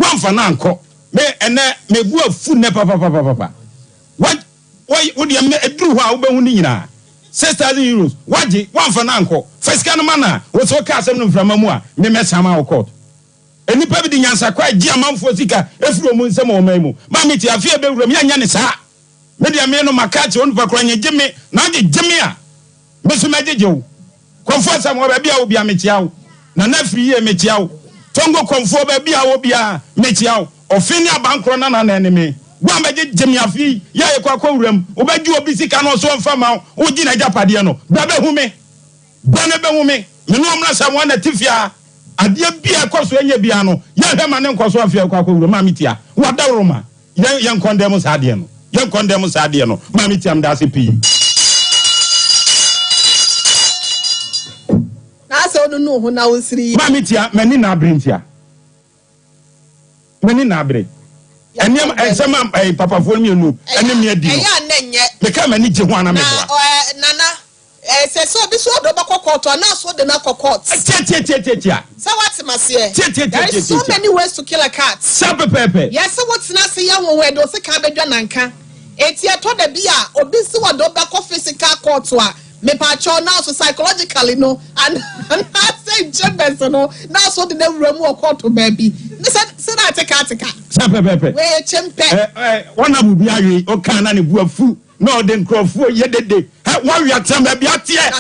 Woamfa no ankɔ. Me ɛnɛ me bo afu nnɛ papapapapa. Wa wa wo deɛ mɛ ɛduru hɔ a wobɛhu ne nyinaa. €6,000 woagye woamfa no ankɔ. Fa sika no ma no a wo sɛ woka asɛm no mframa mu a me mɛsan ma wo court. Nnipa bi de nyansakwa gye amanfoɔ sika firi wɔn nsam wɔ ɔman mu. Maame tie afei ɛbɛwura mu yɛnyɛ ne saa. Me deɛ me no maka akyerɛ onipa koraa nyɛ gye me na agye gye me a me nso mɛgyegye wo. Kɔmfoɔ Asamoah baabi a wɔ biara mekyea wo. Nana Afriyie mekyea wo. Tongo Kɔmfoɔ baabi a wɔ biara mekyea wo. Ɔfe ne Abankorɔ Nana na ɛne me. Wo a mɛgyegye me afe yi yɛ a yɛkɔ akɔ wuram wobɛgye obi sika na ɔso ɔmfa mma wo wogye n'agyapadeɛ no bra bɛhu me. Bra na bɛhu me. Me ne Ɔmmra Asamoah na ɛte fie ha. Adeɛ biara ɛkɔ so ɛnyɛ biara no yɛnhwɛ ma ne nkɔ so afe a yɛkɔ akɔ wuram. Maame Tia, w'adaworoma. Yɛn yɛn kɔndɛm saa adeɛ no. Yɛn kɔndɛm saa adeɛ no. Maame Tia meda ase pii. Na asɛ wonunu wo ho na wonsere yie. Maame Tia, m'ani na abere ntia. M'ani na abere. Nneɛma nsɛm a ɛɛ papafoɔ mmienu ɛne me adi no. Ɛyɛ a na ɛnyɛ. Meka m'ani gye ho ana meboa. Na Nana. Ɛsɛ sɛ obi so ɔde wo bɛkɔ court anaa so wode no akɔ court. Tiatiatiatiatia. Sɛ woate maseɛ. Tiatiatiatiatia. There is so many ways to kill a cat. Saa pɛpɛɛpɛ. Yɛse wo tena ase yɛ nwonwa ɛde wo sekan bɛdwa nanka. Enti ɛtɔ da bi a obi se wɔde wo bɛkɔ physical court a, mepaakyɛw now so psychologically no anaasɛ in chambers no now so wode no awura mu wɔ court baabi. Ne sɛ sɛ na ateka ateka. Saa pɛpɛɛpɛ. Wei yɛ kyempɛ. Ɛ ɛ wɔn a obi awe ɔka na ne bo afu. Na ɔde nkurɔfoɔ yɛ dede. Hɛ, wɔawe atena baabi ateɛ.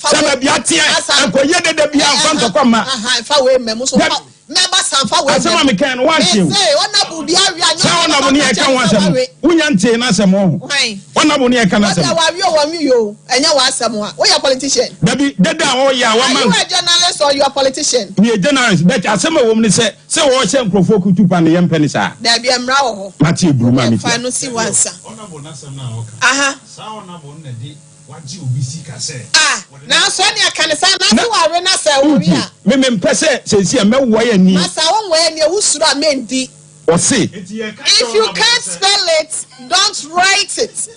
Tena baabi ateɛ. Nkɔyɛ dede biara mfa ntɔkwa mma. Asɛm a mekae no, woante o. Saa ɔnabo ne yɛka ho asɛm no, wonya ntee n'asɛm wɔ ho. Ɔnabo ne yɛka n'asɛm. Dabi, dede a ɔyɛ a wama. Meyɛ journalist, but asɛm a ɛwɔ mu ne sɛ, sɛ wɔhyɛ nkurɔfoɔ kutupa no, yɛmpɛ ne saa. Mate aburu ma metia. Honourable n'asɛm no a ɔka. Aha. Saa honourable no na de wagye obi sika sɛ. Ah, wɔde no. nanso ɛnea ka ne saa, Na nanso wawe na sɛ ɔwe wotie, a. me mempɛ sɛ seesei a mɛwae ani. Masa wonwae ani a wosuro a mendi. Ɔse. Enti yɛka kyerɛ If you honourable no can't sɛ. spell it, don't write it.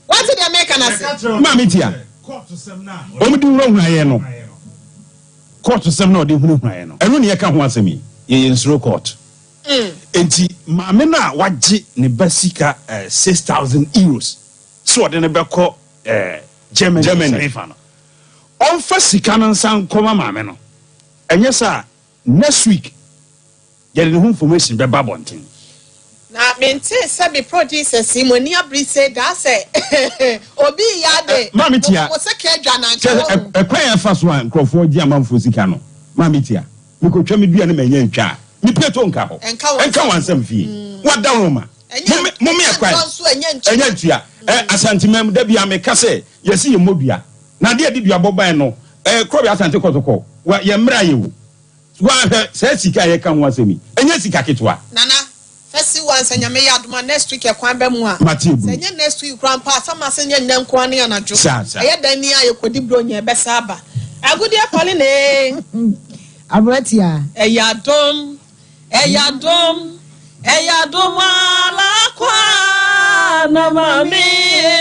Wate deɛ meka no ase? Yɛka kyerɛ Maame honourable no tia, sɛ kɔɔto sɛm no a ɔde wɔn de hunahuna yɛn no. hunahunaeɛ no. Kɔɔto sɛm no a ɔde hunahunaeɛ no, ɛno na yɛka ho asɛm yi. Yɛyɛ nsuro kɔɔto. Enti maame no a wagye ne ba sika €6,000 sɛ ɔde no bɛkɔ Germany Germany. sɛ hefa no, ɔmfa sika no nsa nkɔma maame no. Ɛnyɛ saa a, next week yɛde ne ho information bɛba abɔnten. Na mentee sɛ me producers yi mo ani abere sei daa sɛ obi reyɛ ade Maame Tia, mo sika adwa na anka kyerɛ sɛ wahu. ɛkwan a ɛfa so a nkurɔfoɔ gye amanfoɔ sika no, Maame Tia, Mekɔtwa me dua na manya ntwa a, me pieto nka hɔ, Ɛnka wɔn ɛnka wɔn nsam. ansam fie. Wɔadaworo ma. Ɛnyɛ Mome, mome ɛnyɛ ɛkwan. ntorɔ nso, ɛnyɛ ntua. Ɛnyɛ ntua. Ɛ, Asanteman mu, da biara meka sɛ, yɛse yɛmmɔ dua. Na adeɛ a ɛde duabɔ bae no, ɛ, Korɔbea Asante Kɔtɔkɔ, wa, yɛn mmara yɛ o. Woanhwɛ, saa sika a yɛka ho asɛm yi, ɛnyɛ sika ketewa. Nana, Fɛsi wa sɛ Nyame yɛ adom a next week ɛkwan bɛ mu a. Mate Sɛ aburu. ɛnyɛ next week koraa mpo a sɛ mase nyɛ nnɛ nko ara ne anadwo. Saa saa. Ɛyɛ dɛn ni a yɛkɔdi bronya ɛbɛsa aba. Agudeɛ Pauline ee. Aberanteɛ. Ɛyɛ adom, ɛyɛ adom, ɛyɛ adom ara kwa na ma me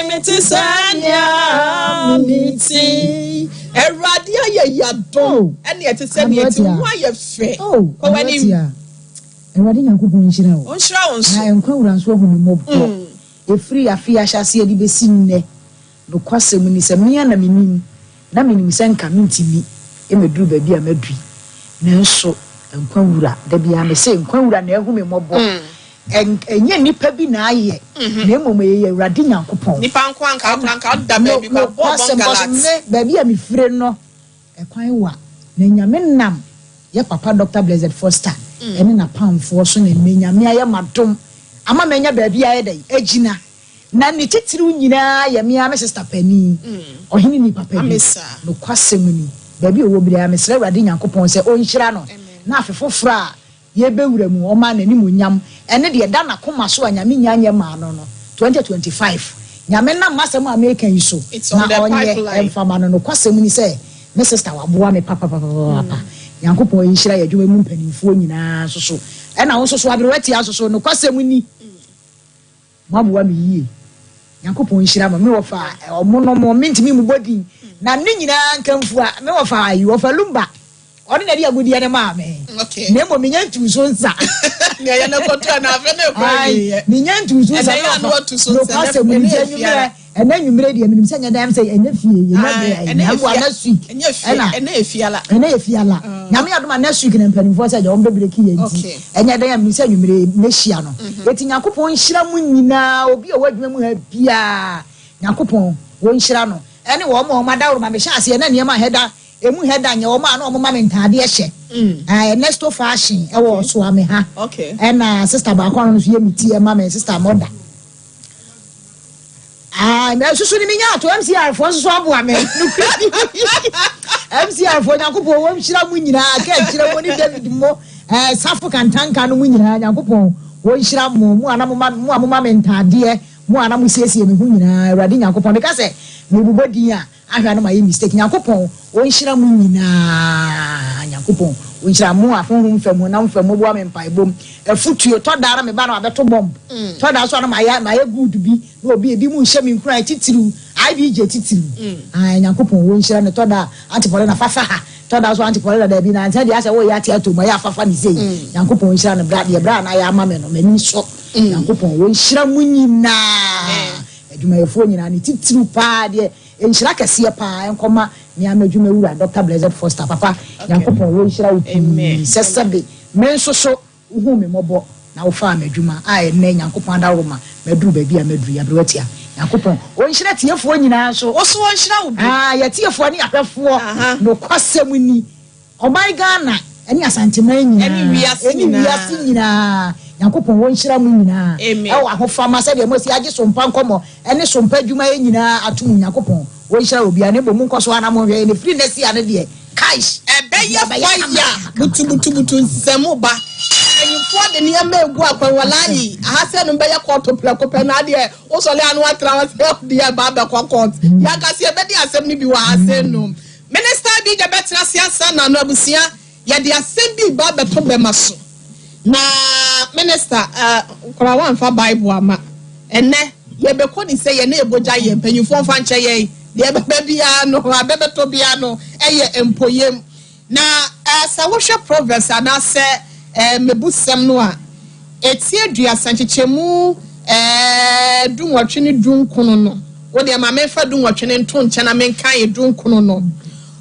mete sɛ nea mete. Awurade ayɛ yɛ adom ɛne ɛte sɛ nea ɛte ho ayɛ fɛ. Oh, Kɔ w'anim. aberanteɛ. Awurade Nyankopɔn nhyira wo. Ɔnhyira wo nso. Na nkwa wura nso ahu me mmɔbɔ. Ɛfiri afe yi ahyɛaseɛ de bɛsi nnɛ, nokwasɛm ni sɛ me ara na menim, na menim sɛ nka mentumi mmɛduru baabi a madu yi. Nanso nkwa wura, da biara mese nkwa wura na ahu me mmɔbɔ. Ɛnyɛ nnipa bi na ayɛ, na mmom ɛyɛ Awurade Nyankopɔn. Nnipa nko anka wo koraa, nka woda baabi koraa, bɔɔ Nokwasɛm, bɔngalat. me, baabi a mefire no, Ɛkwan wa, na Nyame nam yɛ papa Dɔkta Blessed Foster ɛne n'apamfoɔ so na nnɛ Nyame ayɛ m'adom ama manya baabi ayɛ dɛn agyina. Na ne titiriw nyinaa yɛ me ara me sista panin, ɔhene ni papa bi. Nokwasɛm ni, baabi a ɔwɔ biara mesrɛ Awurade Nyankopɔn sɛ ɔnhyira no na afe foforɔ a Yɛbɛwura mu, ɔmaa n'animuonyam ɛne deɛ ɛda n'akoma so a Nyame nnya nyɛ maa no no, 2025, Nyame nam m'asɛm a meka yi so It's na on the ɔnyɛ pipeline. mfa ma no. Nokwasɛm ni sɛ me sister waboa me papapapapapa. Nyankopɔn nhyira yɛn adwuma mu mpanimfoɔ nyinaa nso so. Ɛna wo nso so aberewa tia nso so, nokwasɛm ni. Moaboa me yie. Nyankopɔn nhyira mo. Me wɔfa ɔmo no mo mentumi mmobɔ din na ne nyinaa nkamfua. Me wɔfa ayi wɔfa Lumba. Ɔno na ɛde agudeɛ no maa me. Na mmom menya ntuu so nsa. Ae, menya ntuu so nsa. Nokwasɛm ni, nti anwummerɛ, ɛnɛ anwummerɛ deɛ menim sɛ nyɛ dan sɛ ɛnyɛ fie, yɛnya berɛ a ɛnyɛ mboa next week. Ɛna ɛnɛ yɛ fiala. Nyame adom a next week na mpanimfoɔ sɛ agya wɔn bɛbreki yɛ nti ɛnyɛ dan a menim sɛ anwummerɛ mɛhyia no. Eti Nyankopɔn nhyira mo nyinaa, obi a ɔwɔ adwuma mu ha biara, Nyankopɔn wɔnhyira no. Ɛne wɔn a wɔn adaworoma mehyɛ aseɛ na nneɛma a ɛda Emu hɛ da nyɛ wɔn a na wɔn ma me ntaadeɛ hyɛ. Ernesto Fashion ɛwɔ Ɔsoame ha. Ɛna sister baako a ɔno nso yɛ me ti ɛma me sister Mother. Ah, na susu ni menya ato MCR foɔ nso so aboa me. MCR foɔ Nyankopɔn wɔn nhyira mu nyinaa kɛ nhyira mo ne David mo eh, Safo Kantanka no mu nyinaa Nyankopɔn wɔn nhyira mo mo a na mo ma mo a mo ma me ntaadeɛ mo a na mo siesie me ho nyinaa Awurade Nyankopɔn meka sɛ mebobɔ din a Ahwɛ a na mayɛ mistake. Nyankopɔn ɔnhyira mo nyinaa Nyankopɔn ɔnhyira mo a honhom fam honam fam moboa me mpaebɔ mu afutuo tɔ da na meba na mabɛto bomb tɔ da nso a na mayɛ mayɛ good bi na obi ebi mu nhyɛ me nkuran titiriw IBJ titiriw ae Nyankopɔn ɔnhyira no tɔ da a Auntie Paulina fafa ha tɔ da nso Auntie Paulina daabi na ansa deɛ asɛ woyɛ ate atom ɛyɛ afafa ne sei Nyankopɔn ɔnhyira no bra deɛ bra a na ayɛ ama me no m'ani sɔ Nyankopɔn ɔnhyira mo nyinaa adwumayɛfoɔ nyinaa ne titiriw paa deɛ Nhyira kɛseɛ paa nkɔma me ara m'adwuma wura Doctor Blessed Foster papa Nyankopɔn wɔ nhyira wo pii sɛ sɛbe me nso so wo huu me mmɔbɔ na wo faa m'adwuma a ɛnnɛ Nyankopɔn adaworoma maduru baabi a maduru yi aberewa tia Nyankopɔn ɔnhyira tiefoɔ nyinaa nso Wo so ɔnhyira wo bio. Ah yɛtiefoɔ ne yɛahwɛfoɔ nokwasɛm ni. Ɔman Ghana ɛne Asanteman nyinaa Ɛne wiase ɛne nyinaa. wiase nyinaa Nyankopɔn wɔnhyira mo nyinaa Amen. ɛwɔ ahofama sɛdeɛ moasi agye sompa nkɔmɔ ɛne sompa adwuma yɛ nyinaa ato mu Nyankopɔn wɔnhyira obiara na mmom monkɔ so ara na monhwɛ yɛn ɛfiri nnɛ sia no deɛ kaish Ɛbɛyɛ biribiara bɛyɛ kama fire kama kama kama butubutubutu kama. nsɛm ba. Mpanyinfoɔ de nneɛma egu akwan walayi aha sɛ no bɛyɛ kɔɔto prɛko pɛ na adeɛ wosɔre ano atra hɔ sɛ deɛ ɛba abɛkɔ court. Yɛankasa yɛbɛdi asɛm no bi wɔ ha sɛ nom. Minister bi de bɛtena ase ansa na no abusua yɛde asɛm bi reba abɛto bɛma so. Na minister eh, koraa wamfa bible ama. Ɛnɛ yɛbɛkɔ ni sɛ yɛne ɛbɔgya yɛ mpanyinfoɔ mfa nkyɛ yɛn. Deɛ ɛbɛba biara no abɛbɛtɔ biara no ɛyɛ mpoyem. Na eh, sɛ wohwɛ Proverbs anaasɛ eh, mmebusɛm no a, Eti aduasa nkyekyɛmu dunwɔtwe ne dunkono no, wo deɛ ma memfa dunwɔtwe no nto nkyɛn na menkan dunkono no.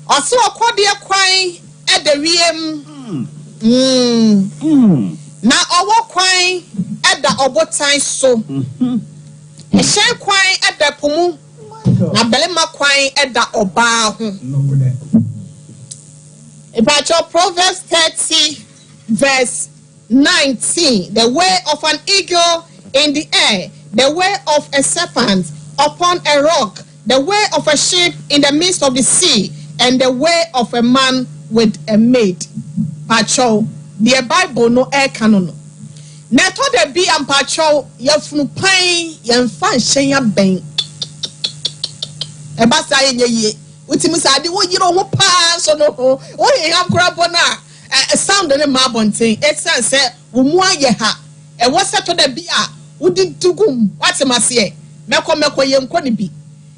Ɔse ɔkɔdeɛ kwan da wiem, na ɔwɔ kwan da ɔbotan so, ɛhyɛn kwan da po mu, na barima kwan da ɔbaa ho. Mpakyɛw, Proverbs 30 verse 19, The way of an eagle in the air, the way of a serpent upon a rock, the way of a ship in the midst of the sea, and the way of a man with a maid. Mpakyɛw, deɛ Bible no ɛreka no no. Na ɛtɔ da bi a mpakyɛw, yafunu pan, yɛmfa nhyɛn abɛn. Ɛba saa yɛnyɛ yie. Wotumi sɛ ade woyere wo ho paa nso no, woheham koraa mpo no a, Sound no mma abɔnten esiane sɛ wo mu ayɛ ha. Ɛwɔ sɛ ɛtɔ da bi a wode di gu mu. Woate m'aseɛ? Mɛkɔ mɛkɔ yɛnkɔ no bi.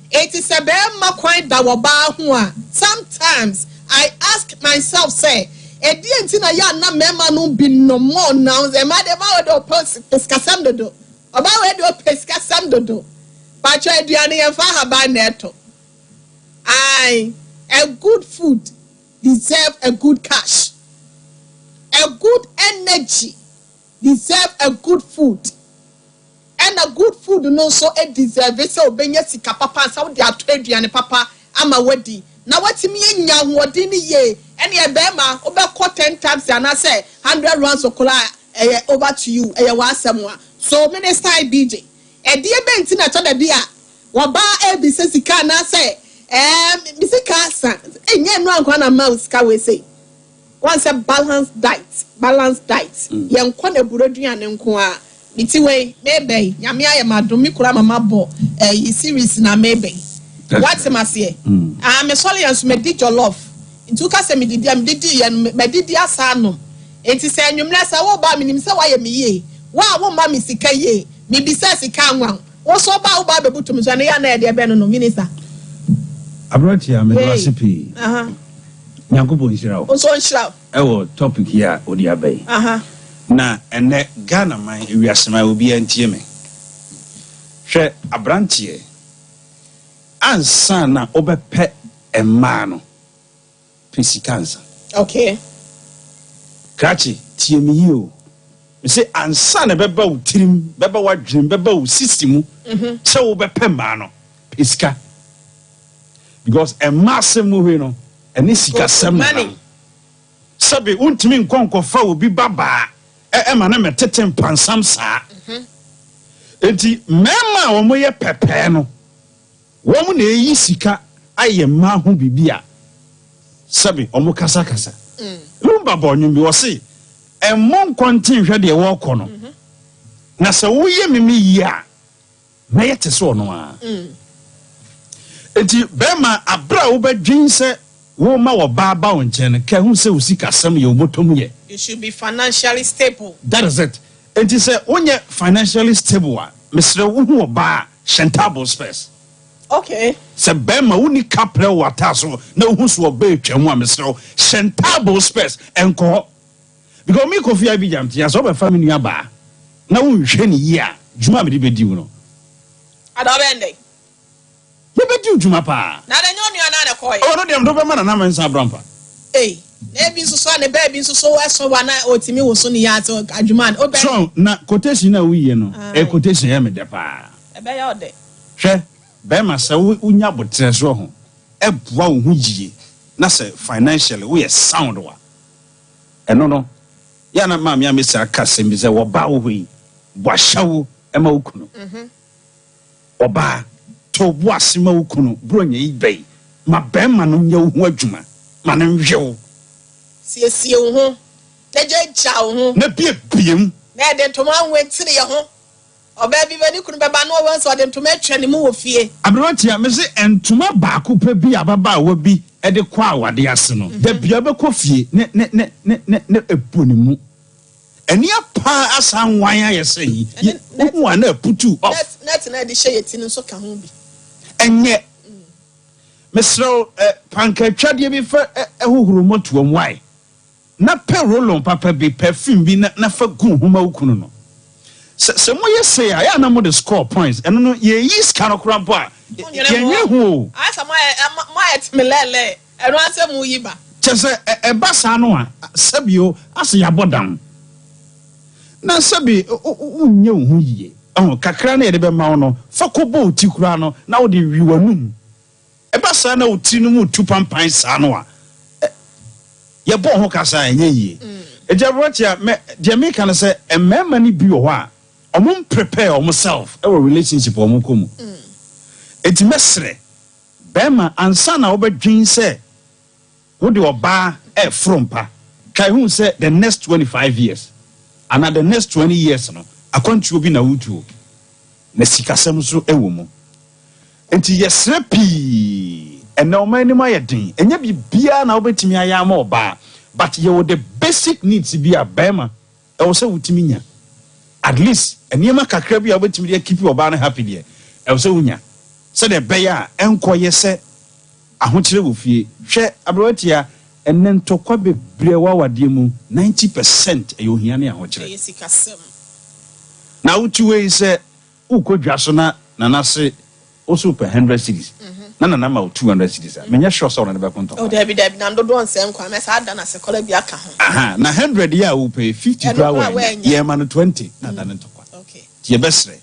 Enti sɛ barima kwan da wɔ ɔbaa ho a, sometimes I ask myself sɛ, ɛdeɛn nti na yɛ a na mmarima no bi nom more now? Mmaa deɛ ɔbaa wei deɛ ɔpɛ sikasɛm dodo. Ɔbaa wei deɛ ɔpɛ sikasɛm dodo. Pakyɛ aduane yɛmfa ahaban na ɛtɔ. Ae, a good food deserve a good cash. A good energy deserve a good food. Ɛna good food no nso deserve sɛ obenya sika papa ansa wode atɔ aduane papa ama wadi na watumi anya ahoɔden no yie. Ɛneɛ bɛrima wobɛkɔ 10 times anaasɛ 100 rounds koraa a ɛyɛ over to you, ɛyɛ w'asɛm a. So Minister IBJ, ɛdeɛ bɛn nti na ɛtɔ da bi a Wɔbaa rebisa sika anaasɛ ɛɛm me sika asa. Ɛnyɛ ɛno ankoa na mma wo sika wei sei. Wɔn sɛ balance diet, balance diet. Yɛn kɔ na aburo aduane nko ara. Me ti wei, meba yi, Nyame ayɛ m'adom, me kura ama mabɔ ɛyi series na meba yi. Wate maseɛ? Ah, me sɔre yɛ nso madi jollof. Nti woka sɛ medidi a, medidi yɛ no, madidi asa anom. Nti sɛ anwummerɛ sɛ woba a, menim sɛ woayɛ me yie. Wo a womma me sika yie, mebisa sika anwa wo. Wo so ba a wo ba abɛbutu me so ɛno yɛ a na ɛdeɛ bɛn no no minister. Aberanteɛ meda wo ase pii. Nyankopɔn nhyira wo. Nso nhyira wo. Ɛwɔ topic yi a wode aba yi. Na ɛnɛ Ghana man, ewiase man, obiara ntie me. Hwɛ aberanteɛ, ansa na wobɛpɛ mmaa no, pɛ sika ansa. Krakye, tie me yie o. Mese ansa na ɛbɛba wo tirim, bɛba w'adwenem, bɛba wo sisi mu sɛ wobɛpɛ mmaa no, pɛ sika. Because mmaa asɛm mu hwee no, ɛne sikasɛm na nam. Sɛbe wontumi nkɔ nkɔfa obi babaa ɛma no mɛtete mpansam saa. Enti mmarima a wɔyɛ pɛpɛɛ no, wɔn na ɛyi sika ayɛ mmaa ho biribi a sɛbe wɔn kasakasa. Lumba bɔ nnwom bi, wɔse ɛmmɔ nkɔnten hwɛ deɛ wɔrekɔ no, na sɛ woyɛ me me yie a, mɛyɛ te sɛ ɔno ara. Enti bɛrima, abere a wobɛdwen sɛ woma ɔbaa ba wo nkyɛn no, ka hu sɛ wo sikasɛm yɛ wo bɔtɔm yɛ. You should be financially stable. That is it. Enti sɛ wonyɛ financially stable a, mesrɛ wo hu ɔbaa, hyɛ ntaaboo specs. Sɛ bɛrima wonni kaprɛ wɔ ataa so na wohu so ɔbaa atwa mu a, mesrɛ wo hyɛ ntaaboo specs, ɛnkɔ hɔ. Because me Kofi Abidjan te sɛ wobɛfa me nua baa na wonhwɛ ne yie a, dwuma a mede bɛdi wo no. Ada ɔbɛn dɛn? Yɛbɛdi wo dwuma paa. Na ada nyɛ onua naa na ɛkɔɔyɛ. Ɔno deɛ mede wobɛma Nana Mensah Abrampa. Ei, na ebi nso so a ne baabi nso so ɛso wa na otimi wo so ne yɛ ate adwuma no. So na quotation na woyie no, ɛ quotation yɛ me dɛ paa. Ɛbɛyɛ ɔdɛ. Hwɛ, bɛrima sɛ wonya abotrɛ so ho, ɛboa wo ho yie na sɛ financially woyɛ sound wa. Ɛno no, yɛ na maame a mesa aka asɛm bi sɛ wɔbaa wo hɔ yi, bɔ ahyɛwo ma wo kunu. Ɔbaa, to bo ase ma wo kunu, buronya yi bɛyi, ma bɛrima no nyɛ wo ho adwuma, ma no nhwɛ wo. Siesie wo ho, na gyagya wo ho. Na biebie mu. Na ɛde ntoma anwentene yɛ ho. Ɔbaa bi bɛ ne kunu bɛba na ɔwɔ sɛ ɔde ntoma atwa ne mu wɔ fie. Aberanteɛ, me se ntoma baako pɛ bi a ababaawa bi de kɔ awade ase no, da bia bɛkɔ fie ne ne ne ne ne ne ebu ne mu. Ani apa asa nwan ayɛ sɛ yi, wohu a na aputu off. Net na ɛde hyɛ yɛ ti no nso ka ho bi. Ɛnyɛ. Mesrɛ wo, pankatwadeɛ bi fa ɛhohoro mmɔtoam, why? Na pɛ roll-on papa bi, perfume bi na na fa gu ho ma wo kunu no. Sɛ sɛ moyɛ sei a, ɛyɛ a na mode score points. Ɛno no, yɛyi sika no koraa mpo a, yɛnwene ho o. Ayɛ sɛ moayɛ moayɛ teme lɛɛlɛɛ, ɛno ara sɛ moyi ba. Kyɛ sɛ ɛba saa no a, sɛbi o, asɛ yɛabɔ dam. Na sɛbi wonyɛ wo ho yie. Ɔho, kakra no yɛde bɛma wo no, fa kɔbɔ wo ti koraa no, na wode wi w'anum. Ɛba saa na wo tiri no mu tu pampan saa no a, yɛbɔ ho kasa a ɛnyɛ yie. Enti aberanteɛ a, mɛ deɛ meka no sɛ mmarima no bi wɔ hɔ a, ɔmo prepare ɔmo self ɛwɔ relationship ɔmo kɔ mu. Enti mɛsrɛ bɛrima ansa na wobɛdwen sɛ wode ɔbaa ɛforo mpa, kae hu sɛ the next 25 years ana the next 20 years no, akwantuo bi na wotuo na sikasɛm nso ɛwɔ mu. Nti yɛsrɛ pii, ɛnɛ ɔman anim ayɛ den, ɛnyɛ biribiara na wobɛtumi ayɛ ama ɔbaa, but yɛwɔ the basic needs bi a bɛrima ɛwɔ sɛ wotumi nya. At least nneɛma kakra bi a wobɛtumi de akeep ɔbaa no happy deɛ, ɛwɔ sɛ wonya, sɛdeɛ ɛbɛyɛ a ɛnkɔyɛ sɛ ahokyerɛ wɔ fie. Hwɛ aberewatia, ɛnɛ ntɔkwa bebree wɔ awadeɛ mu, 90% ɛyɛ ohia ne ahokyerɛ. Ɛyɛ sikasɛm. Na wotu wei sɛ wokɔ dwa so na nana se wo so wopɛ 100 cedis na nana ma wo 200 cedis a, menyɛ sure sɛ ɔno ne bɛko ntɔkwa. Oh, dabi dabi, na ndodoɔ nsɛm nkwa mɛ saa da na sɛ bi aka ho. Aha, na 100 yi a wopɛ, 50 Ɛno koraa koraa wɔanya wɔanya. yɛma no 20 na da ne ntɔkwa. Nti yɛbɛsrɛ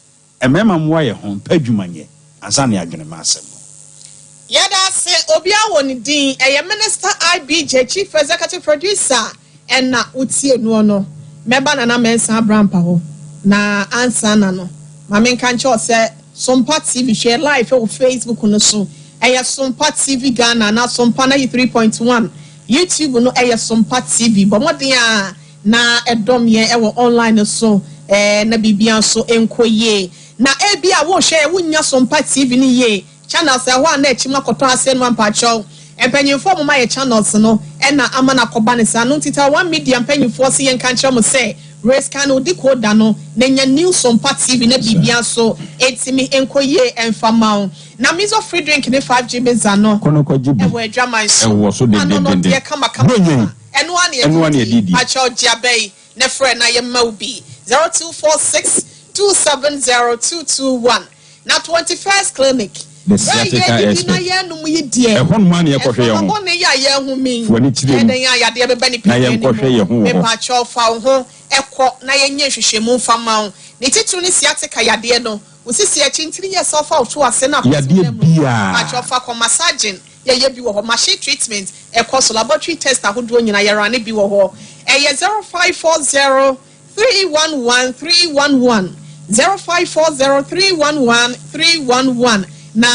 mmarima mmoa yɛ ho mpɛ adwuma nyɛ ansa ne adwene ma asɛm no. Yɛda ase obiara wɔ ne din, ɛyɛ Minister IBJ, Chief Executive Producer, ɛna wotie noɔ no. Mɛba Nana Mensah Abrampa hɔ na ansa na no, ma menka nkyerɛ wo sɛ Sompa TV hwɛ live wɔ Facebook no so, ɛyɛ Sompa TV Ghana na Sompa 93.1. YouTube no ɛyɛ Sompa TV. Bɔ mmɔden a na ɛdɔm yɛn ɛwɔ online no so, na biribia nso nkɔ yie. Na ebi a wohwɛ yɛ wonya Sompa TV no yie, channels ɛhɔ a na akyi mu akɔtɔ ase no, ampakyɛw mpanyinfoɔ mo ma yɛ channels no ɛna ama no akɔba ne saa no. Nti Taiwan Media mpanyinfoɔ se yɛnka nkyerɛ mo sɛ Rescan wo decoder no na nya New Sompa TV na biribia nso ntumi nkɔ yie mfa ma wo. Na Mizo free drink ne 5G mixer no Kɔ no kɔgye bi. ɛwɔ adwaman so. Ɛwɔ so Ano no dendendenden. deɛ kama kama Buronya yi, kama. Ɛno ara na ɛno ara na yɛde yɛde di. di. Pakyɛw gye aba yi na frɛ na yɛmma wo bi. 0246 270 221. Na 21st Clinic. The Bere a sciatica yɛdidi na expert. yɛnom yi deɛ. Ɛhɔ nom ara na yɛkɔhwɛ yɛn ho. Mframa bɔne yi a yɛhome yi. Fa w'ani kyerɛ mu. Ɛyɛ dɛn a yadeɛ bɛba nipadua Na no mu. yɛnkɔhwɛ yɛn ho wɔ hɔ. Mepakyɛw fa wo ho kɔ na yɛnyɛ nhwehwɛmu mfa mma wo. Ne titiriw ne sciatica yadeɛ no. Wo sisi akyi ntini yɛ sɛ ɔfa wo to ase na akɔto Yadeɛ nan mu. biara. Mepakyɛw fa kɔ massaging yɛyɛ bi wɔ hɔ. Machine treatment ɛkɔ so. Laboratory test ahodoɔ nyinaa yɛrane bi wɔ hɔ. Ɛyɛ 0540 311 311, 0540 311 311. Na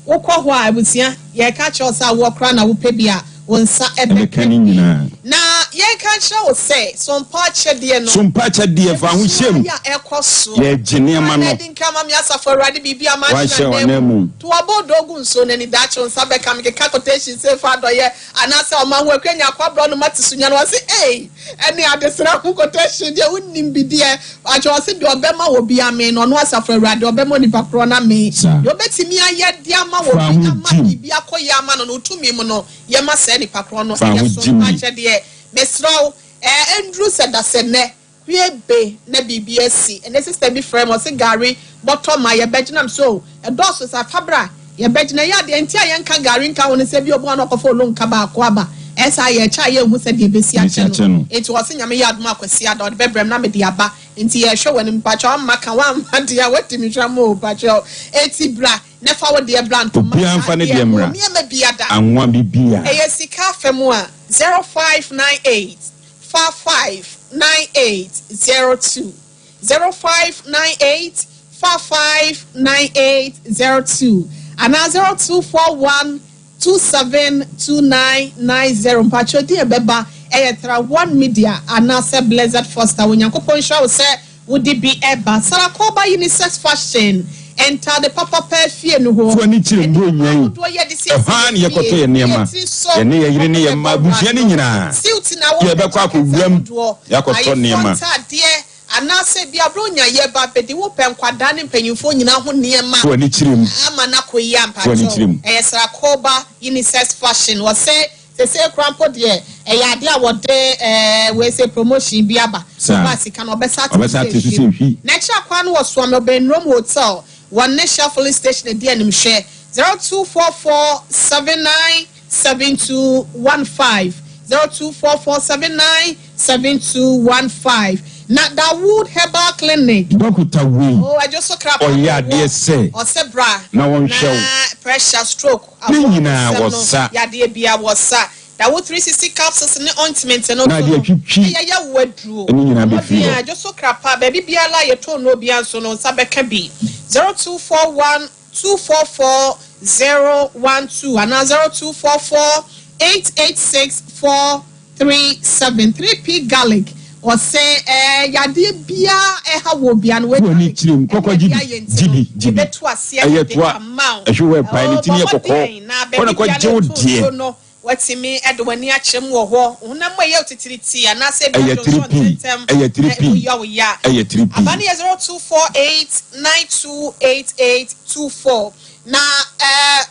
wokɔ hɔ a, abusua, yɛreka akyerɛ wo sɛ awoɔ koraa na wopɛ bi a, wo nsa bɛka Ɛbɛka ne bi. nyinaa. Na yɛreka akyerɛ wo sɛ, Sompa akyɛdeɛ no, Sompa akyɛdeɛ, fa ho hyɛ mu. abusua a ɛkɔ soɔ. Yɛregye nneɛma Ana no. adi nka ma me asafo Awurade biribi a mahyɛ Wahyɛ ananmu. w'ananmu. To w'abodoo gu nsuo no ani, daakye wo nsa bɛka. Mekeka quotation sei fa adɔeɛ anaasɛ ɔma ho akua nya akwabrɔ no mate so nya no ɔse ei ɛne adesrɛ ho quotation deɛ wonim bi deɛ pakyɛ ɔse deɛ ɔbɛma wɔ bi amee no ɔno asafo awurade ɔbɛma onipa korɔ no amee Saa. deɛ ɔbɛtumi ayɛ de ama wɔ Fa bi ho ama gyim. biribi akɔ yie ama no no tumi mu no yɛma saa nipa korɔ no Fa ɛyɛ ho so gyim bi. pakyɛ deɛ mesrɛ wo ɛɛ ɛnduru sɛ dasɛ nnɛ Hwie be na biribi asi. Ɛnɛ sister bi frɛ me ɔse gari bɔtɔ ma yɛbɛgyina me so ɛdɔɔso saa fa bra yɛbɛgyina ɛyɛ a deɛ nti a yɛnka gari nka ho ne sɛ bi obi wɔ hɔ na ɔkɔfa olonka baako aba ɛsaa yɛkyɛ a yɛnhu sɛdeɛ ɛbɛsi akyɛ no nti ɔse Nyame yɛ adom a Kwasiada ɔde bɛbrɛ me na mede aba nti yɛhwɛ w'anim mpakyɛw amma ka wamma deɛ a wadi me hwam o mpakyɛw enti bra na fa wo deɛ bra ntoma Obiara mfa ne saa deɛ deɛ mmra nneɛma biada anwa biribiara. Ɛyɛ sika afa mu a 0598 fa 5 98 02 0598 fa 5 98 02 anaa 0241 272990. Mpakyɛw din a ɛbɛba ɛyɛ Tra One Media anaasɛ Blessed Foster. Onyankopɔn nhyira wo sɛ wode bi ɛba. Sarakoba Unisex Fashion ntade papa paa fie no hɔ. Fo ani kyerɛ Nneɛma Buronya yi. ahodoɔ yɛde siesie Ɛhɔ ara na yɛn yɛkɔtɔ fie, yɛn nneɛma. yɛn tiri so, Yɛne yɛn yere ne yɛn kɔkɔbɛbɔ mma, abusua no wura nyinaa. Suit na wopɛ, Yɛbɛkɔ jacket akɔwura mu, ahodoɔ, yɛakɔtɔ ayeforɔ nneɛma. ntaadeɛ, anaasɛ bi a Buronya yɛba abɛdi, wopɛ nkwadaa ne mpanyinfoɔ nyinaa ho nneɛma. Fo ani kyerɛ mu. Ama no akɔ yie ampa Fo ani kyɛw. kyerɛ mu. Ɛyɛ Sarakoba Unisex Fashion. Wɔse sese kora mpo deɛ ɛyɛ adeɛ a wɔde ɛɛ wei sɛ promotion bi aba. Saa. Ɔba sika no ɔbɛsa ate Ɔbɛsa ate so sɛ hwi. Na akyiri akwan no wɔ Suame ɔbɛn Rome Hotel wɔn ne Shell filling station adi animhwɛ 0244 79 7215 0244 79 7215 na Dawood Herbal Clinic. Dɔkota wei, Oh, ɛdwo so kra pa ɔyɛ wɔ adeɛ sɛ ɔsɛ bra na wɔnhwɛ wo. Na pressure, stroke, Ne abɔ nyinaa nsɛm no, wɔ sa. Yadeɛ bia wɔ sa. Dawood 360 capsules ne ointment no Na so adeɛ no, twitwi. ɛyɛ yɛ wo aduro. Ɛne nyinaa bɛfiri Mmɔden hɔ. a ɛdwo so kra pa baabi biara a yɛtɔn no obiara nso no nsa bɛka bi. 0241 244 012 anaa 0244 886 437. 3P garlic ɔsɛ ɛɛ yadeɛ biara ɛha wɔ bia no Fo ani kyerɛ mu, kɔkɔ gye bi, gye bi, gye bi. ɛbɛto aseɛ Ɛyɛ de toa, ama wo. ɛhwe wɔ ɛpae ne ti ne yɛ Ɔbɔ kɔkɔɔ. mmɔden na Kɔ na baabi kɔ biara gye wo ɛto deɛ. nsuo no watumi ɛde w'ani akyerɛ mu wɔ hɔ honam mu ɛyɛ otitiriti anaasɛ ebi Ɛyɛ adwonsɔ 3P, ntɛntɛm ɛyɛ 3P, na ɛmu yɛ wo ya. ɛyɛ 3P. Aba no yɛ 0248 928824 na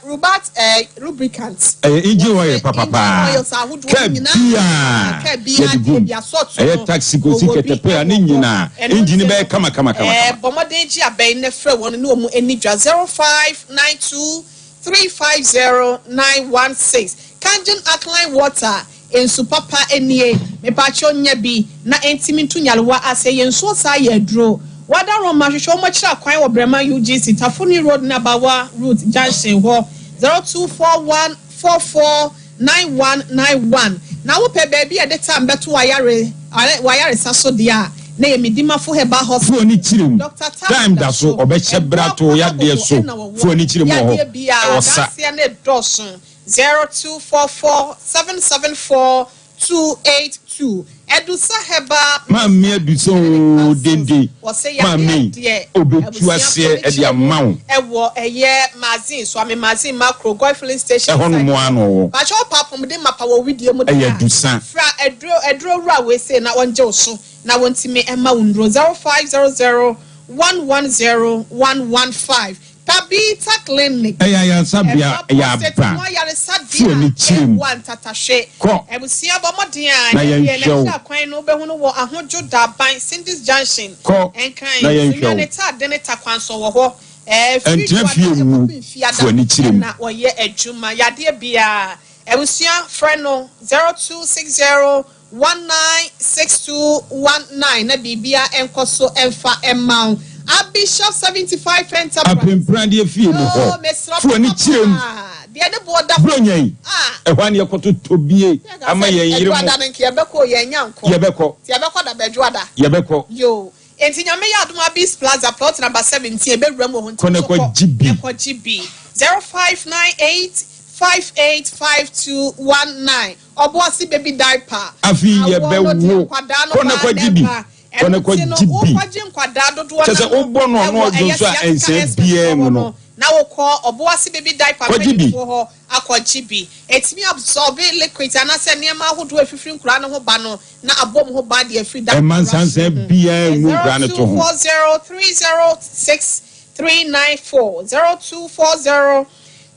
rubat lubricant. Ɛyɛ engine oil papapaa. Engine oils ahodoɔ Kaa nyinaa. biaa Kaa biaa yɛde gum. deɛ bi asɔɔto Ɛyɛ no, taxi kɔsi ɔwɔ bi kɛtɛpɛ a ne ɛwɔ hɔ. nyinaa. Ɛno Engine nti bɛyɛ no, kama kama kama ɛɛ kama. bɔ mmɔden gye abɛn ne frɛ wɔn ne wɔn ani dwa 0592 350 916. Kangen alkaline water nsu papa nie mepatwa nya bi na ntumi nto nyarewa ase yɛn nsuo saa yɛ aduro wada roma hwehwɛ wɔn akyerɛ akwan wɔ Brɛma UGC Tafoni Road ne Abawa Route junction hɔ 0241 44 9191 na wopɛ baabi a yɛde tam bɛto wayare wayaresa so deɛ a na yɛ Medimafo Herbal Hospital. Fo ani kyerɛ mu. Dr. Time da so ɔbɛhyɛ bra to yadeɛ so. Fo ani kyerɛ mu wɔ hɔ. Yadeɛ biara Ɛwɔ sa. adanseɛ ne dɔɔso 0244 774 282 Ɛdusa Herbal. Maame Adusa ooo dende. Wɔsɛ Maame yadeɛ deɛ obetu aseɛ ɛde ama wo. Ɛwɔ ɛyɛ Mazin so ame Mazin Makro Goil filling station. Ɛhɔ nom ara na ɔwɔ. Bàtɛ ɔpa apɔmuden mapa wɔ widie mu Ɛyɛ Adusa. Fra aduro aduro wura wese na wɔngye wo so. na wɔntumi mma wo nnuro. 0500 110 115. Tabitha Clinic. Ɛyɛ ayaresabea Ɛfa ɛyɛ prostate aba ho ayaresabea Fi w'ani kyerɛ mu. ɛboa ntatahwe. Kɔ. Abusua bɔ mmɔden a Na ɛnɛ deɛ yɛnhwɛ wo. n'akyiri akwan no wobɛhu no wɔ Ahodwo Daban, Cindy's Junction, Kɔ. Nkran, Na yɛnhwɛ Sunyani wo. Taade ne Takwanso wɔ hɔ. Ɛɛ, firi Ɛntena Dwoada fie nwu. ɛkɔpem Fiada Fi w'ani kyerɛ mu. ɛna wɔyɛ adwuma. Yadeɛ biara, abusua frɛ no 0260 196219 na biribia nkɔ so ɛmfa ɛma wo. Abishop 75 Enterprise. Apempradeɛ fie mu Oh, hɔ. mesrɛ Fi w'ani kyerɛ mu. paa. Deɛ ne boɔ da Buronya yi, Ah. ɛhɔ a ne yɛkɔtotɔ bie ama yɛn yere mo. Ɛdwoada no nka yɛbɛkɔ yɛn nya nkɔ. Yɛbɛkɔ. Nti yɛbɛkɔ da bɛdwoada. Yɛbɛkɔ. Yo. Nti Nyame yɛ adom Abis Plaza plot number 17 ɛbɛwura mu wɔ hɔ nti Kɔ na nso kɔ kɔgye bi. na kɔgye bi. 0598 585219 Ɔboase baby diaper. Afei Awoɔ no deɛ yɛbɛwo. nkwadaa no Kɔ na baa kɔgye bi. na ɛba. Kɔ na Ɛno nti no, kɔgye bi. wokɔgye nkwadaa dodoɔ Kyɛ sɛ no wobɔ no ɔno ɛwɔ ɔdwo ɛyɛ nso a Sciatica ɛnsɛe Express biara mu hɔ no. no, na wokɔ Ɔboase baby diaper Kɔgye bi. mpanimfoɔ hɔ akɔgye bi. Ɛtumi absorb liquid anaasɛ nneɛma ahodoɔ a ɛfifiri nkoraa no ho ba no na abɔ mu ho ban de afiri da Ɛma nsansan biara ngu nkoraa no to ho. 0240 306 394 0240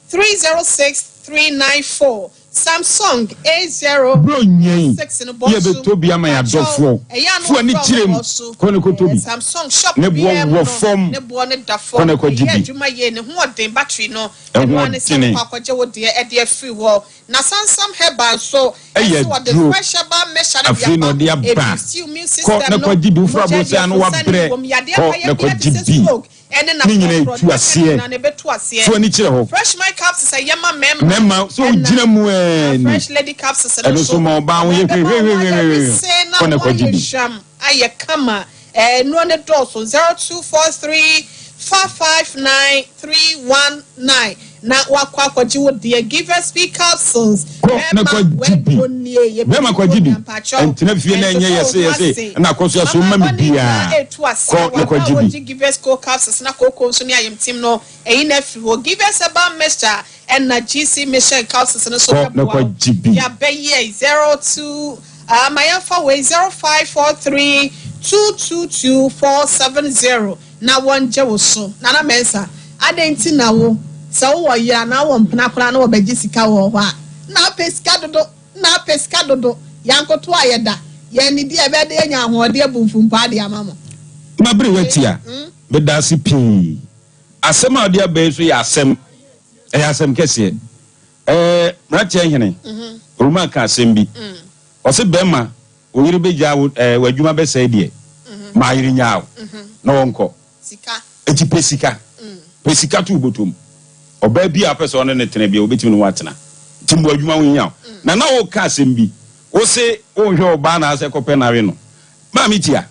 306 394 Samsung A0 Buronya yi, 6 no bɔ so. yɛbɛtɔ bi ama yɛn adɔfoɔ. Ɛyɛ a na Fi w'ani wɔfrɛ kyerɛ wɔn mu. bɔ so. Kɔ na kɔtɔ bi. Samsung shop Ne boɔ biara mu wɔ no, fam. ne boɔ no da fam. Kɔ na kɔgye Ɛyɛ bi. adwuma yie, ne ho ɔden battery no. Ɛho Ɛno ara ne sɛ ɔdene. wokɔ akɔgye wo deɛ ɛde afiri hɔ. Na Samsung Herbal nso, Ɛyɛ ɛsɛ wɔde aduro. fresh herbal mixture no de Afei na aba. ɔde aba. Ebi stew immune system Kɔ na no, kɔgye bi. Wofura mogya aborosan deɛ no fusane wabrɛ. wɔ mu. Yadeɛ Kɔ pa na yɛ bi kɔgye te sɛ bi. stroke, ɛne na Ne nyinaa fɔforɔ, etu ne aseɛ. nyinaa na ɛbɛtu aseɛ. Fi w'ani kyerɛ hɔ. Fresh my capsules ɛyɛ ma mmarima. Mmarima, sɛ Ɛna wogyina mu ɛɛ ni. Fresh lady capsules no Ɛno nso ma ɔbaa ho yɛ Ɛbɛma wo ayɛ hwehwehwehwehwehwe. wesee na Kɔ na kɔgye woayɛ bi. hwam ayɛ kama. Ɛɛ nnuro ne dɔɔso 0243 559 319 na wakɔ akɔgye wo deɛ Givers P capsules. Kɔ na kɔgye bi. Bɛrima nie yɛ Bɛrima kɔgye bi. Ɛntena fie na ɛnyɛ yɛse yɛse ɛna akɔ so yɛso mma me biara. Kɔ na kɔgye bi. Bi. Givers Co capsules na kooko nso ne ayamtim no ɛyi na afiri hɔ. Givers herbal mixture ɛna GC mission capsules no so Kɔ na bɛboa wo. kɔgye bi. Yɛabɛyɛ 02 ma yɛmfa wei 0543 222 470 na wɔngye wo so. Nana Mensah, adɛn nti na wo sɛ wowɔ yere anaa wɔ mpena koraa na wɔbɛgye sika wɔ hɔ a na apɛ sika dodo na apɛ sika dodo yankoto a yɛda yɛn nidi a ɛbɛde anya ahoɔden abu mfumpa de ama mo? Mabere wati a meda ase pii. Asɛm a ɔde aba yi so yɛ asɛm, ɛyɛ asɛm kɛseɛ. Mmeranteɛ hene Roma ka asɛm bi. Ɔse bɛrima wo yere bɛgyaa wo w'adwuma bɛsɛe deɛ ma yere nyaa wo na wɔnkɔ. Sika. Eti pɛ sika. Pɛ sika to wo bɔtɔm. Ɔbaa bi a wopɛ sɛ ɔne ne tena bi a wobɛtumi ne ho atena. Nti mmoa adwuma ho hia wo. Na na woka asɛm bi. Wo se wonhwɛ ɔbaa na asɛ kɔpɛ no awe no. Maame tia.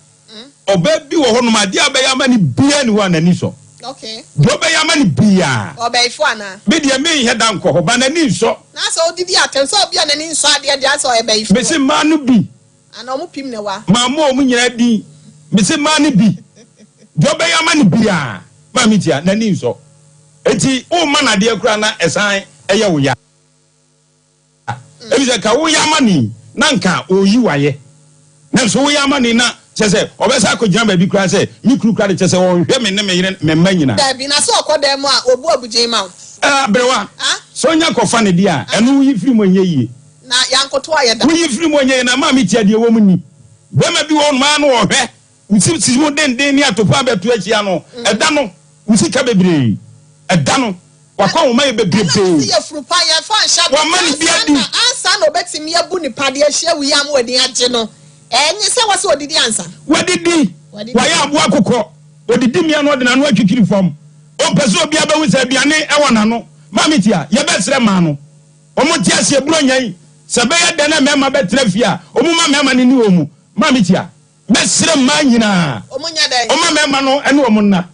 Ɔbaa bi wɔ hɔnom adeɛ a bɛyɛ ama no biara ni hɔ a n'ani sɔ. Deɛ ɔbɛyɛ ama no biara. Ɔbɛyifo anaa? Me deɛ menhɛ da nkɔ hɔ ba n'ani nsɔ. Na sɛ odidi atɛm sɛ obi a n'ani nsɔ adeɛ deɛ asɛ ɔyɛ bɛyifo. Mese mmaa no bi. Ana ɔmo pim ne wa? Maa mo ɔmo nyinaa din. Mese mmaa no bi. Deɛ ɔbɛyɛ ama no biara. Maame tia n'ani nsɔ. Eti woma n'adeɛ koraa na ɛsan ɛyɛ wo ya. Ebi sɛ ka woyɛ ama ni na nka oyi wayɛ. Nanso woyɛ ama ni na kyɛ sɛ ɔbɛsa akɔgyina baabi koraa sɛ me kuru koraa de kyɛ sɛ ɔnhwɛ me ne me yere me mma nyinaa. Dabi, na sɛ ɔkɔ dan mu a obu abugyen ma wo. Aberewa, Ah? sɛ ɔnya kɔfa ne deɛ a ɛno woyi firi mu ɛnyɛ yie. Na yankoto a yɛda. Woyi firi mu ɛnyɛ yie na maame tia deɛ ɛwɔ mu ni. Bɛrima bi wɔ hɔ nom a na ɔhwɛ wo sisi mu denden ne atopa abɛto ahyia no ɛda no wo sika bebree ɛda no wakɔ ahoma yɛ bebrebe. Ɛna sɛ yɛ furu pa yɛfa nhyɛ Wama ne bi adi. Ansa na obetumi abu nipa de ahyia wo yi ama w'ani agye no ɛnye sɛ wɔsɛ odidi ansa. Wadidi. Wadidi. Wayɛ aboa kokɔ odidi mmea no ɔde n'ano atwitwiri fam ɔmpɛ sɛ obiara bɛhu sɛ aduane ɛwɔ n'ano. Maame tia yɛbɛsrɛ maa no ɔmo te aseɛ buro nya yi sɛ bɛyɛ dɛn na mmarima bɛtena fie a ɔmo ma mmarima no ni wɔ mu. Maame tia mɛsrɛ mmaa nyinaa Ɔmo nya dɛn? ɔma mmarima no ɛne ɔmo nna.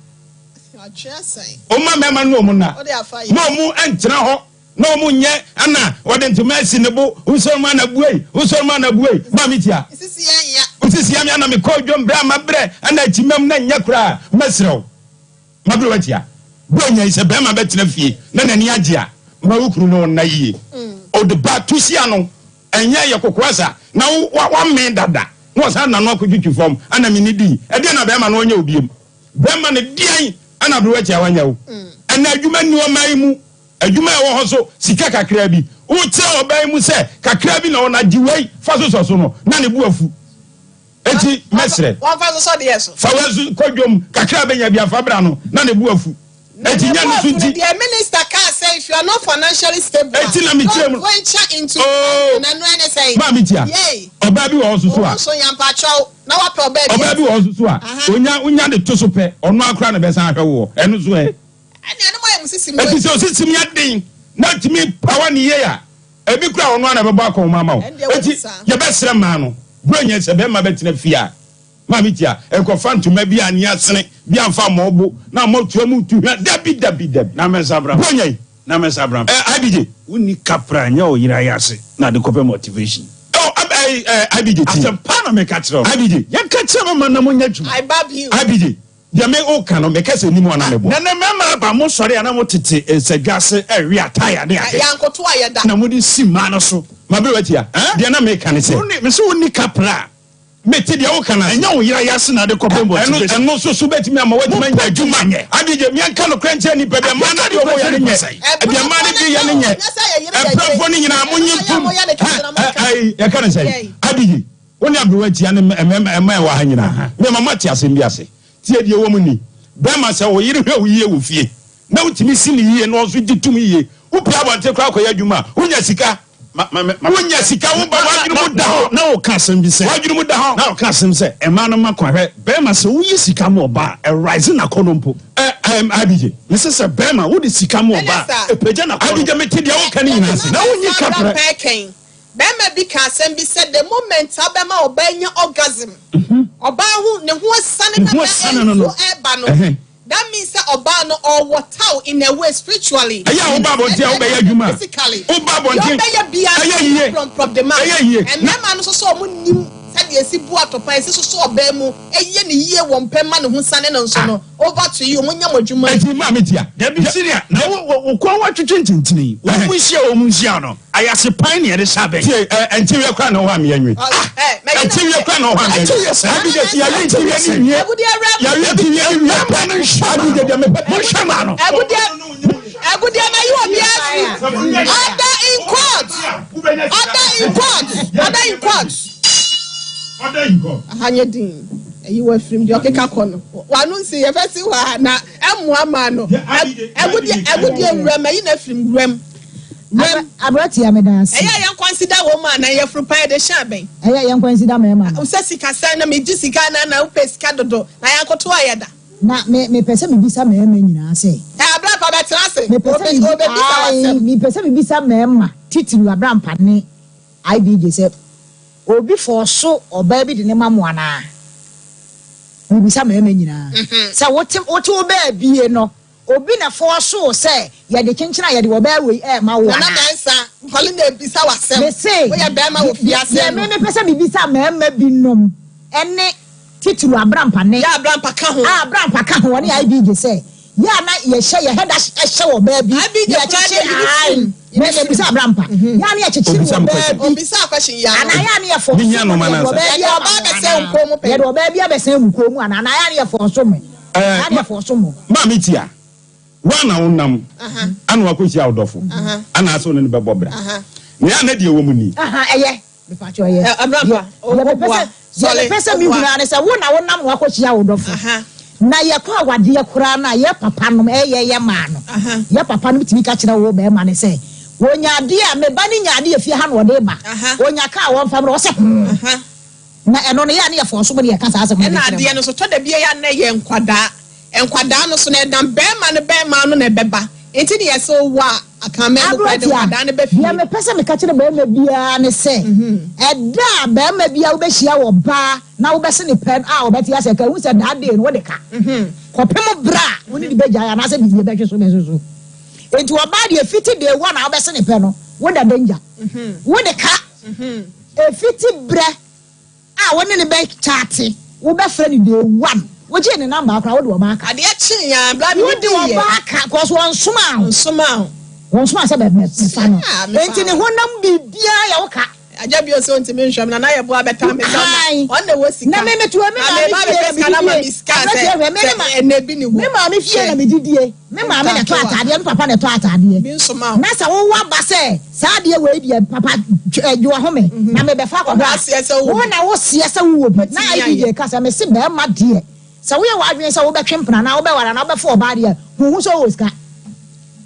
Atwe asɛn. Ɔma mmarima no ne ɔmo nna. Ɔde afa yi. Na ɔmo ntena hɔ na ɔmo nyɛ ɛna ɔde ntoma asi ne bo wosɔre mu ana buei wosɔre mu ana buei. Maame tia Sisi yɛn ya. Osisi ya mi ana mekɔ dwom brɛ ama brɛ ɛna akyimam na nyɛ koraa. Mɛsrɛ wo mabere watia bro nya yi sɛ bɛrima bɛtena fie na n'ani agye a ma wo kunu ne wo nna yie. Ɔde ba to hyia no ɛnyɛ yɛ kokoa sa na wo wamee dada. Na ɔsan nano akɔtwitwi fam ana me ne dii. Ɛdeɛn na bɛrima no ɔnyɛ wo biom? Bɛrima no deɛn ana aberewa tia wanyɛ wo? Ɛnɛ adwuma nni ɔman yi mu. Adwuma a ɛwɔ hɔ so, sika kakraa bi. Wokyerɛ ɔbaa yi mu sɛ kakraa bi na ɔwɔ no, agye wei fa sosɔ so no, na ne bo afu. Enti mɛsrɛ. Wɔmfa nsosɔ deɛ so. Fa wei nso kɔ dwam, kakra a bɛnya biara fa bra no, na ne bo afu. Na Enti ne nyɛ bo no so afu no nti. deɛ minister kaa sɛ if you are not financially stable a, Enti na mekyerɛ don't mu. venture into Oh! na ɛno ɛne sɛn? Maame Tia, Yei! ɔbaa bi wɔ hɔ nso so Wo a. ho nso yampakyɛw na woapɛ ɔbaa bi Ɔbaa bi wɔ hɔ nso so a, Aha. onya, wonya de to so pɛ, ɔno ara koraa na ɛbɛsan ahwɛ woɔ. Ɛno nso ɛ? Ɛnea ne mo ayɛ mo sisi mu Enti sɛ osisi mu yɛ den na otumi power ne yie a, ebi koraa ɔno ara na ɛbɛbɔ akɔnhoma ama wo. Ɛndeɛ wɔ Enti mu saa. yɛbɛsrɛ mmaa no, Buronya sɛ bɛrima bɛtena fie a, maame tia, nkɔfa ntoma bi a ani asene bi amfa ammɔ wo bo na ammɔ tua mu tu hwa. Dabi, dabi, dabi. Na mɛsa bra. Buronya yi. Na mɛsa bra. Eh, IBJ. Wonni kapra nyɛ wo yere ayase na ade kɔpɛ motivation. Oh, ab, eh, eh, IBJ tie. Asɛm paa na meka kyerɛ wo. IBJ. Yɛnka kyerɛ mo ma na monyɛ adwuma. I bab you. IBJ. Deɛ me wo ka no me kasa nim a na me boa. Nɛnɛ mɛma aba mo sɔre a na mo tete nsadwa ase ɛwe ataya ne ade. Yɛankoto a yɛda. Na mo de si mmaa no so. Mabe watia. Deɛ na me ka ne sɛ. Wonni, me se wonni kapra a. Me te deɛ wo ka no ase. Ɛnyɛ wo yere ayase na ade kɔpɛ motivation. Ɛno nso so bɛtumi ama watumi anya adwuma. Adigye, meɛnka nokorɛ nkyerɛ nnipa, deɛ mmaa no deɛ ɔmo yɛ no nyɛ. Deɛ mmaa no de yɛ no nyɛ. Ɛpɛfoɔ no nyinaa mo nye ntom. Yɛka ne sɛn? Adigye. Wo ne aberewa atia ne mmarima a ɛwɔ ha nyinaa. Mema moate asɛm bi ase. Tie deɛ ɛwɔ mu ni. Barima, sɛ wo yere hwɛ wo yie wɔ fie, na wotumi si no yie na ɔnso gye tom yie, wopue abɔnten koraa kɔyɛ adwuma a, wonya sika. Wonya sika, wo ba, w'adwene mu da hɔ. Na woka asɛm bi sɛ. W'adwene mu da hɔ. Na woka asɛm sɛ, mmaa no mma kwan. Hwɛ, barima, sɛ woyi sika ma ɔbaa a, ɛrise n'akɔnnɔ mpo. Ɛ, ɛm, IBJ. Mese sɛ barima, wode sika ma ɔbaa a, ɛpagya n'akɔnnɔ. IBJ, mete deɛ woka no nyinaa ase. Na wonyi kaprɛ. Barima bi kaa asɛm bi sɛ the moment a wobɛma ɔbaa anya orgasm, ɔbaa ho ne ho asiane Ne na ho na asiane no no. nsuo ɛreba no, that means sɛ ɔbaa no ɔwɔ taw in a way spiritually. Ɛyɛ a woba abɔnten a wobɛyɛ adwuma a, Physically. woba abɔnten, Deɛ ɔbɛyɛ biara ɛyɛ yie, prɔmprɔm de ma. ɛyɛ yie. Na Mmarima no nso sɛ wɔn nim sɛdeɛ esi bu atɔpa, esi soso ɔbaa mu, ɛyɛ ne yie wɔ mpɛ ma ne ho sane no nso no, over to you, mo nyɛ mo adwuma yi. Enti maame tia. Dabi Syria, na wo wo wo kɔn watwetwe ntintini yi, wɔn mu nhyia wɔn mu nhyia no, ayase pan na yɛde hyɛ abɛn. Tie, ɛ ɛnkyeweɛ koraa na ɔhɔ a meyɛ nwe. Ah, ɛnkyeweɛ koraa na ɔhɔ a meyɛ nwe. Abigya ti yɛwe nkyeweɛ ne nwie. Yɛwe nkyeweɛ ne wie pɛ. Abigya deɛ mepɛ. Monhwɛ maa no. Agudeɛ ma yi obiara firi. Order in court. Order in court. Order in court. Order in court. Aha nyɛ din. Ɛyi wɔ afirim deɛ ɔkeka kɔ no. Wano nsi yɛfɛ si hɔ a na ɛmmoa maa no. Agudeɛ agudeɛ wuram ɛyi na afirim wuram. Wuram. Aberanteɛ meda ase. Ɛyɛ a yɛn consider wɔn mu anaa yɛforo paa yɛde hyɛ abɛn. Ɛyɛ a yɛn consider mmarima no. Sɛ sika sɛn na megye sika anaa na wopɛ sika dodo na yɛankoto a yɛda. Na me mepɛ sɛ mebisa mmarima nyinaa sɛ. Ɛ Abrampa bɛtena ase. Mepɛ sɛ Obe mebi obebisa ae w'asɛm. mepɛ sɛ mebisa mmarima titiriw Abrampa ne IBJ sɛ obi fɔɔso ɔbaa bi de no ma mo anaa? Mebisa mmarima nyinaa sɛ wote wote wo baabie no obi na fɔɔso wo sɛ yɛde kyenkyen a yɛde ɔbaa wei ɛɛma wo Nana anaa? Mensah, Paulina ebisa w'asɛm. Mese Woyɛ bɛrima wɔ deɛ fiase deɛ no. me mepɛ sɛ mebisa mmarima binom ne titiriw Abrampa ne Yɛ Abrampa ka ho. A Abrampa ka ho, ɔne IBJ sɛ yɛ a na yɛhyɛ yɛ hɛda hyɛ wɔ baa bi, IBJ na koraa deɛ yɛkyekyere yi ne ae, firim, yi me ne firim. mebisa Abrampa, yɛ a na yɛkyekyere Obisa wɔ me baa question. bi, Obisa question yi ano. anaa yɛ a na yɛfɔɔso Menya mo nɔɔma na no yɛde ansa. ɔbaa bi Yɛde ama ɔbaa mo abɛsɛn anaa, wo kɔn mu pɛn. yɛde ɔbaa bi abɛsɛn mo kɔn mu anaa, anaa yɛ a na yɛfɔɔso mo, Ɛɛ, yɛ a na ma, yɛfɔɔso mo. maame tia, woa na wonam ana wakɔhyia wo dɔfo anaasɛ wo ne no bɛbɔ bra. Nea na deɛ ɛwɔ mu ni. Aha, ɛyɛ. Mepakyɛw yɛ. Ɛ Abrampa, Deɛ mepɛ woboa. sɛ deɛ Sɔle, mepɛ sɛ woboa. mehunu ara ne sɛ wo na wonam na wakɔhyia wo dɔfo. Aha. Na yɛkɔ awadeɛ koraa no a, yɛ papa nom ɛyɛ yɛ maa no. Aha. Yɛ papa nom tumi ka kyerɛ wo bɛrima no sɛ, ɔnya adeɛ a, me ba no nya adeɛ fie ha na ɔde ba. Aha. Ɔnya kaa a wɔmfa mmra, ɔsɛ hmm. Aha. Na ɛno no yɛ a ne yɛ fɔɔso mo ne yɛka saa asɛm no de Ɛna kyerɛ adeɛ mo. no nso, tɔ da bi a yɛ a na ɛyɛ nkwadaa. Nkwadaa no so no, ɛnam bɛrima no bɛrima ano na ɛbɛba. Enti ne yɛ sɛ ɔwɔ a, akraman mu koraa de Aberanteɛ, nkwadaa no ba fie. deɛ mepɛ sɛ meka kyerɛ barima biara ne sɛ, ɛda a barima biara wobɛhyia ɔbaa na wobɛse no pɛ a ɔbɛte aseɛ ka, hu sɛ that day no wode ka kɔpem berɛ a wo ne no bɛgyae anaasɛ biribi bɛtwe so bɛso so. Enti ɔbaa deɛ fiti day one a wobɛse no pɛ no, woda danger. Wode ka ɛfiti berɛ a wo ne no bɛ chaate, wo bɛ frɛ no day one, wo gyee ne number koraa wo de ɔbaa ka. Adeɛ kyee aa bra me Wo de di yɛ. ɔbaa ka cause wɔn somaa wo. Wɔn somaa wo. Wɔn somaa sɛ bɛ bɛ fa no. Ah, me fa Enti ne wo. honam biribiara yɛ wo ka. Agya bi ose ontimi nhwɛ me na na yɛ boa bɛta me sɛ Ae. ɔno na ɛwɔ sika. Na me meto me Na maame me ba fie bɛpɛ na sika na ma medidie. me sika Aberanteɛ sɛ hwɛ, me ne sɛ ma- ɛnɛ bi ni hɔ. Me maame fie Hwɛ. na medidie. Me maame na ɛtɔ Ntakewa. ataadeɛ, me papa na ɛtɔ ataadeɛ. Bi nso ma wo. Na sɛ wowɔ aba sɛ saa adeɛ wei deɛ papa gye wahome na mebɛfa akɔhwɛ Wo na aseɛ sɛ wowɔ wo bi. na woseɛ sɛ wowɔ bi. Na Wobɛtumi IDJ ayɛ. ka sɛ mese bɛrima deɛ sɛ woyɛ w'adwene sɛ wobɛtwe mpena anaa wobɛware anaa wobɛfa ɔbaa deɛ huhu sɛ wowɔ sika.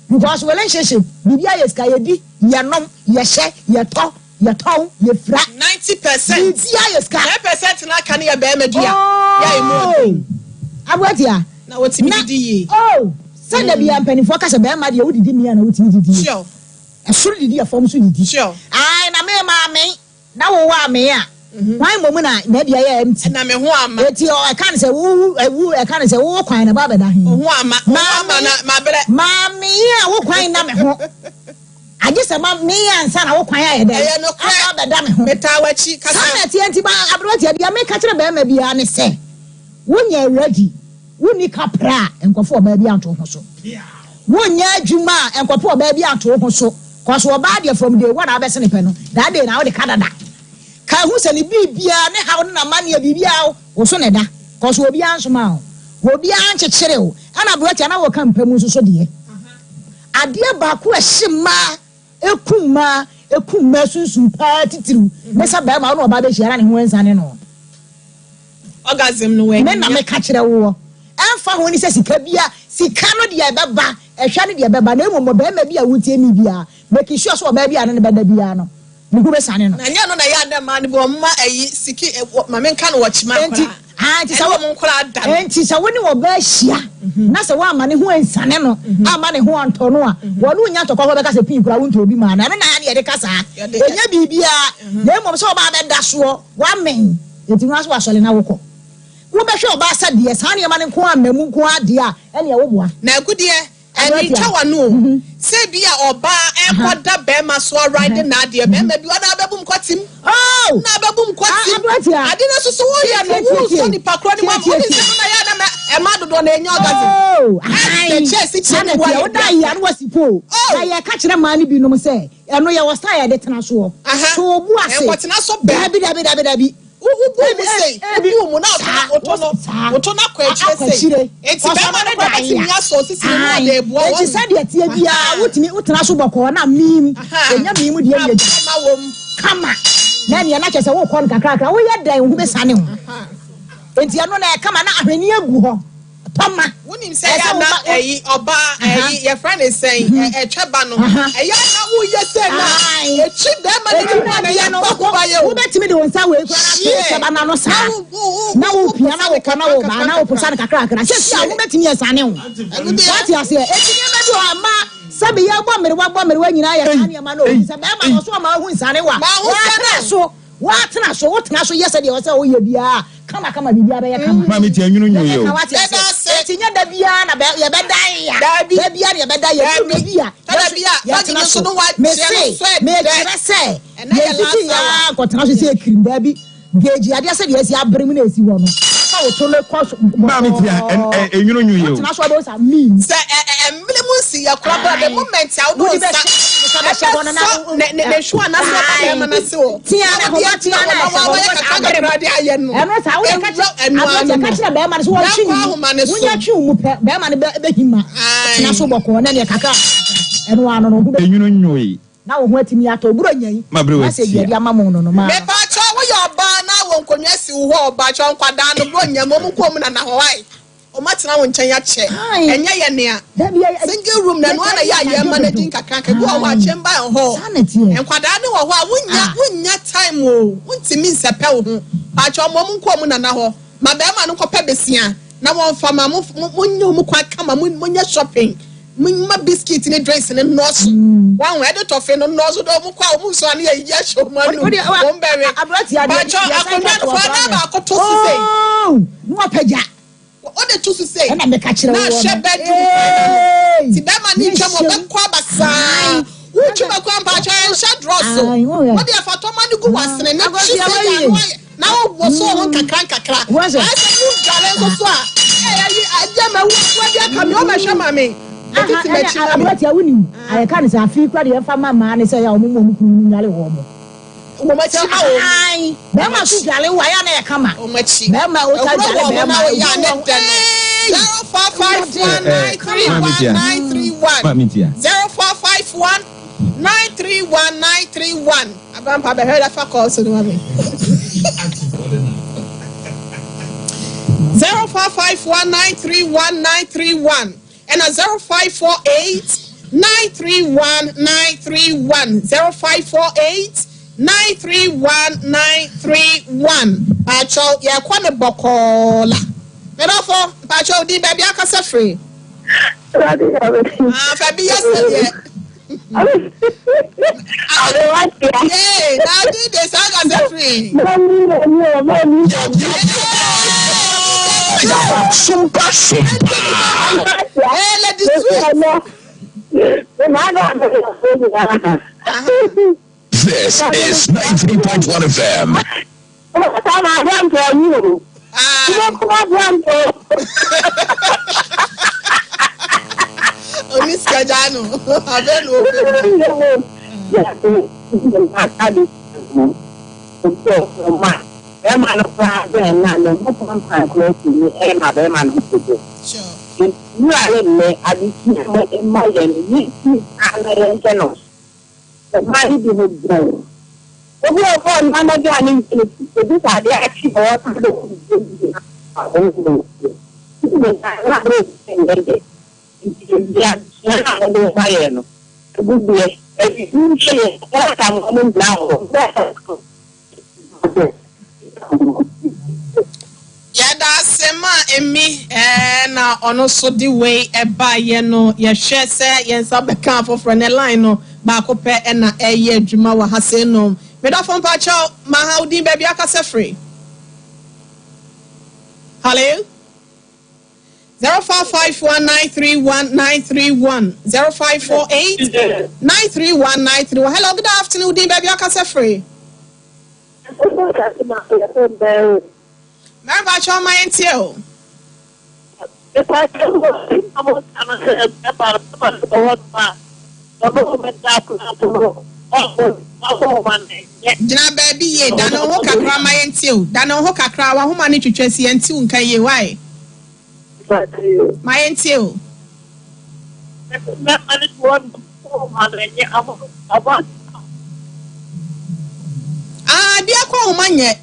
Because relationship biribi ayɛ sika yɛdi yɛnom yɛhyɛ yɛtɔ yɛtɔn yɛfira 90%. biribi ayɛ sika. 10% na aka ne yɛ bɛrima dua. Yɛ emu ɔden. Aberanteɛ. Na wotumi didi yie. Oh, sɛ da bia mpanimfoɔ ka sɛ bɛrima deɛ wodidi mmea na wotumi didi yie. Sure. Ɛsoro didi ɛfam so didi. Sure. Ae na me maame na wowɔ ame a. Hwan mmom na na deɛ yɛ empty. Na me ho ama. Eti ɔ ɛka ne sɛ wo ɛwu ɛka ne sɛ wo kwan na ba bɛda he. Ho ama. Ho ama na mabrɛ. Maame yi a wo kwan na me ho. Agye sɛ ma me ansa na wo kwan ayɛ dɛ. Ɛyɛ nokorɛ. Aba bɛda me ho. Metaa w'akyi kasa. Saa na ɛteɛ nti ba aberanteɛ deɛ meka kyerɛ bɛrima biara ne sɛ wonyɛ ready wonni kapra a nkɔfo ɔbaa bi anto ho so. Wonyɛ adwuma a nkɔfo ɔbaa bi anto ho so. Kɔso ɔbaa deɛ from day one a wabɛse ne pɛ no that day na wode ka dada. Ka ho sɛ ne biribiara ne haw ne n'amanneɛ biribiara wo so ne da. Kɔso obiara nsoma wo. Obiara nkyekyere wo. Ɛna aberanteɛ na wɔka mpa mu nso so deɛ. Adeɛ baako a ɛhye mmaa eku mmaa eku mmaa sunsun paa titiriw ne sɛ bɛrima wo ne ɔbaa bɛhyia na ne ho nsane no. Orgasm no wɔ Me na meka kyerɛ woɔ. Ɛmfa ho ne sɛ sika bia sika no deɛ ɛbɛba ɛhwɛ no deɛ ɛbɛba na mmom ɔbɛrima bi a wotie mi biara make sure sɛ ɔbaa bi a ne ne bɛda biara no ne ho bɛsane no. Na nyɛ no na yɛ ada mmaa no bi wɔn ma ɛyi siki maame nka no wɔ kyima Enti koraa. ah, nti sɛ Ɛne wo wɔn nkoraa da no. enti sɛ wo ne ɔbaa hyia na sɛ woama ne ho ansane no ama ne ho antɔ no a wɔne wonya ntɔkwa hɔ bɛka sɛ pii koraa wontɔ obi maa no ɛno na yɛ ne yɛde ka saa Yɛde ɛnyɛ biribiara na mmom sɛ ɔbaa bɛda soɔ woamen enti no so wasɔre na wokɔ wobɛhwɛ ɔbaa sɛ deɛ saa nneɛma no nko a mmamu nko adeɛ a ɛneɛ woboa Na agudeɛ ɛni Aberanteɛ. twa w'ano o. Sɛ bi a ɔbaa ɛkɔda bɛrima so aride n'adeɛ bɛrima bi ɔna abɛbum kɔtim. Oh! Na abɛbum kɔtim. Ah, aberanteɛ. Ade no soso woyɛ no Tie, tie, wosɔ tie. nipa korɔ ne mu ama Tie, wode tie, nsɛm na yɛ ana ɛma dodoɔ na ɛnya orgasm. Oh, Ɛsɛ kyɛ si kyɛ ne Saa na wayɛ ɛteɛ. Woda yi ano wasi po. Oh. Na yɛka kyerɛ mmaa no binom sɛ ɛno yɛwɔ style yɛde tena soɔ. Aha. So obu ase. Ɛnkɔtena so bɛn. Dabi dabi dabi dabi. Wobu mu sei wobu mu na woto no Saa. woto no akɔ akyire Akɔ akyire. sei. Enti bɛrima no kora bɛtumi asɔ osisi no na ɔde eboa Enti wɔn. sɛdeɛ teɛ biara wotumi wotena so bɔkɔɔ na miim. Aha. Ɛnya miim deɛ Na yɛ bɛrima wɔ mu. kama. Na nea na kyerɛ sɛ wokɔ no kakrakra woyɛ dɛn wo ho bɛsane wo. Enti ɛno na ɛkama na ahwenneɛ agu hɔ. Tɔma. Wonim sɛ yɛ ana ɛyi ɔbaa ɛyi yɛfrɛ ne sɛn ɛtwɛ ba no ɛyɛ ana woyɛ sɛ na Aye. ekyi bɛrima ne Eti ne na mu na deɛ yɛ no baako ba yɛ o. wobɛtumi de wo nsa wei koraa na Hyɛ. atwe ba n'ano saa Na wo- wo- na wo- wo pia na wo kɔ na wo ba na wo posa no kakrakra sɛ si a wobɛtumi asane wo Ɛno deɛ- wate aseɛ eti nneɛma bi wɔ hɔ a mmaa sɛbi yɛbɔ mmerewa bɔ mmerewa nyinaa yɛ saa nneɛma no obi sɛ bɛrima no ɔso ɔma ahu nsane wa Ma ho sɛ watena no. so watena so wotena so yɛ sɛdeɛ ɔsɛ woyɛ biara kama kama biribiara bɛyɛ kama Maame tie nwunu nwu yi o. Yɛbɛka wate Yɛda aseɛ ase. eti nyɛ da biara na yɛbɛda ya Dabi. da biara na yɛbɛda ya Dabi. edu bi a Tada bi a, yɛtena dɔgye so no so no wa- mese kyerɛ no so ɛdɛ. mekyerɛ sɛ Ɛnɛ yɛ yɛsisi last hour. yaa nkɔtena so sɛ ekirim daabi geegi adeɛ sɛ deɛ esi abere mu na esi hɔ no fa woto no kɔ so Maame tie enwunu nwu yi o. wotena so ɔbɛn sa mean Sɛ ɛ ɛ mmiri mu nsi yɛ kora bra the moment a wode wo Wode nsa bɛhyɛ bɛhyɛ hɔ no na ɛbɛsɔ ne ne ne hwa na so ɔba bɛrima no ase o. Tia Na na wode homa agyina tia hɔ na na ɛhyɛ hɔ wayɛ no kakra abere kakra de ayɛ no. ɛno saa wode ka Ɛwura kyerɛ ɛno ano aberanteɛ ka no. kyerɛ bɛrima no sɛ wɔntwe Yɛnkɔ ahoma no ne so. mu wonya twe wo mu pɛ bɛrima no bɛhima Aye. tena so bɔkɔɔ na neɛ kakra ɛno ano no ho bɛ Enwunu nwu yi. na wo ho atumi atɔ oburo nya yi Ma bere na sɛ watia. deɛ de ama mo no no maa Mepaakyɛ woyɛ ɔbaa na wɔ nkonnwa si wo hɔ ɔbaakyɛ nkwadaa no bro nyam ɔmo kɔ ɔmo nana hɔ ae. Ɔmo atena wo nkyɛn akyɛ. Aye. Ɛnyɛ yɛ nea. Dabi, Single room na ɛno ara na yɛ a yɛ ma no di nkakra nkakra. Bi wɔ hɔ a chamber and hall. Saa na ɛteɛ. Nkwadaa no wɔ hɔ a wonya Ah. wonya time o. Wontumi nsɛpɛ wo ho. Paakyɛ ɔmo ɔmo nkɔ ɔmo nana hɔ. Ma bɛrima no nkɔpɛ besia na wɔmfa ma mo mo monyɛ ɔmo kwan kama mo monyɛ shopping. Mo ma biscuit ne drinks ne nnɔɔso. Wɔn ɛde tɔfe no nnɔɔso de ɔmo kɔ a ɔmo nso ano yɛ yiyi ahyɛ ɔmo anum. Wɔn bɛwe. aberanteɛ adeɛ Paakyɛ akonnwa no fa na baako to so sei. na wapagya Wode to so sei. ɛna meka kyerɛ Na wo ahyɛ bedroom kwan na no. Ti bɛrima ne ntwam ɔbɛkɔ aba saa. Wotwi bɛkɔ mpakyɛ ɛnhyɛ drɔs o. Aye, woyɛ. Wode afa tɔma no gu w'asene ne Akwasi, twi sɛ abayi. yɛ ano ayɛ. Na wowɔ so ho nkakra nkakra. Wɔn sɛ- Ayɛ sɛ wodware nso so a, ɛyɛ yi agye ma wu adi aka me ɔbɛhwɛ ma me. Ɛtete m'akyi ma me. aberanteɛ wonim ayɛka ne sɛ afei kora deɛ ɛmfa ma mmaa ne sɛ yɛ a ɔmo mu ɔmo kunu no nwale wɔ mo. Wɔn akyi Sɛ ma wɔn. ae, bɛrima so dwale wo a, ɛyɛ a na ɛyɛ kama. Wɔn akyi. Bɛrima a wota Ɛhuro dwale wɔ wɔn bɛrima, na wɔyɛ a ɛhuro ne wɔ dɛ no. Ei! 0451 931 931. Maame Tia. 0451 931 931. Abampa bɛhwɛ dɛ fa kɔɔ so no ma me. 0451 931 931 ɛna 0548 931 931 0548 931 931. Mpakyɛw, yɛkɔ ne bɔkɔɔ la. Medɔfo, mpakyɛw din baabi akasa firi. Ah, fa bi yɛ sɛdeɛ. Yee, na adi de saa akasa firi. Sumpa sumpa. Hey, Lady Sweet. This is 93.1 FM. Ah, Onisikagya no, abɛ na ofe mu. Bɛrima no koraa bɛn na ne ho pampan koraa tumi ɛma bɛrima no ho dodo. Nwura ne nnɛ adesua mu mma yɛn yɛnti saa na yɛnhyɛ no. Mmaa no bi ho bɔn. Obi wɔ hɔ a ɔno anadwo a ne nkyɛn no ebi sɛ adeɛ akye a ɔsan de kɔ baabi a ɔwɔ mu. Nti na abere nyɛ dɛ. Nti adesua no a wɔde ma yɛn no, agudeɛ, ɛbi nhyɛ yɛn wɔn a wɔn nyinaa wɔ hɔ. Yɛda ase ma emi ɛɛ na ɔno nso de wei ɛbaeɛ no. Yɛhwɛ sɛ yɛn nsa bɛka afoforɔ ne line no baako pɛ ɛna ɛyɛ adwuma wɔ ha sei nom. Medɔfo, mpakyɛw, ma ha wo din baabi akasa firi. Hello, 0551931931, 0548931931. Hello, good afternoon. Wo din baabi akasa firi. Mary, mpakyɛw, ma yɛn tie o. Gyina baabi yie, dane wo ho kakra ma yɛn tie o. Dane wo ho kakra, wahoma ne twitwa si yɛn ti wo nka yie wae. Ma yɛn tie o. Ah, bi akɔ ahoma nyɛ.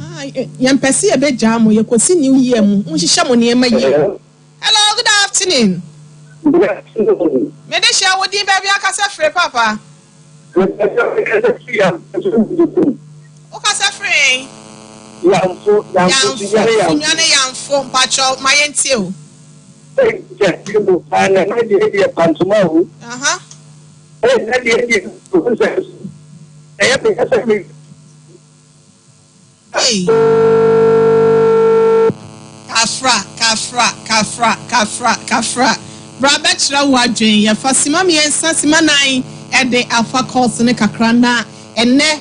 Ah, yɛmpɛ sɛ yɛbɛgyaa mo, yɛkɔsi New Year mu, monhyehyɛ mo nneɛma yie. Hello, good afternoon. Mede hyɛ wo din baabi akasa firi, papa. Wokasa firi? Yamfo, Yamfo. Yamfo, Sunyani Yamfo, mpakyɛw, ma yɛntie o. Na deɛ deɛ pantoma o. Na deɛ deɛ ɛyɛ meyɛ sɛ me. Hey. Kafra, kafra, kafra, kafra, kafra. Bra bɛkyerɛ wo adwen. Yɛfa sima 3, sima 4 ɛde afa course ne kakra na ɛnɛ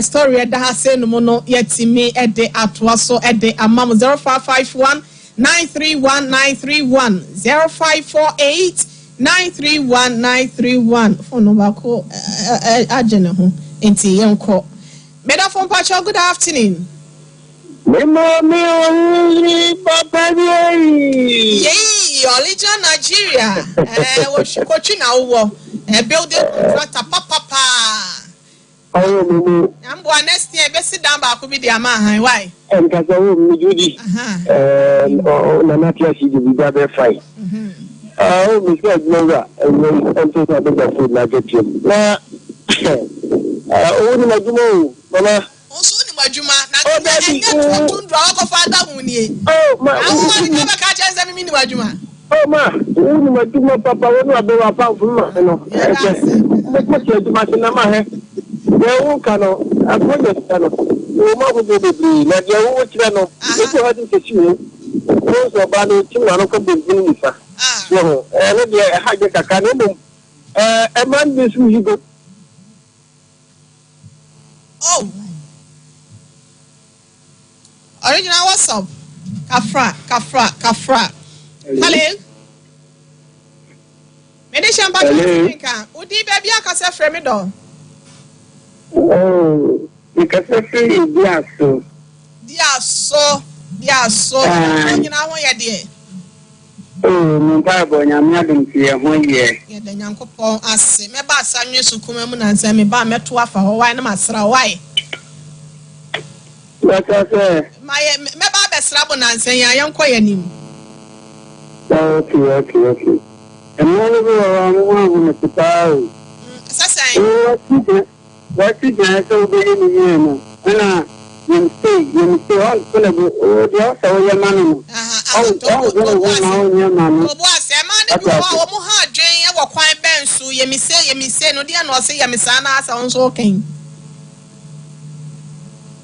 story ɛda ha sɛ no mu no yɛtumi ɛde atoa so ɛde ama mo. 0551 931 931, 0548 931 931. Phone no baako agye ne ho nti yɛnkɔ. Medafo, mpakyɛw, good afternoon. Me maame oyi papa bi eyi. Yeyi, original Nigeria. Wɔhwi kotwi na wowɔ. Building contractor papapa. Ɔwɔ mi mu. Nyamboa, next year ebesi dan baako bi de ama ahan why. Nkasa wo mi judi. Nana te ase de biribi abɛ fae. Ɔ mi sɛ adwuma wura ɛnyɛ ɛnto sɛ abɛgya food na akɛkyɛ mu. Na ɔwɔ nim adwuma o, nana. Nso wonim adwuma na Oh, Daddy, ɛnyɛ tuotundura wakɔfa ada ho nie. Oh, ma Ahoma ne ka bɛka kyerɛ sɛ mimi nim adwuma. Oh, ma wonim adwuma papa, wo ne abɛwɔ apamfo ma me no. Yɛda ase. Mɛkɔte adwuma se na ma hɛ. Deɛ woka no, akɔnyɛ sika no. Wɔ mu ahodoɔ bebree na deɛ wowɔ kyerɛ no, ebi wɔ hɔ de sɛsi mu. Wo nso ɔbaa no kyim n'ano kɔ benkum nifa. So ho, ɛno deɛ ɛha gye kakra na mmom ɛma no bi nso yi go. Oh. Original, what's up? Kafra, kafra, kafra. Hello. Mede hyɛ mpatwa Hello. nka. Wodi baabi akasa frɛ me dɔ. Oh, mekasa firi Diaso. Diaso, Diaso. Aye. Wo nyina ho yɛ deɛ? Oh, me mpaebɔ Nyame adom nti yɛ ho yɛ. Yɛda Nyankopɔn ase. Mɛba Asanwe so kuma mu nansa meba a mɛto afa hɔ wae na masra wo wae. Wata sɛ? Mayɛ, mɛba abɛsra mo nansa yi a yɛnkɔ yɛn anim. Okay, okay, okay. Mmaa no bi wɔ hɔ a wɔn ho ahomete paa o. Sɛ sɛn? Wo wasi gyinae sɛ wobɛyɛ ne yie no, ɛna yɛm sei, yɛm sei, ɔnto ne bo, wo deɛ ɔsɛ woyɛ ma no no, ɔndwene ho ma wonyɛ ma no. Tobo ase, mmaa no bi wɔ hɔ a wɔn ha adwene wɔ kwan bɛn so, yɛ me sei, yɛ me sei no, deɛ na ɔse yɛ me saa na asɛ wo nso woka yi.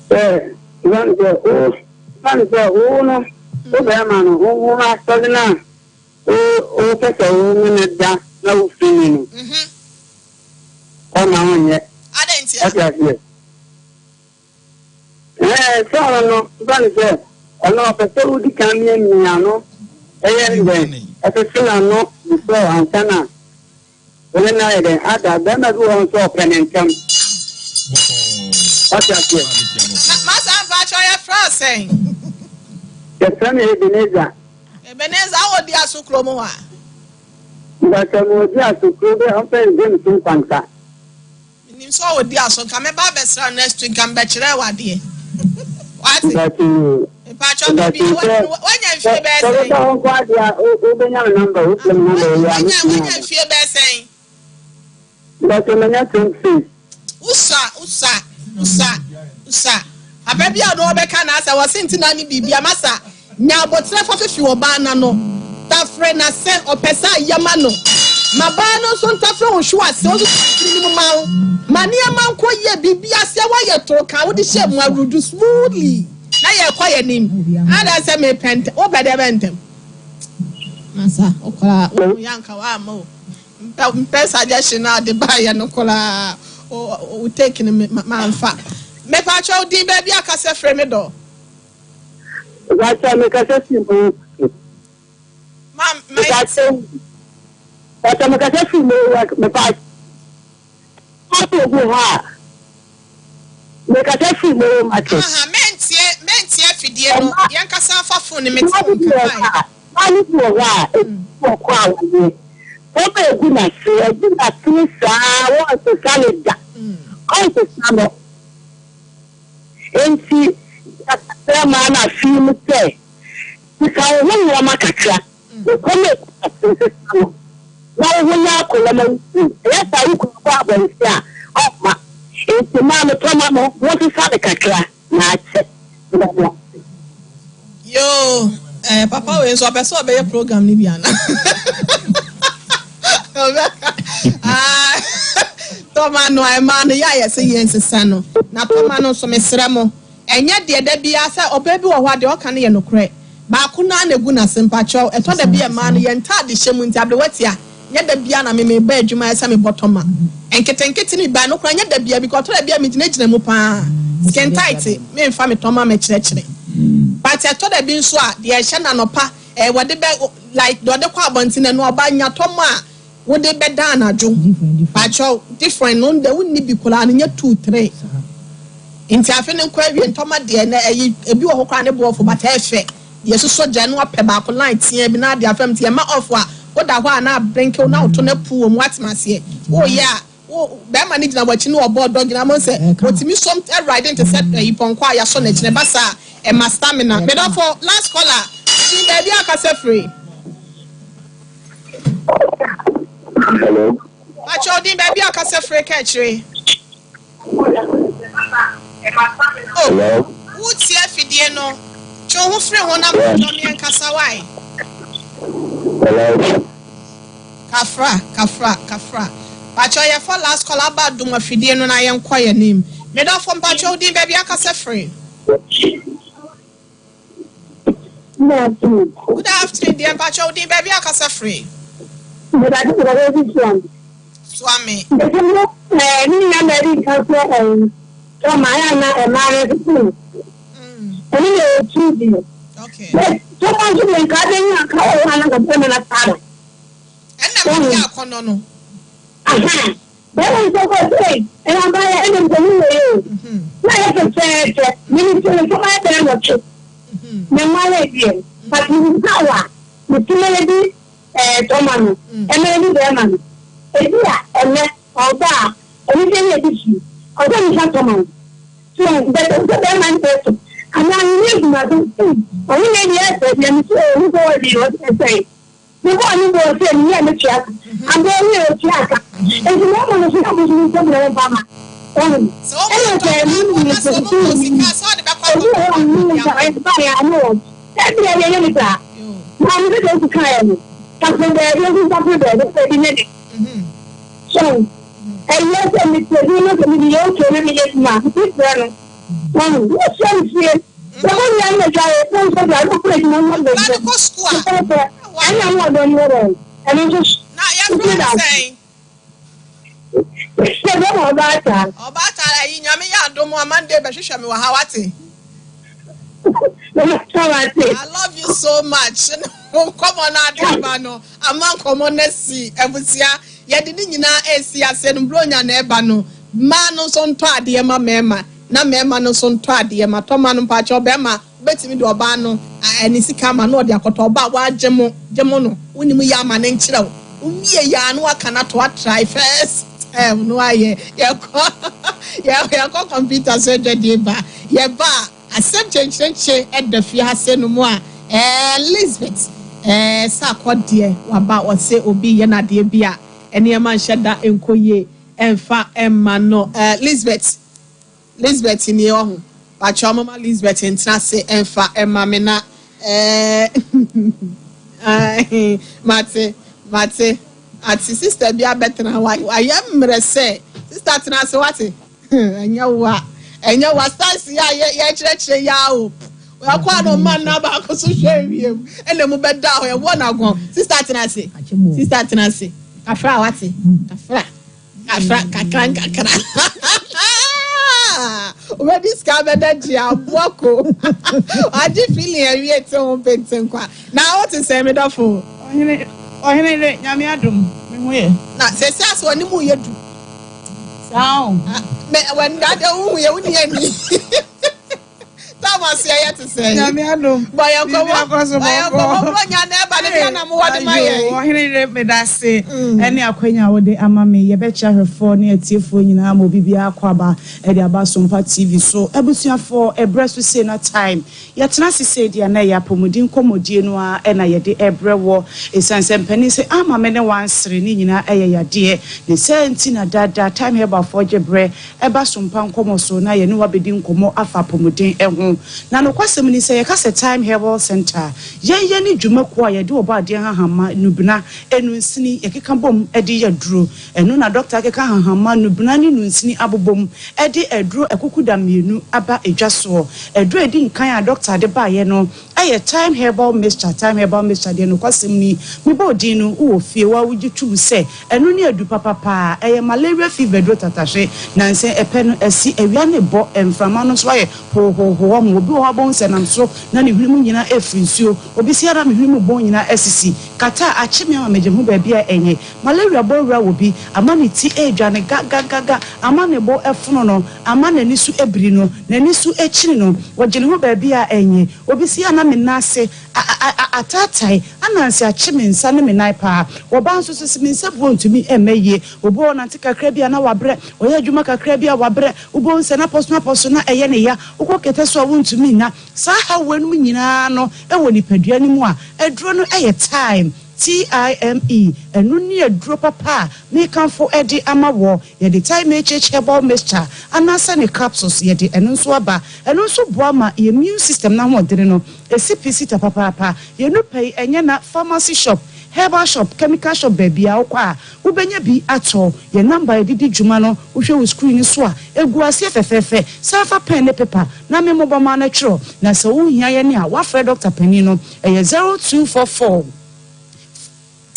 Sɛ, ɛsiane sɛ wo, ɛsiane sɛ wo no, wo bɛrima no, wo ho asɔre no a, wo, wopɛ sɛ wo ne no da na wofiri ni no, ɔma wonyɛ. Adɛn ntia? Wate aseɛ? Ɛɛ, sɛ ɔno no, ɛsiane sɛ ɔno ɔpɛ sɛ wodi kan miamia no, ɛyɛ ne dɛn, ɛfefe n'ano before ansa na wo ne no ayɛ dɛn ada. Bɛrima bi wɔ hɔ nso ɔpɛ ne ntɛm. Wate aseɛ? Masa mpakyɛ yɛfrɛ wo sɛn? Yɛfrɛ me Ebenezer. Ebenezer, wɔ Diaso kurom hɔ a? Mpakyɛ mewɔ Diaso kuro bi a wɔfrɛ no James Nkwanta. Menim sɛ ɔwɔ Diaso, nka mɛba abɛsra wo next week, nka mebɛkyerɛ wo adeɛ. Wate? Mpakyɛ yoo. Mpakyɛ baabi a wanya mfie bɛyɛ sɛn? Sɛ wobɛba hɔ nko adeɛ a, wobɛnya me number, wofrɛ me number wei a, mɛtumi aba. Wanya mfie bɛyɛ sɛn? Mpakyɛ manya 26. Wosua, wosua, wosua, wosua. Papa bi a ɔno ɔbɛka n'asɛ wɔse nti na ne biribi a masa nya aboterɛ fa fifi ɔbaa n'ano tafere n'ase ɔpɛ sɛ ayɛ ma no ma baa no nso ntafere wo hwe ase ɔnso tiri no mu ma wo ma nneɛma nkɔ yie biribi aseɛ woayɛ toro ka wode hyɛ mu awurudu smoothly na yɛkɔ yɛ nim ada sɛ mepɛ ntɛm wopɛ deɛ bɛ ntɛm masa wokɔla wo yanka woamma o. Mpɛ suggestion a ɔde baayɛ no koraa o take no manfa. Mepakyɛw din baabi a kasa firi me dɔ. Mepakyɛw me kasa firi mo. Ma ma. Mepakyɛw mepakyɛw me kasa firi mo mepakyɛw obi hɔ a me kasa firi mo market. Aha mentie mentie afidie no yɛn kasa afa phone no mete wo nka fine. Maame bi wɔ hɔ a, ebi wɔ kɔ a wɔyɛ. Wɔma egu n'ase, egu n'ase saa, wɔnsesa no da. Ɔnsesa no. Enti, yɛka kyerɛ maa no afe yi mu sɛ, sesa wo ho nneɛma kakra. Kɔm a egu n'ase, sesa no. Na wo ho nyɛ akɔnnɔ ma wo kunu. Ɛyɛ saa a, wo kunu kɔ abɔnten a, ɔmma. Enti maame tɔ ma no, monsesa no kakra. Na akyɛ meda mo ase. Yoo eh, papa wei nso ɔpɛ sɛ ɔbɛyɛ program no bi ana? Ah, tɔma no a ɛmaa no yɛ a yɛsɛ yɛn nsesa no na tɔma no nso mesrɛ mo ɛnyɛ deɛ da biara sɛ ɔbaa bi wɔ hɔ a deɛ ɔka no yɛ nokorɛ baako naa na egu n'ase mpakyɛw ɛtɔ da bi ɛmaa no yɛn ntaade hyɛ mu nti aberewa tia. Nyɛ da biara na me meba adwuma ayɛ sɛ mebɔ tɔma. Nketenkete no bi ba, ɛno koraa nyɛ da biara because ɔtɔ da bi a megyinagyina mu paa. Skin tight, memfa me tɔma mɛkyerɛkyerɛ. But ɛtɔ da bi nso a, deɛ ɛhyɛ no anɔpa, eh, wɔde bɛ, like deɛ ɔde kɔ abɔnten ɛno ɔba nya tɔma a wode bɛda anadwo. Pakyɛw, different no deɛ wonni bi koraa no nyɛ two, three. Nti afe no nkɔ awie ntɔma deɛ na ɛyi, ebi wɔ hɔ koraa ne bo ɔfo but ɛyɛ fɛ. Yɛsosɔ gya na wapɛ baako line teaa bi na ade afam nti ɛma off a woda hɔ a na abrenke wo na woto no apu wɔ mu woate maseɛ woyɛ a wo bɛrima no gyina wakyi na ɔbɔ dog na mo sɛ otumi som riding te sɛ ayi pɔnkɔ a yasɔ n'akyi na ɛba saa a ɛma stamina medɔfo last caller din baabi a kasa firi. Hello. Pakyɛ odin baabi a kasa firi ka akyire. Oh, Hello. Wotie afidie no. Twe wo ho firi ho na mpakyɛw me yɛnkasa wai. Hello. Kafra, kafra, kafra. Mpakyɛw yɛfa last call aba adum afidie no na yɛnkɔ yɛn anim. Medɔfo mpakyɛw wo din baabi akasa firi. Good afternoon. Good afternoon deɛ mpakyɛw wo din baabi akasa firi. Mebade bɔbɔ bi soa me. Soa me. Nti mo ɛɛ ne nua Mary ka sɛ ɛyi tɔma ayɛ ana ɛmaa no nso no. Ɛno na ɛyɛ true deɛ. Okay. But tɔma nso deɛ nka abɛnya nka wɔ hɔ ana nka bɛma no asaara. Ɛnna mo yɛ akɔnɔ no. Aha. Bɛrima no sɛ ɔkɔ sɛ ɛna abayɛ ɛna mpɛmu wɔ yɛ o. Na yɛ fɛfɛɛfɛ mene sɛ ne fɔm ayɛ bɛyɛ nɔtwe. Na mma yɛ deɛ but menim how a metumi yɛ bi ɛɛ tɔma no ɛmɛ yɛ bi bɛrima no. Ebi a ɛnɛ ɔba a ɛne sɛ yɛ bi fi ɔsɛ mefa tɔma no. So bɛtɛ sɛ bɛrima no bɛto anaa ne adwuma so ɔno na ɛdeɛ ɛsɛ deɛ me sɛ ɔhu sɛ ɔde ɔsɛ Mebɔɔ ne bo ɔsɛ me yɛ metua ka. Aberɛ no yɛ ɔtua ka. Nti mmarima no so na mo nso mo nsam na wɔmfa ma. Wahu? Sɛ wɔn Ɛna yɛ sɛ tɔn mo mpo ne na sɛ sɛ wɔn wɔ me sika sɛ ɔde bɛkɔ obi wɔ hɔ a akɔtɔ mo de nsa ama. ɛba yɛ ano wɔn. Ɛbi a yɛyɛ ne saa. Maame sɛ deɛ osi kaeɛ no. Sapere baabi nso sapere baabi baabi nyɛ de. So ɛyɛ sɛ mete adwuma no sɛ mede yɛ okay na meyɛ adwuma a mete frɛ no. Wahu? Wohyia no fie. Sɛ mo nua no adware na nso deɛ wokɔ adwuma no Ba no kɔ sukuu a. Pɛpɛpɛ. Ɛna mo ɔdɔ no wɔ dɛn? Ɛno nso Na yɛfrɛ nti no da. sɛn? Yɛfrɛ no ɔbaatan. Ɔbaatan ayi Nyame yɛ adom a Monday bɛhwehwɛ me wɔ ha wate. Mama wate. I love you so much. Wo nkɔmmɔ no ade aba no ama nkɔmmɔ no asi abusua. Yɛde ne nyinaa esi ase no Buronya na ɛba no. Mmaa no nso ntɔ adeɛ ma mmarima na mmarima no nso ntɔ adeɛ ma tɔma no mpakyɛw bɛrima wobɛtumi de ɔbaa no ne sika ama na ɔde akɔtɔ ɔbaa wagye mo gye mo no wonim yɛ ama ne nkyerɛw wowie yɛ a na waka no ato atry first term no ayɛ yɛkɔ yɛkɔ computer so adwadie ba yɛba a asɛm kyɛnkyerɛnkyerɛ ɛda fie ha sɛ no mu a Elizabeth sɛ akɔdeɛ waba ɔsɛ obi yɛ n'adeɛ bi a nneɛma nhyɛ da nkɔ yie ɛmfa ɛmma no. Elizabeth, Elizabeth nie ɔho bakyɛ ɔmama Elizabeth ntena ase ɛmfa ɛma me na mate mate ate sister bi abɛtena wa wayɛ mmerɛ sɛ sister tena ase wate ɛnyɛ wa ɛnyɛ wa stars yɛ a yɛ yɛkyerɛkyerɛ yɛ a o wakɔ a na ɔma nna baako so hwɛ wiem ɛna mu bɛda hɔ ɛwɔ n'agɔn. Sister tena ase, sister tena ase kafra wate kafra kafra kakra nkakra wobɛdi sika bɛda gye aboa ko wagye feeling awie te ho penten kwa na wote sɛ me dɔfo. Ɔhene ɔhene de Nyame adom me ho yɛ. Na sɛsi ase ɔne mu yɛ du. Saa o. Mɛ wɔn dade wohu yɛ woni ani tam ase ɛyɛ te sɛ. Nyame adom. Bɔ yɛn nkɔmɔ. Biribi akɔ so bɔ yɛn bɔkɔɔ. nkɔmɔ Buronya na ɛba ne deɛ na mo wɔ de ma yɛn. Ayo, ɔhene de meda ase ɛne akwanya a wode ama me. Yɛbɛkyɛ ahwɛfoɔ ne atiefoɔ nyinaa ma obi biara akɔ aba ɛde aba Sompa TV so. Abusuafoɔ, ɛberɛ so sei na time yɛtena ase sei deɛ na ɛyɛ apɔmuden nkɔmmɔdie no a ɛna yɛde ɛbrɛ wɔ ɛsiane sɛ mpanin sɛ ama me ne wansere ne nyinaa ɛyɛ yadeɛ ne sɛ nti na daadaa Time Herbalfoɔ gye berɛ ɛba Sompa nkɔmmɔ so na yɛne wabɛdi nkɔmmɔ afa apɔmuden ɛho. Na nokwasɛm ni sɛ yɛka sɛ Time Herbal Center, yɛnyɛ ne dwumakuo a yɛde ɔbɔ adeɛ hahama nubena enunsini yɛkeka bom ɛde yɛ duro. Ɛno na dɔkta keka hahama nubena ne nunsini abobom ɛde aduro ɛkuku da mmienu aba edwa soɔ. Aduro edi nkan a dɔkta de baayɛ no ɛyɛ Time Herbal Mixture. Time Herbal Mixture deɛ, nokwasɛm ni, mebɔ odin no wowɔ fie wa wogye tum sɛ ɛno ne adu papapaa. Ɛyɛ malaria fever duro tatahwe nansɛn ɛpɛ no ɛsi awia ne bɔ mframa no nso ayɛ hohoho ho. Obi wɔ hɔ abɔn sɛ nam so na ne hwene mu nyinaa ɛfiri nsuo. Obi si ara me hwene mu bɔn nyinaa asisi kata a akye me ama megye ho baabi a ɛnyɛ malaria bɔ wura wɔ bi ama ne ti ɛredwane gagagaga ama ne bo ɛfono no ama n'ani so ebiri no n'ani so ekyiri no wɔgye ne ho baabi a ɛnyɛ. Obi si ana me nan ase ataatae anansi akye me nsa ne me nan paa. Wɔba nso so si me nsa buo ntumi ɛmɛ yie. Obi wɔ nante kakra bi a na wabrɛ, ɔyɛ adwuma kakra bi a wabrɛ. Wobɛhu sɛ napɔso napɔso na ɛyɛ ne ya. Wokɔ kɛtɛ so a wontumi nna. Saa haw no nyinaa no ɛwɔ nipadua no mu a aduro no ɛyɛ Time, Time. Ɛno ne aduro papa a mekamfo ɛde ama wɔ. Yɛde Time HH Herbal Mixture anaasɛ ne capsules, yɛde ɛno nso aba. Ɛno nso boa ma yɛ immune system n'ahoɔdene no esi pi sita papaapa. Yɛn pɛ yi ɛnyɛ na pharmacy shop, herbal shop, chemical shop, baabi a wokɔ a wobɛnya bi atɔ. Yɛn number yɛde di dwuma no, wohwɛ wo screen so a egu aseɛ fɛfɛɛfɛ. San fa pen ne paper na me mmobɔ ma no twerɛ. Na sɛ wohia yɛn a wafrɛ dɔkta panin no, ɛyɛ 0244.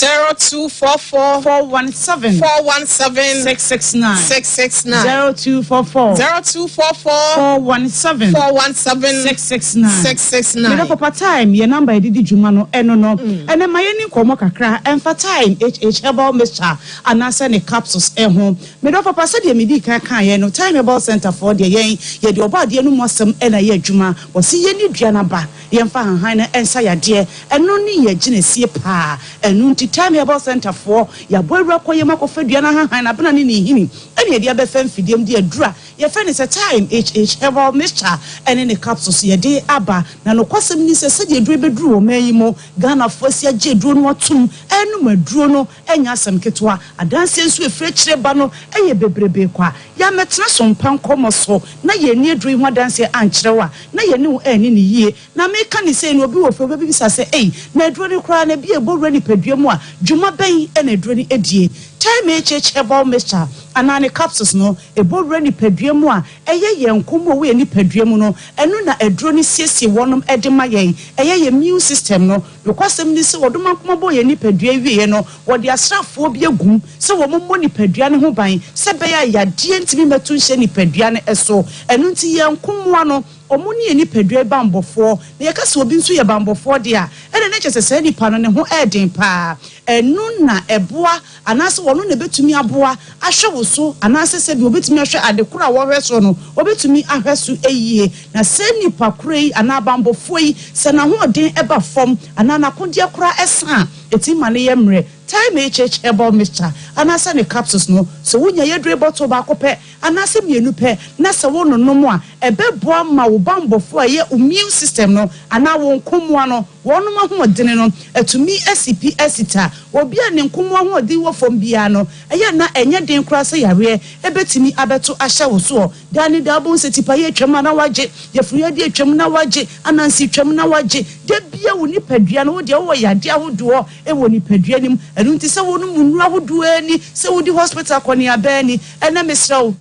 0244 417 417 669. 669. 0244 0244 417 417 669. 669. Meda papa time yɛ number yɛde di dwuma no ɛno no. Ɛnɛ ma yɛni nkɔmmɔ kakra ɛmfa Time HH herbal mixture anaasɛ ne capsules ɛho. Meda papa, sɛdeɛ medi kan kaeɛ no, Time Herbal Center foɔ deɛ, yɛn yɛde ɔbɔ adeɛ no mu asɛm ɛna ɛyɛ adwuma. Wɔsi yɛni dua n'aba, yɛmfa hahan no ɛnsa yadeɛ. Ɛno ne yɛ gyinasie paa. Ɛno nti Time Herbal Center foɔ yɛabɔ awura kɔ yɛm akɔfa dua no hahan n'abena ne ne nhini, ɛne yɛde abɛfa mfidie mu de adura yɛfrɛ no sɛ Time HH herbal mixture ɛne ne capsules yɛde aba. Na nokwasɛm ni sɛ, sɛdeɛ aduro bɛduru wɔ man yi mu, Ghanafoɔ asi agye aduro no atom, ɛnom aduro no, ɛnyɛ asɛm ketewa. Adanseɛ nso ɛfiri akyire ba no ɛyɛ bebrebe kwa. Yɛamɛtena so mpa nkɔmmɔ so na yɛnni aduro yi ho adanseɛ ankyerɛ wo a, na yɛne wo ɛnni ne yie. Na meka ne sɛ no, obi wɔ fɛ wobɛbisa sɛ, "Ei, na aduro no koraa na bi ɛbɔ wura nipadua mu a, dwuma bɛn ɛna aduro no adie?" Time HH herbal mixture anaa ne capsules no ɛbɔ wura nipadua mu a, ɛyɛ yɛn nko mu a wɔyɛ nipadua mu no, ɛno na aduro no siesie wɔnom ɛde ma yɛn, ɛyɛ yɛn immune system no. Nokwasɛm ni sɛ wɔdom akoma bɔ yɛn nipadua wieɛ no, wɔde asraafoɔ bi agum sɛ wɔn mmɔ nipadua no ho ban sɛ bɛyɛ a yadeɛ ntumi mmɛto nhyɛ nipadua no so. Ɛno nti yɛn nkomoa no, ɔmo ne yɛ nipadua bambɔfoɔ. Na yɛka sɛ obi nso yɛ bambɔfoɔ deɛ a, ɛna ne kyerɛ sɛ saa nipa no ne ho ɛɛden paa. Ɛno na ɛboa anaasɛ wɔno na ɛbɛtumi aboa ahwɛ wo so, anaasɛ sɛ bi obɛtumi ahwɛ ade koro a wɔhwɛ so no, obɛtumi ahwɛ so yie. Na sɛ nipa koro yi anaa bambɔfoɔ yi, sɛ n'ahoɔden ɛba fam anaa n'akodeɛ koraa ɛsa a, ɛtumi ma no yɛ mmerɛ. Time HH herbal mixture anaasɛ ne capsules no, sɛ wonya yɛdure bottle baako pɛ anaasɛ mmienu pɛ na sɛ wononom a, ɛbɛboa ma wo bambɔfoɔ a ɛyɛ immune system no anaa wo nkomoa no, wɔnom ahoɔdene no atumi asi pi asi ta. Obi a ne nkomoa ahoɔden wɔ fam biara no, ɛyɛ na ɛnyɛ den koraa sɛ yareɛ ɛbɛtumi abɛto ahyɛ wo soɔ. Daa ne daa bɔn sɛ tipa yɛ atwam a na wagye, yɛfunu yɛde atwam na wagye, anansi twam na wagye. Da bia wo nipadua no, wo deɛ wowɔ yadeɛ ahodoɔ ɛwɔ nipadua no mu. Ɛno nti sɛ wɔnom nnuro ahodoɔ ani sɛ wodi hospital kɔneaba ani. Ɛnɛ mesrɛ wo,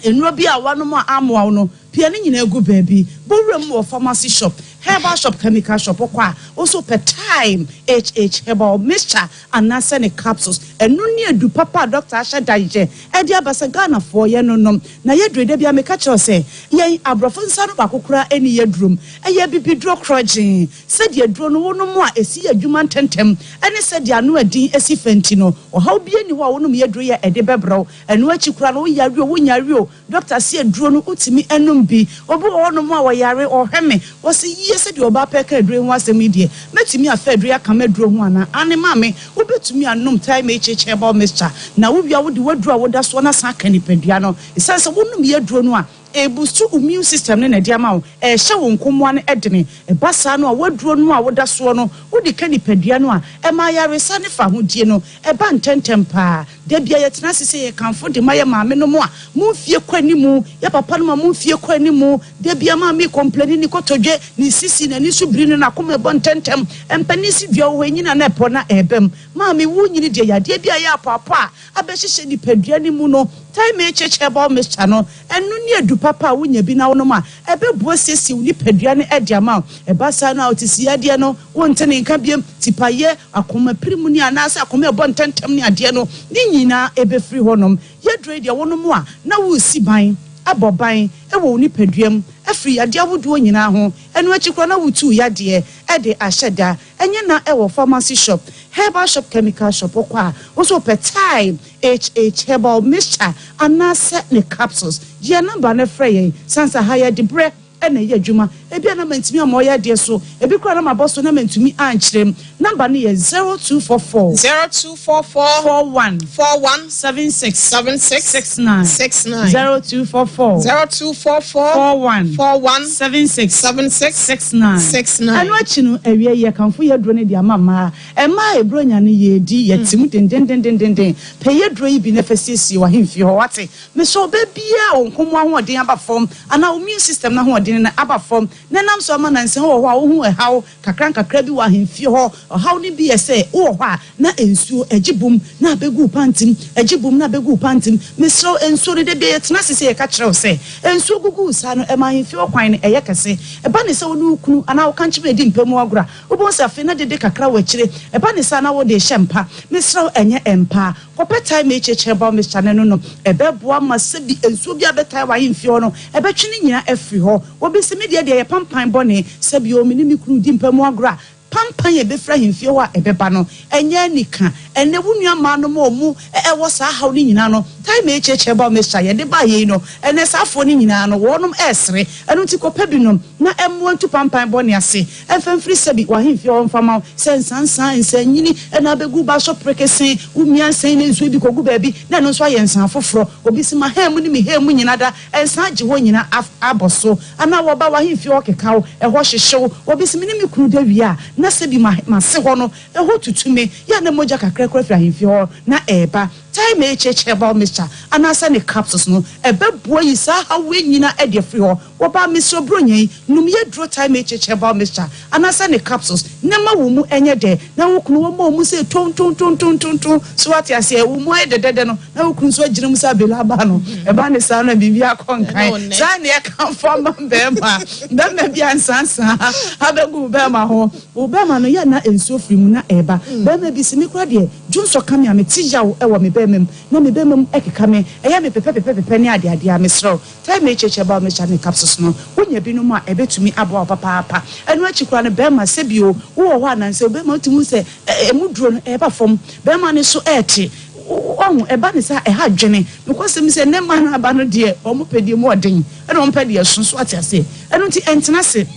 nnuro bi a wanom a amoa wo no, pia ne nyinaa gu baabi. Bɔwura mu wɔ pharmacy shop, herbal shop, chemical shop kɔ a, wo pɛ Time HH herbal mixture anaasɛ ne capsules. Ɛno ne adu papa a doctor ahyɛ da yɛ ɛde aba sɛ Ghanafoɔ yɛ no nom. Na yɛdure da bi a meka kyerɛw sɛ yɛn aborɔfo nsa no baako koraa ɛne yɛdurom, ɛyɛ bibiduro korɔgyee. Sɛdeɛ duro no wonom a ɛsi yɛ adwuma ntɛntɛm ɛne sɛdeɛ ano adin ɛsi fa nti no, ɔhaw bi ani hɔ a wonom yɛduro yɛ ɛde bɛbrɛw. Ɛno akyi koraa no, woyare o, wonyare o, doctor si aduro no wotumi anom bi. Obi wɔ hɔnom a wɔyare, ɔhwɛ me, wɔsi yie sɛdeɛ ɔbaa pɛ ka aduro yi ho asɛm yi deɛ, mɛtumi afa aduro yi aka aduro ho anaa? Ane maame, wobɛtumi anom Time HH herbal mixture na wowia wode waduro a woda soɔ na san aka nipadua no, ɛsiane sɛ wonom yɛ aduro no a, ɛboost immune system no na ɛde ama wo, ɛhyɛ wo nkomoa no ɛdene. Ɛba saa no a, waduro no a woda soɔ no, wode ka nipadua no a, ɛma ayaresa ne fa ahodie no ɛba ntɛntɛm paa. Da bia yɛtena ase sɛ yɛkamfo de ma yɛ maame no mu a momfie kɔ animu, yɛ papa no ma momfie kɔ animu. Da bia maame complain ne kɔtɔdwe ne sisi, n'ani so biri no, n'akoma ɛbɔ ntɛntɛm. Mpanin si dua wɔ hɔ enyina na ɛpɔ na ɛbɛm. Maame, wo nyini deɛ, yadeɛ bi a ɛyɛ apɔapɔ a abɛhyehyɛ nipadua no mu no, Time HH herbal mixture no, ɛno ne adu papa a wonya bi na wonom a, ɛbɛboa siesie wo nipadua no ɛde ama wo. Ɛba saa no a, wote si adeɛ no wonte ne nka biam. Tipayɛ, akoma piri mu ne anaasɛ akoma ɛbɔ ntɛntɛm ne adeɛ no ne nyinaa ɛbɛfiri hɔnom. Yɛduro yi deɛ, wonom a na woresi ban abɔ ban ɛwɔ wo nipadua mu afiri yadeɛ ahodoɔ nyinaa ho. Ɛno akyi koraa na wotuu yadeɛ ɛde ahyɛ da. Ɛnyɛ na ɛwɔ pharmacy shop, herbal shop, chemical shop. Wokɔ a, wo nso wopɛ Time HH herbal mixture anaasɛ ne capsules, yɛ number no frɛ yɛn. Sansa ha yɛde berɛ ɛna ɛyɛ adwuma. Ebi a na mantumi ama ɔyɛ adeɛ so, ebi koraa na mabɔ so na mantumi ankyerɛ mu. Number no yɛ 0244 0244 41 41 76 76 69. 69. 0244 0244 41 41 76 76 69. 69. Ɛno akyi no, awie yɛ kamfo yɛ duro no de ama mmaa. Ɛmaa eburo nya no yɛdi yɛtim dendendendenden. Pɛ yɛ duro yi bi na fɛ siesie w'ahemfie hɔ, wate? Mesɛ ɔbɛ biara wo nkomo ahoɔden aba fam anaa wo immune system no ahoɔden no aba fam. Na ɛnam so ama nansa wowɔ hɔ a wohu ɛhaw kakra nkakra bi wɔ ahemfie hɔ. Ɔhaw no bi yɛ sɛ wowɔ hɔ a na nsuo agye bum na abɛgu wo pantim, agye bum na abɛgu wo pantim. Mesrɛ wo, nsuo no, da biara yɛtena ase sɛ yɛka kyerɛ wo sɛ nsuo gugu wo saa no, ɛma ahemfie hɔ kwan no ɛyɛ kɛse. Ɛba ne sɛ wo ne wo kunu anaa wo kankyema redi mpa mu agorɔ a, wobɛhu sɛ afei na dede kakra wɔ akyire. Ɛba ne saa na wode rehyɛ mpa. Mesrɛ wo, ɛnyɛ mpa. Kɔpɛ Thyme HH Herbal Mixture no nom. Ɛbɛboa ma sɛbi nsuo bi a abɛtae w'ahemfie hɔ no, ɛbɛtwe ne nyinaa afiri hɔ. Obi se, Me deɛ deɛ ɛyɛ pampan bɔne. Sɛbi o, me ne me kunu redi mpa mu agorɔ a, pampan a ɛbɛfiri ahemfie hɔ a ɛbɛba no, ɛnyɛ anika. Ɛnnɛ, wo nua mmaanom a wɔn wɔ saa haw no nyinaa no, Thyme HH Herbal Mixture a yɛde baeɛ yi no, ɛnnɛ saa afoɔ no nyinaa no, wɔnom resere. Ɛno nti kɔpɛ bi nom na ɛmmoa ntu pampan bɔne ase. Ɛmfa mfiri sɛbi w'ahemfie hɔ mfa mma wo sɛ nsansan, nsanyini na abɛgu ba so perekesee, womia nsɛn na nsuo bi kɔgu baabi na ɛno nso ayɛ nsan foforɔ. Obi se m'ahan mu ne me han mu nyina da, nsan agye hɔ nyina abɔ so. Anaa wɔba w'ahemfie hɔ keka wo, ɛhɔ hyehye wo. Obi se me ne me kunu da wie a, na sɛbi m'ase hɔ no, ɛhɔ tutu me, yɛ a na mogya kakra kura firi ahemfie hɔ na ɛreba. Thyme HH Herbal Mixture anaasɛ ne capsules no, ɛbɛboa yi saa haw wei nyina de afiri hɔ. Wɔbaa mesrɛ Buronya yi, nom yɛ duro Thyme HH Herbal Mixture anaasɛ ne capsules na ma wo mu nyɛ dɛ na wo kunu wɔmmɔ wo mu sɛ tontontontontonton, so wate aseɛ, wo mu ayɛ dɛdɛdɛ no na wo kunu nso agyina mu sɛ abele aba no, ɛba ne saa no a biribi akɔ nkan. Saa na yɛkamfo ama bɛrima, bɛrima bi a nsansaa abɛgu wo bɛrima ho, wo bɛrima no yɛ na nsuo firi mu na ɛreba, bɛrima bi se me koraa deɛ dwonsɔ ka me a mete yaw wɔ me bɛrima mu na me bɛrima mu ɛkeka me, ɛyɛ me pɛpɛpɛpɛpɛ ne adeadeɛ a, mesrɛ wo. Time HH herbal mixture ne capsules no, wonya binom a, ɛbɛtumi aboa wo papaapa. Ɛno akyi koraa no, bɛrima, sɛbi o, wowɔ hɔ a nansɛ wo bɛrima wotumi hu sɛ ɛmu duro no ɛreba fam, bɛrima no so ɛrete. Wahu, ɛba ne saa a, ɛha adwene. Nokwasɛm ne sɛ, nnɛ mmaa no aba no deɛ, wɔpɛ deɛ ɛmu ɔden, ɛna wɔmpɛ deɛ ɛso, so ate aseɛ? Ɛno nti, ɛntena ase.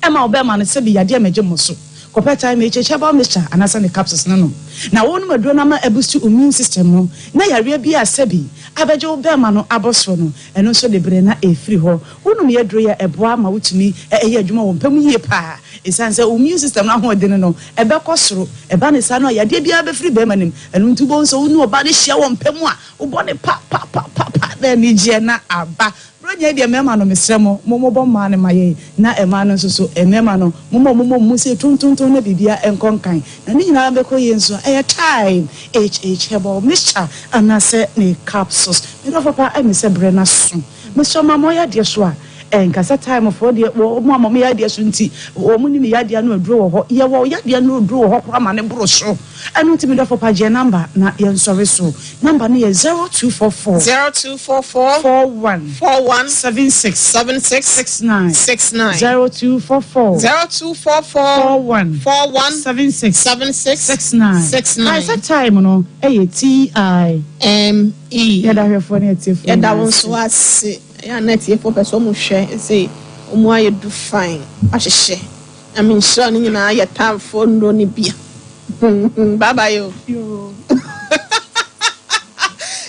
Ɛma wo bɛrima no sɛbi yadeɛ mmɛgye mo so. Kɔpɛ Thyme HH herbal mixture anaasɛ ne capsules no nom. Na wonom aduro no ama abusti wo immune system no na yareɛ biara a sɛbi abɛgye wo bɛrima no abɔ soɔ no, ɛno nso de berɛ na ɛfiri hɔ. Wonom yɛ aduro yi a ɛboa ma wotumi yɛ adwuma wɔ mpa mu yie paa. Ɛsiane sɛ wo immune system no ahoɔdene no ɛbɛkɔ soro. Ɛba no saa no a yadeɛ biara bɛfiri bɛrima no mu. Ɛno nti wobɛhu sɛ wo ne ɔbaa no hyia wɔ mpa mu a, wobɔ no pa pa pa pa pa na anigyeɛ no aba. Buronya yi deɛ mmarima no mesrɛ mo mo mobɔ mmaa no ma yɛn na mmaa no nso so mmarima no momma ɔmo mmɔ mo mu sei tontonton na biribia nkɔ nkan na ne nyinaa bɛkɔ yie nso a ɛyɛ time HH herbal mixture anaasɛ ne capsules me dɔfo pa ɛme sɛ berɛ no aso mesrɛ mo ma mo yadeɛ so a ɛnka sɛ time foɔ deɛ wɔn ama mo yadeɛ so nti wɔn nim yadeɛ ano aduro wɔ hɔ yɛwɔ yadeɛ ano aduro wɔ hɔ koraa ma ne boro so. Ɛno nti me dɔfo pa gye number na yɛnsɔre so. Number no yɛ 0244. 0244. 41. 41. 76. 76. 69. 69. 0244. 0244. 41. 41. 76. 76. 69. 69. Kae sɛ time no yɛ T I. M E. Yɛda ahwɛfoɔ ne atiefoɔ Yɛda nyinaa wo ase. nso ase. Ɛyɛ a na atiefoɔ pɛ sɛ wɔn hwɛ sɛ wɔn ayɛ du fine ahyehyɛ. Nyame nhyira ne nyinaa yɛ tamfoɔ nnuro no bia. Bye bye o.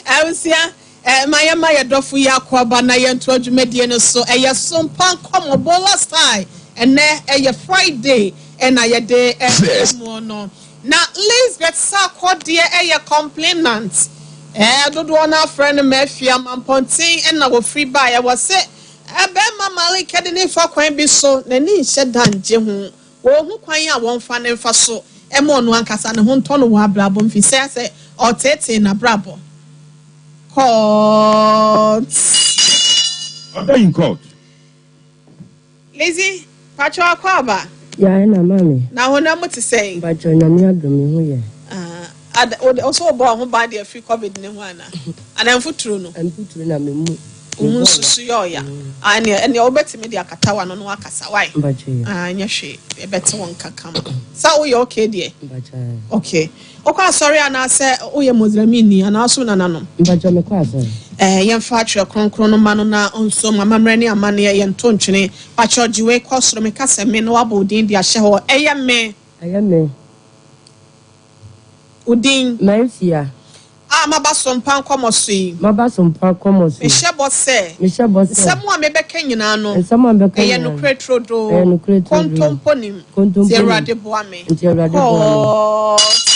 Abusua, eh, ma yɛma yɛ dɔfo yi akɔaba na yɛntoa dwumadie no so. Ɛyɛ Sompa Nkɔmmɔ, Bola Style. Ɛnɛ ɛyɛ Friday ɛna yɛde ɛbrɛ mo no. Na Lisbeth Sarkor deɛ ɛyɛ complainant. Eh, dodoɔ no afrɛ no Mafia Mampɔnten ɛna wɔfiri baeɛ. Wɔse Barima Malik de no refa kwan bi so, n'ani nhyɛ da nnye ho. Ɔrehu kwan a wɔmfa no mfa so ma ɔno ankasa ne ho ntɔ no wɔ abrabɔ mu efisɛ asɛ ɔreteetee n'abrabɔ. Court. Order in court. Lizzy, pakyɛw akɔ aba? Ya ɛna maame. Na honam mu te sɛn? Mpakyɛw Nyame adom me ho yɛ. Ah, ada, wo de, wo so wobɔ wo ho ban de afiri covid ne ho ana? Ana mfuturo no? Mfuturo na me mu. Wo mu nso so yɛ ɔya. Ah, ɛneɛ, ɛneɛ wobɛtumi de akata w'ano na wakasa, why? Mpakyɛw yɛ. Ah, ɛnyɛ hwee, yɛbɛte wo nka kama. Sɛ woyɛ okay deɛ? Mpakyɛw. Okay. Wokɔ asɔre anaasɛ woyɛ Muslimini anaa wosom nananom? Mpakyɛw mekɔ asɔre. Eh, yɛmfa Twerɛ Kronkron no mma no na ɔnsom amammerɛ ne amanneɛ, yɛnto ntwene. Pakyɛw gye wei kɔ soro, meka sɛ me na woabɔ wo din de ahyɛ hɔ, ɛyɛ me. Ɛyɛ me. Wo din. Marcia. A maba so mpa nkɔmmɔ so yi. Maba so mpa nkɔmmɔ so yi. Mehyɛ bɔ sɛ. Mehyɛ bɔ sɛ. Nsɛm a mebɛka nyinaa no. Nsɛm a mebɛka Ɛyɛ nyinaa no. nokorɛ turodoo. Ɛyɛ nokorɛ turodoo. Kontompo nnim. Kontompo Nti nnim. Awurade boa me. Nti Awurade boa me. Kɔɔt.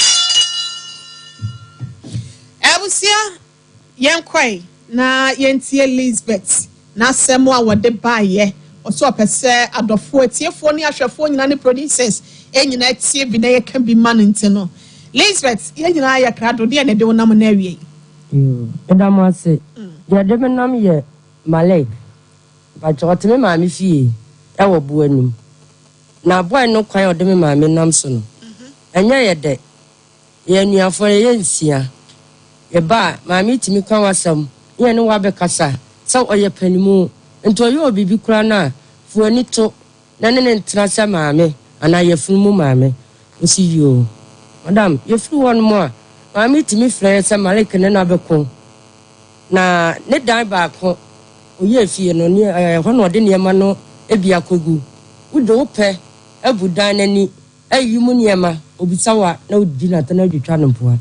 Abusua, yɛnkɔe na yɛntie Lisbeth n'asɛm a wɔde baeɛ. Ɔsɛ ɔpɛ sɛ adɔfoɔ, atiefoɔ ne ahwɛfoɔ nyinaa ne producers nyinaa tie bi na yɛka bi ma no nti no. Lisbeth, yɛn nyinaa yɛ krado, deɛ na ɛde wo nam no awie? Yoo, meda mo ase. Deɛ ɛde me nam yɛ Malek. Mpakyɛ ɔte me maame fie ɛwɔ Boanim. Na boy no kwan a ɔde me maame nam so no, ɛnyɛ yɛ dɛ. Yɛn anuafoɔ yɛyɛ nsia. Yɛba a, maame tumi ka w'asɛm ne yɛne wo abɛkasa sɛ ɔyɛ panimu. Nti ɔyɛ wo biribi koraa no a, fa w'ani to na ne no ntena sɛ maame anaa yafunu mu maame. Ɔsi yoo. Madam, yɛfiri hɔnom a, maame tumi frɛ yɛn sɛ Malik ne no abɛko. Na ne dan baako, ɔyɛɛ fie no, ne ɛhɔ na ɔde nneɛma no bi akɔgu. Wode wo pɛ abu dan no ani ayi mu nneɛma, ɔbisa wo a, na wodi no atɛn adwitwa no mpoa.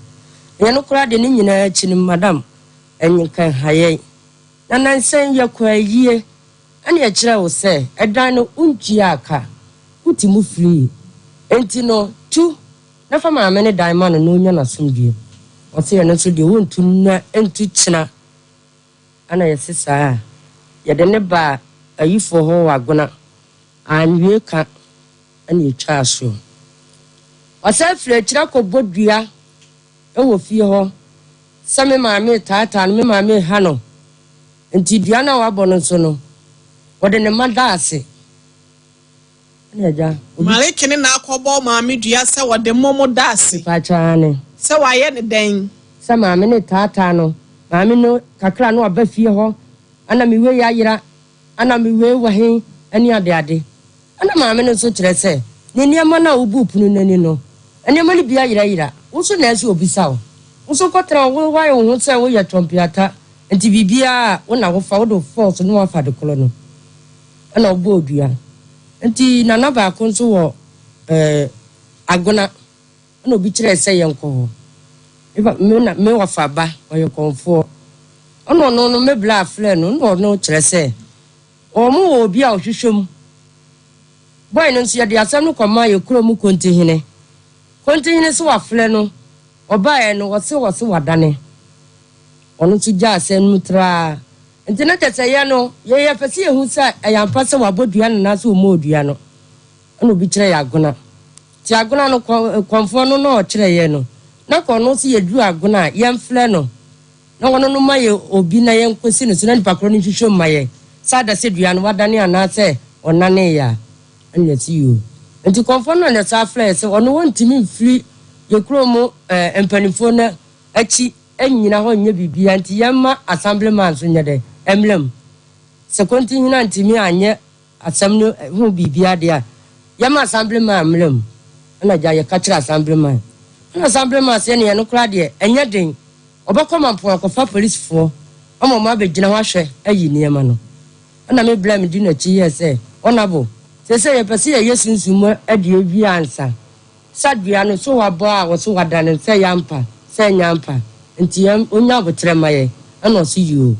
Ɛnyɛ no koraa deɛ, ne nyinaa akyi no, madam, ɛnka nha yɛn. Na nnansa yi yɛkɔɔ ayie, ɛna yɛkyerɛɛ wo sɛ ɛdan no wontuaa ka, wote mu firii. Enti no, tu na fa maame no dan ma no na ɔnya n'asomdwoeɛ. Ɔse ɛno nso deɛ wɔntu nnɛ ntu kyena. Ɛna yɛse saa a, yɛde no baa ayifoɔ hɔ wɔ Agona, anwie ka ɛna yɛtwaa soɔ. Ɔsan firi akyire akɔbɔ dua wɔ fie hɔ sɛ me maame retaataa no, me maame reha no. Nti dua no a wabɔ no nso no, wɔde ne mma da ase. Ɛna agya, obi. Maliki ne na akɔbɔ maame dua sɛ wɔde mo mo da ase. Mpakyɛ aane. Sɛ wayɛ no dɛn? Sɛ maame no retaataa no, maame no kakra na waba fie hɔ, ɛna me wei ayera, ɛna me wei wɔ he, ɛne adeade. Ɛna maame no nso kyerɛ sɛ, ne nneɛma no a wobuu pono no ani no, nneɛma no bi ayerayera, wo nso na ɛsɛ obisa wo. Wo nso kɔtena hɔ, wo woayɛ wo ho sɛ woyɛ twɔmpeata, nti biribiara a wo na wofa, wode wo force ne woafa ade korɔ no. Ɛna ɔbɔɔ dua. Nti nana baako nso wɔ eh, Agona, ɛna obi kyerɛɛ sɛ yɛnkɔ hɔ. Me pa, me na, me wɔfa ba, ɔyɛ kɔmfoɔ. Ɛna ɔno no, me bla frɛɛ no, ɛna ɔno kyerɛ sɛ, wɔn wɔ obi a ɔhwehwɛ mu. Boy no nso, yɛde asɛm no kɔmaa yɛ kuro mu kontihene. Kontihene nso wafrɛ no, ɔbaeɛ no, ɔse ɔse wadane. Ɔno nso gyaa asɛm no mu traa. Nti na kyerɛ sɛ yɛ no, yɛ yɛpɛ sɛ yɛhu sɛ ɛyɛ ampa sɛ wabɔ dua no anaasɛ ɔmmɔɔ dua no. Ɛna obi kyerɛ yɛ Agona. Nti Agona no, kɔ, kɔmfoɔ no na ɔkyerɛ yɛ no. Na kɔ ɔno nso yɛduru Agona a, yɛmfrɛ no. Na ɔno no ma yɛ obi na yɛnkɔsi no so na nipa korɔ no nhwehwɛ mu ma yɛ sɛ ada sɛ dua no wadane anaasɛ ɔnaneeɛ a. Ɛna yɛse yoo. Nti kɔmfoɔ no na ɔsan frɛɛ yɛ sɛ ɔno ɔntumi mfiri yɛ kuro mu eh, mpanimfoɔ no akyi nnyina hɔ nnyɛ biribiara nti yɛmma Assemblyman nso nyɛ dɛn? Mmra mu. Sɛ Kontihene antumi anyɛ asɛm no ho biribiara deɛ a, yɛmma Assemblyman mmra mu. Ɛna agya yɛka kyerɛɛ Assemblyman. Ɛna Assemblyman se ɛneɛ ɛno koraa deɛ ɛnyɛ den. Ɔbɛkɔ Mampong akɔfa polisifoɔ ama wɔn abɛgyina hɔ ahwɛ ayi nneɛma no. Ɛna me bla medi n'akyi yɛɛ sɛ, Honourable, seesei yɛpɛ sɛ yɛyɛ sunsum mu adeɛ wie ansa. Sa dua no so wabɔ a wɔse wada no sɛ ɛyɛ ampa sɛ ɛnyɛ ampa nti yɛn ɔnya aboterɛ ma yɛn ɛna ɔse yoo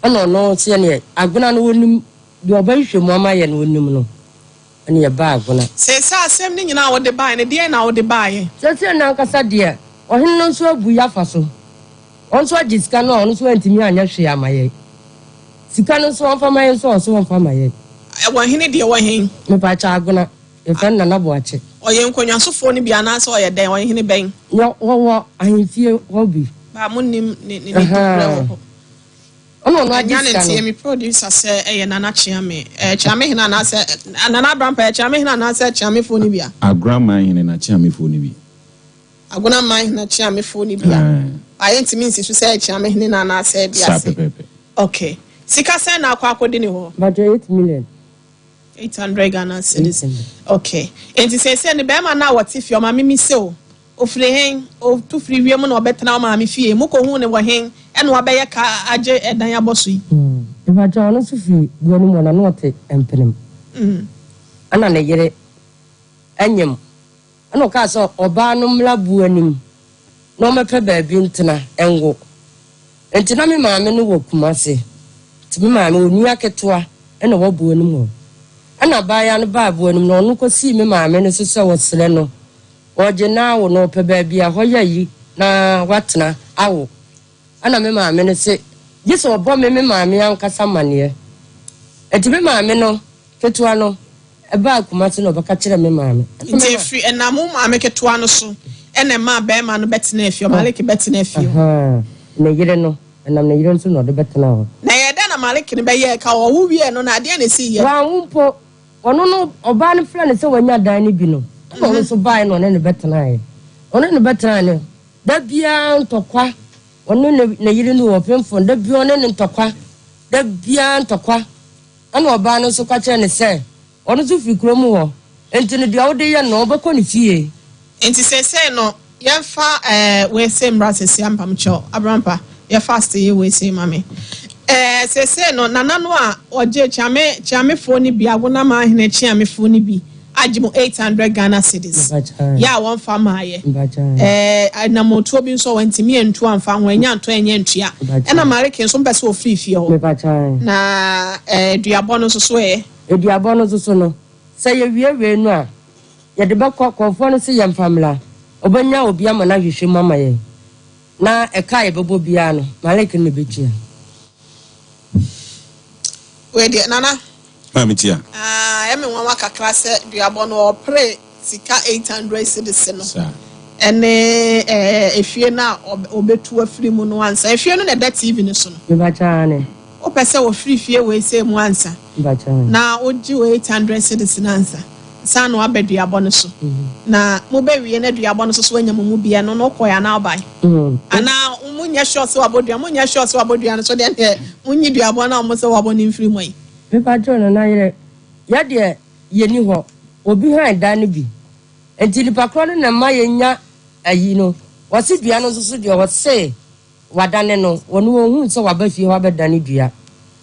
ɛna ɔno nso yɛneɛ agona no ɔnim deɛ ɔbɛhwehwɛ mu ama yɛn no ɔnim no ɛna yɛbaa agona. Seesei asɛm no nyinaa a wode baeɛ no, deɛn na wode baeɛ? Seesei no ankasa deɛ ɔhene no nso abu yɛn afa so, ɔno nso agye sika no a ɔno nso antumi anyɛ hwee ama yɛn. Sika no nso ɔmfa ma yɛn nso a ɔse ɔmfa ma yɛn. Ɔhene deɛ wɔ he? Mepakyɛ agona. Yɛfrɛ no Nana Boakye. Ɔyɛ nkonnwasofoɔ no bi anaasɛ ɔyɛ dɛn? Ɔyɛ hene bɛn? Nea ɔwɔ ahemfie hɔ bi. Ba mo nnim ne ne ne dibrɛ wɔ hɔ. Ɔna ɔno agye Ɛnya ne sika no. nteɛ me producer sɛ ɛyɛ Nana Kyeame. Ɛyɛ Kyeame hene anaasɛ Nana Abrampa ɛyɛ Kyeame hene anaasɛ Kyeamefoɔ no bi a? Agora man hene na Kyeamefoɔ no bi. Agona man hene Kyeamefoɔ no bi a. Ɛɛ. Ba yɛntumi nsi so sɛ ɛyɛ Kyeame hene no anaasɛ ɛde Saa ase. pɛpɛɛpɛ. Okay. Sika sɛn na akɔ akɔdi ne hɔ? Mpakyɛ 8 million. 800 Ghana cedis. Okay. Enti seesei no bɛrima no a wɔte fie ɔmaame mi se o, ofiri hen? Otu firi wiem na ɔbɛtena ɔmaame fie. Mokɔhuu no wɔ hen? Ɛna wabɛyɛ ka agye ɛdan abɔ so yi. Mepakyɛw, ɔno nso firi Buanim hɔ na na ɔte Mpenem. Ɛna ne yere nyem. Ɛna ɔkaa sɛ ɔbaa no mmra Buanim na ɔmmɛpɛ baabi ntena nwo. Enti na me maame no wɔ Kumasi. Nti me maame, onua ketewa na ɛwɔ Boanim hɔ. Ɛna abaayewa no baa Boanim na ɔno kɔsii me maame no so sɛ ɔsrɛ no, ɔregye no awo na ɔpɛ baabi a hɔ yɛ ayi na watena awo. Ɛna me maame no se gye sɛ ɔbɔ me me maame ankasa amaneɛ. Enti me maame no. Ketewa no, ɛbaa Kumasi na ɔbɛka kyerɛɛ me maame. Ɛna Nti me ma. ɛfiri, ɛnam wo maame ketewa no so na ɛmaa barima no bɛtenaa fie hɔ, Maliki bɛtenaa fie hɔ. Ahaa, ne yere no, ɛnam ne yere no so na ɔde bɛtenaa hɔ. Na ɛyɛɛ dɛn na Maliki no bɛyɛɛ ka? Ɔwo wieeɛ no, na adeɛn na ɛsiiɛ? Wanwo mpo, ɔno no, ɔbaa no frɛɛ no sɛ wanya dan no bi no, ɛna ɔno nso baeɛ na ɔne no bɛtenaeɛ. Ɔne no bɛtenaeɛ no, da biara ntɔkwa, ɔne ne, ne yere no, ɔpemfoɔ no, da biara ɔne no ntɔkwa, da biara ntɔkwa. Ɛnna ɔbaa no nso ka kyerɛɛ no sɛ, Ɔno nso firi kurom hɔ, enti no deɛ wode yɛ no, ɔbɛkɔ ne fie. Enti seesei no, yɛmfa eh, wei sei mmra seesei a, mpamokyɛw, Abrampa, yɛ fast yi wei sei ma me. Eh, seesei no, nana no a ɔgye Kyeame, Kyeamefoɔ no bi, Agonama ahene Kyeamefoɔ no bi agye mo 800 Ghana cedis, yɛ a wɔmfa mmaeɛ. Eh, anammɔntuo bi nso a wɔantumi antu amfa ho, ɛnyɛ antɔ ɛnyɛ antua. Ɛna Mareke nso mpɛ sɛ ɔfiri fie hɔ. Na eh, duabɔ no nso so ɛ? Aduabɔ no nso so no, sɛ yɛwie wei no a, yɛde bɛkɔ, kɔmfoɔ no se yɛmfa mmra, ɔbɛnya obi ama no ahwehwɛ mu ama yɛn, na ɛka a yɛbɛbɔ biara no, Malik no na ɛbɛtua. Wei deɛ, Nana. Maame Tia. Ah, ɛyɛ me nwanwa kakra sɛ duabɔ no ɔpere sika 800 cedis no ɛne ɛɛ efie no a ɔbɛtu afiri mu no ansa. Efie no na ɛda TV no so no. Mepakyɛ aane. Wopɛ sɛ wɔfiri fie wei sei mu ansa na wogye wo 800 cedis no ansa ansa na woaba duabɔ no so. Na mobɛwie na duabɔ no so so woanya mo mu bi, ɛno no wokɔe anaa wobae? Anaa monyɛ sure sɛ wabɔ dua, monyɛ sure sɛ wabɔ dua no so deɛ neɛ monyi duabɔ no a wɔn sɛ wabɔ no mfiri mu yi. Mepakyɛw Nana yerɛ, yɛ deɛ yɛnni hɔ, obi han dan no bi, nti nipa korɔ no na ɛma yɛnya ayi no, wɔse dua no nso so deɛ wɔse Wadane no, wɔn wɔnhuu sɛ waba fie hɔ abɛdane dua.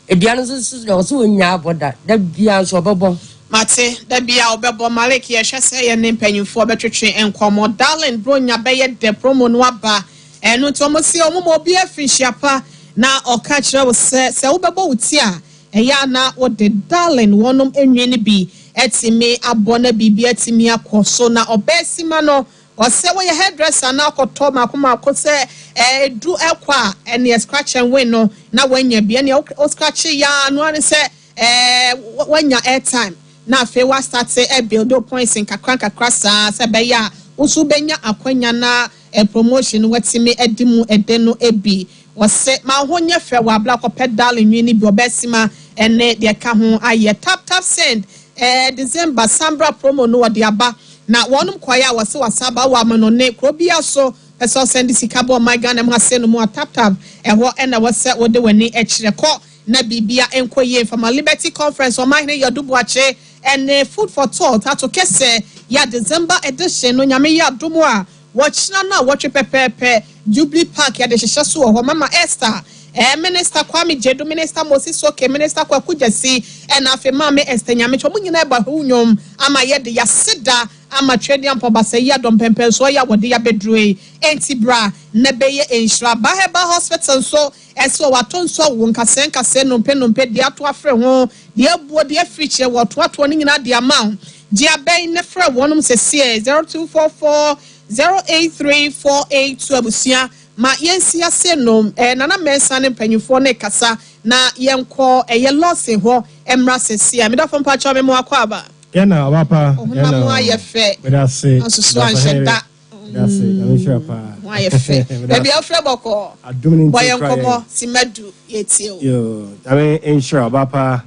Dua no nso so deɛ, ɔse ɔnnyaa bɔ da, da biara nso ɔbɛbɔ. Mate, da biara ɔbɛbɔ. Malik, yɛhwɛ sɛ yɛne mpanyinfoɔ bɛtwetwe nkɔmmɔ. Darling, Bronya bɛyɛ dɛ, promo no aba. Ɛno nti wɔn se wɔn ma obiara afirinhyia pa, na ɔka kyerɛ wo sɛ, sɛ wobɛbɔ wo ti a, ɛyɛ a na wode Darling wɔnom nwi no bi atumi abɔ na biribi atumi akɔ so. Na ɔbaa sima no, Ɔsɛ woyɛ hairdresser na akɔtɔ mako mako sɛ ɛdu ɛkɔ a ɛneɛ scratch and win no na wanya bi ɛneɛ wo scratch yɛ a no ara ne sɛ ɛɛ wanya airtime na afei wa start ɛ build wo points nkakra nkakra saa sɛ ɛbɛyɛ a wo nso wobɛnya akwanya na promotion no watumi adi mu ɛdɛ no bi. Ɔsɛ ma wo ho nyɛ fɛ wɔ abla kɔpɛ darling nwi no bi ɔbɛsima ɛne deɛ ɛka ho ayɛ tap tap send ɛɛ December sambra promo no wɔde aba Na wɔnom kɔeɛ a wɔse wasa aba wɔ amanɔne kuro biara so pɛ sɛ ɔsɛnde sika ba ɔman Ghana mu ha sei no mu a tap tap ɛhɔ na ɛwɔ sɛ wode w'ani kyerɛ kɔ na biribia nkɔ yie mfa ma Liberty Conference Ɔmanhene Yadu Boakye ɛne Food for Thought ato kɛsɛ ya December edition no Nyame yɛ adom a wɔkyena no a wɔtwe pɛpɛɛpɛ Jubilee Park yɛde hyehyɛ so wɔ hɔ Mama Esther ɛɛ Minister Kwame Gyedu Minister Moses Soke Minister Kwaku Gyasi ɛna afei Maame Esther Nyamekyɛ wɔn nyinaa ɛbɔ ahwɛwo nnwom ama yɛde yaseda ama Tweaduampɔn Basayi adɔ mpɛmpɛnsoɔ yi a wɔde abɛduro yi enti bra na bɛyɛ nhyira Ba Herbal Hospital nso ɛsɛ wɔ wato nso awo nkasɛɛ nkasɛɛ nnompe nnompe deɛ ato afere ho deɛ abuo deɛ afiri kyerɛ wɔ toatoɔ no nyinaa de ama wo gye abɛn ne frɛ wɔnom sɛsiɛ 0244 083 482 Abusua ma yɛnsi ase nom eh Nana Mensah ne mpanyinfoɔ no rekasa na yɛnkɔ ɛyɛ Lawson hɔ mmra sɛsi a. Medɔfo mpakyɛw me mo akwaaba. Yɛn na ɔba pa. Wo honam ho ayɛ fɛ. Meda ase. Ansusu anhyɛ da. Meda ase. Nyame nhyira paa. Ho ayɛ fɛ. Baabi a wofrɛ bɔkɔɔ. Adom ne nti Bɔ yɛn okura yɛn. nkɔmmɔ simma du yɛtie wo. Yoo, Nyame nhyira ɔba pa.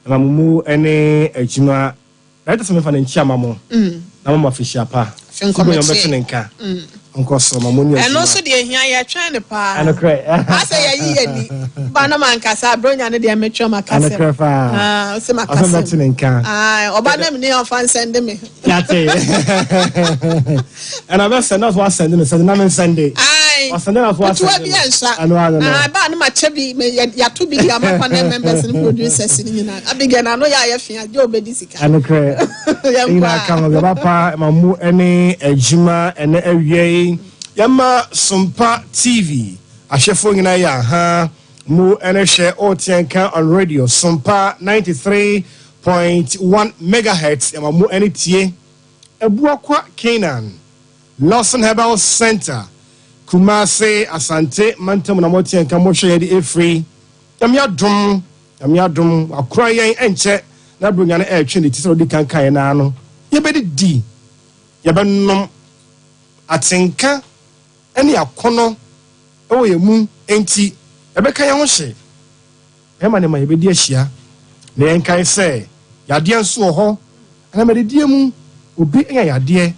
Ɛma mo mu ne adwuma. Director sɛ mefa ne nkyia ma mo na mo ma fihyia pa. Afe nkɔmɛkye. Sibonyo bɛto ne nka. Ɔnkɔ so ma mo ni adwuma. Ɛno nso deɛ ehia yɛtwɛn no paa. Ɛnokorɛ. Asɛ yɛyi yɛ ni. Ba na mankasa abronya no deɛ metwɛn makasɛm. Ɛnokorɛ paa. Ah, ɔsɛ makasɛm. Ɔsɛ bɛto ne nka. Ah, ɔba na mene ɔfa nsɛnde me. Yate. Ɛna bɛ sɛnde ɔsɛ wasɛnde no sɛnde na me nsɛnde. Ayi. Ɔsɛnde na so wasɛnde. Ketewa bi ɛnsa. Ɛno ano no. Ah, ba na ma kyɛ bi me yɛato bi di ama panel members ne producers ne nyinaa. Abigail na ano yɛ ayɛ fia gye obedi sika. Ɛnokorɛ. Nyinaa ka ho yɛba pa ma mu ne adwuma ɛnɛ awia yi. Yɛma Sompa TV ahwɛfoɔ nyinaa yɛ aha mu ɛne hwɛ ɔteɛ nka on radio Sompa 93.1 megahertz yɛma mu ɛne tie Abuakwa Canaan Lawson Herbal Center Kumase Asante mantam na moteɛ nka mohwɛ yɛde ɛfiri. Nyame adom, Nyame adom, wakora yɛn ɛnkyɛ. Na Buronya no ɛretwe ne ti sɛ ɔdi kan kaeɛ no ara no, yɛbɛdidi, yɛbɛnom. Atenka ne akɔnnɔ wɔ yɛn mu enti yɛbɛka yɛn ho hye. Bɛrima ne ma yɛbɛdi ahyia. Na yɛnkae sɛ yadeɛ nso wɔ hɔ. Ɛnam adidie mu, obi anya yadeɛ.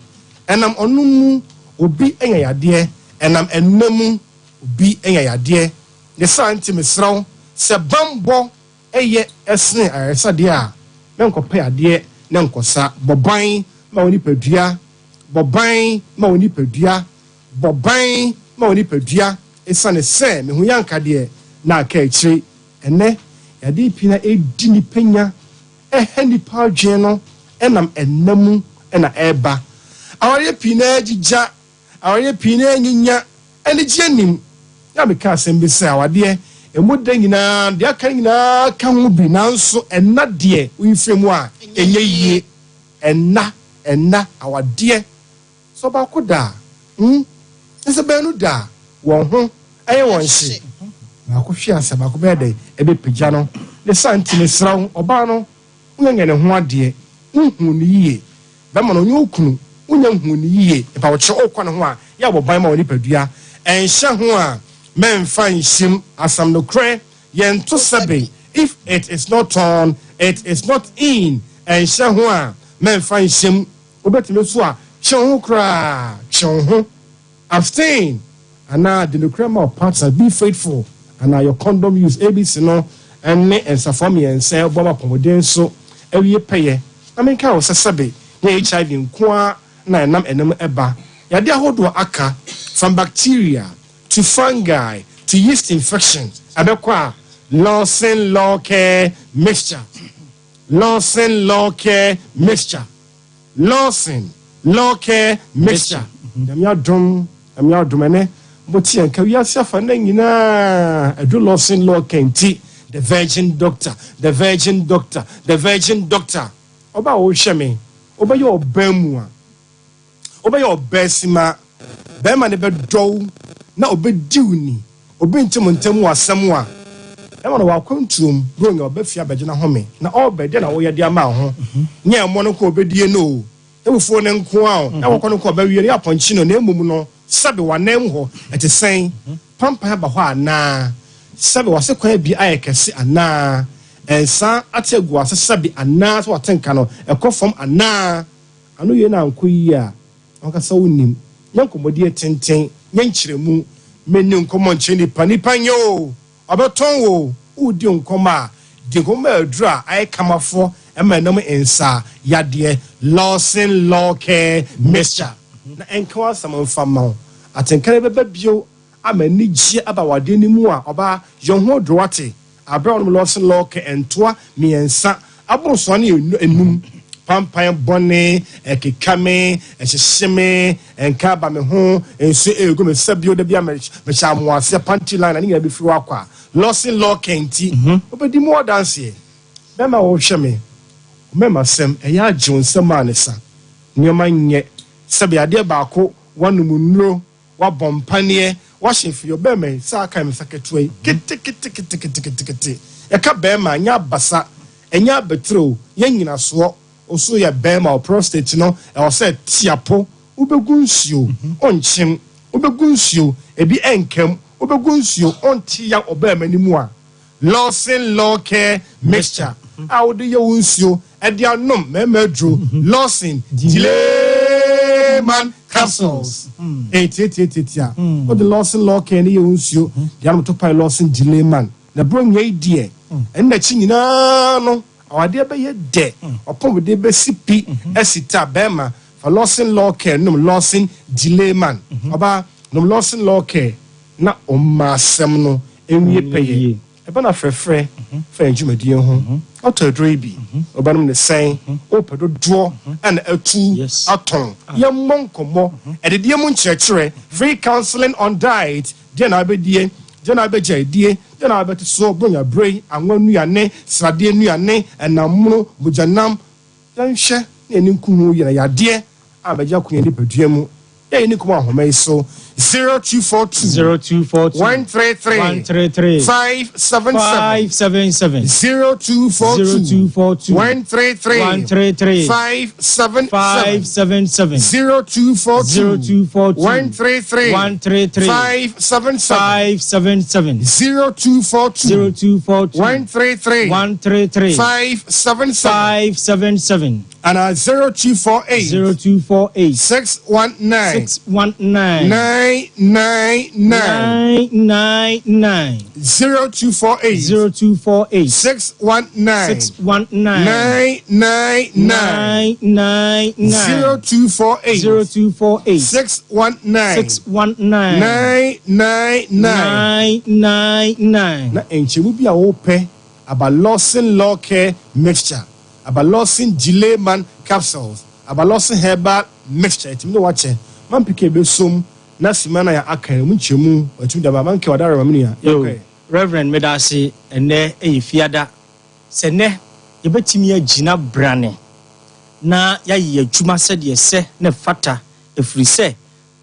Ɛnam ɔnom mu, obi anya yadeɛ. Ɛnam ɛnna mu, obi anya yadeɛ. Ne saa nti mesrɛ wo sɛ banbɔ yɛ sene ayaresa deɛ a, mɛnkɔpɛ yadeɛ na nkɔsa. Bɔ ban ma wo nipadua. Bɔ ban ma wo nipadua. Bɔ ban ma wo nipadua. Esiane sɛ mehu yɛ anka deɛ na aka akyire. Ɛnnɛ, yadeɛ pii na ɛredi nnipa nya, ɛha nnipa adwene no nam ɛnna mu na ɛreba. Awareɛ pii na agyigya, awareɛ pii na anyinya, anigyeɛ nnim. Na meka asɛm bi sɛ awadeɛ, ɛmu dɛ nyinaa, deɛ aka no nyinaa ka ho bi, nanso ɛnna deɛ woyi firi mu a, ɛnyɛ yie. Ɛnna, ɛnna, awadeɛ. Sɛ ɔbaako da a, hmm, na sɛ baanu da a, wɔn ho yɛ wɔn hye. Baako hwe ase a, baako bɛyɛ dɛn? Ɛbɛpagya no. Ne saa nti, mesrɛ wo, ɔbaa no, wonyɛ ne ho adeɛ, wonhuu no yie. Bɛrima no, ɔnyɛ wo kunu, wonnya nhuu no yie. Mepa wo kyɛw, wokɔ ne ho a, yɛ abɔ ban ma wo nipadua. Ɛnhyɛ ho a, mɛmfa nhyem. Asɛm nokorɛ, yɛnto sɛbe. If it is not on, it is not in. Ɛnhyɛ ho a, mɛmfa nhyem. Wobɛtumi nso a, twe wo ho koraa, twe wo ho, abstain, anaa di nokorɛ ma wo partner, be faithful, anaa your condom use, ABC no ne nsafoa mmiɛnsa ɛboa ma apɔmuden so awie pɛyɛ. Na menka wo sɛ sɛbe nyɛ HIV nko ara na ɛnam ɛno mu ɛba, yadeɛ ahodoɔ aka, from bacteria to fungi to yeast infections, ɛbɛkɔ a, Lawson Law Care Mixture. Lawson Law Care Mixture Lawson Law Care Mixture Nyame adom, Nyame adom ɛnɛ mote yɛn nka wiase afa nna nyinaa ɛduru Lawson Law Care nti The Virgin Doctor, The Virgin Doctor, The Virgin Doctor Ɔba a wohwɛ me, wobɛyɛ ɔbaa mu a Wobɛyɛ ɔbaasima, barima no bɛdɔ wo na ɔbɛdi wo ni. Obi nte mo ntam wɔ asɛm a ɛma no wɔ akwantuom berɛ onya ɔba fie abɛgye n'ahome na ɔreba deɛ na woyɛ de ama wo ho. Nyɛ ɛmɔ no nko a ɔbɛdie no o, nyɛ fufuo no nko ara o, nyɛ akɔkɔ no nko a ɔbɛweɛ no, nyɛ apɔnkye no o, na mmom no sɛbe w'anan mu hɔ ɛte sɛn? Pampan aba hɔ anaa? Sɛbe w'ase kwan abie ayɛ kɛse anaa? Nsa ate agu w'ase sɛbe anaa sɛ w'atenka no ɛkɔ fam anaa? Ano yei no ankɔ yie a, w'ankasa wonnim. Nyɛ nkɔmmɔdie tenten, nyɛ nkyerɛmu. Menni nkɔmmɔ nkyerɛ nipa, nipa nyɛ oo, ɔbɛtɔn wo oo. Woredi nkɔmmɔ a, di nkɔmmɔ ma aduro a ayɛ kamafoɔ ma ɛnam nsa yadeɛ, Lawson Law Care Mixture, na ɛnka w'asɛm mfa mma wo. Atenka no bɛba bio ama anigyeɛ aba w'adeɛ no mu a, ɔbaa, yɛ wo ho doro wate. Aberɛ a wɔnom Lawson Lɔɔke ntoa mmiɛnsa aborosoɔ ne enum, pampan bɔne, ɛkeka me, ɛhyehye me, nka aba me ho, nsuo ɛregu me sɛ bio da bi a mehyɛ amoaseɛ panty liner ne nyinaa bɛfiri hɔ akɔ a, Lawson Lɔɔke nti, wobɛdi mu adanseɛ. Bɛrima a wohwɛ me, wo mmarimasɛm, ɛyɛ agye wo nsam a ne sa, nneɛma nyɛ sɛbe adeɛ baako, woanom nnuro, Wabɔ mpaneɛ, wahyɛ firi ɔbɛɛma yi saa kan me nsa ketewa yi keteketeketeketekete. Yɛka bɛɛma a, nyɛ abasa, ɛnyɛ abatire o, nyɛ nyinasoɔ. Wo so yɛ bɛɛma o, prostate no ɛwɔ sɛ ɛte apo. Wobɛgu nsuo, wonkyem, wobɛgu nsuo, ebi ɛnkam, wobɛgu nsuo, wonte yaw ɔbɛɛma no mu a. Lawson Law Care Mixture a wode yɛ wo nsuo de anom mmarima aduro Lawson Delayman Capsules. Ɛyɛ tiatiatiatia. Wode Lawson Law Care no yɛ wo nsuo de anom topae Lawson Delayman. Na berɛ nyɛ yi deɛ, ɛne n'akyi nyinaa no, awadeɛ bɛyɛ dɛ. W'apɔmuden bɛsi pi asi ta. Barima, fa Lawson Law Care nom Lawson Delayman. Ɔbaa, nom Lawson Law Care na ɔmma asɛm no nwie pɛyɛ. Ɛba no afrɛfrɛ fa yɛn dwumadie ho. Wotɔ aduro yi bi, wobɛnom no sɛn, wopɛ dodoɔ na atu atɔn. Yɛmmɔ nkɔmmɔ, adidie mu nkyerɛkyerɛ, free counseling on diet, deɛ na wobɛdie, deɛ na wobɛgyae die, deɛ na wobɛte soɔ, bronya berɛ yi, anwa nnuane, sradeɛ nnuane, ɛnam mono, mogyanam. Yɛnhwɛ na yɛn ani nku ho yie na yadeɛ ammɛgye ako yɛn nipadua mu. Na yɛni nkɔmmɔ ahoma yi so 0242 0242 133 133 577 577 0242 0242 133 133 577 577 0242 0242 133 133 577 577 0242 0242 133 133 577 577 and 0248 0248 619 619 999 999 0248 0248 619 619 999 999 0248 0248 619 619 999 999 na nkyɛmu bi a wopɛ aba Lawson Law Care mixture, aba Lawson Delay Man capsules, aba Lawson herbal mixture, ɛtumi ne wakyɛ mampike bɛsom na sima na yɛ aka mu nkyɛmu ɔtumi daba manke ɔdare ma menua. Yo, yɛkɔɛ. Reverend, medase. Ɛnɛ ɛyɛ fiada sɛ nnɛ yɛbɛtumi agyina brane na yɛayɛ adwuma sɛdeɛ sɛ ne fata, ɛfiri sɛ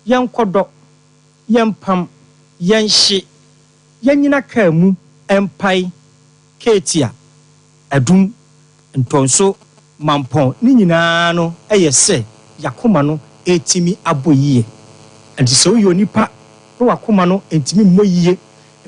yɛnkɔdɔ, yɛmpam, yɛnhye, yɛnyina kaa mu ɛmpae keetia, Adum, Ntɔnso, Mampɔn ne nyinaa no, ɛyɛ sɛ yakoma no ɛtumi abɔ yie. Nti sɛ woyɛ onipa na wakoma no ntumi mmɔ yie,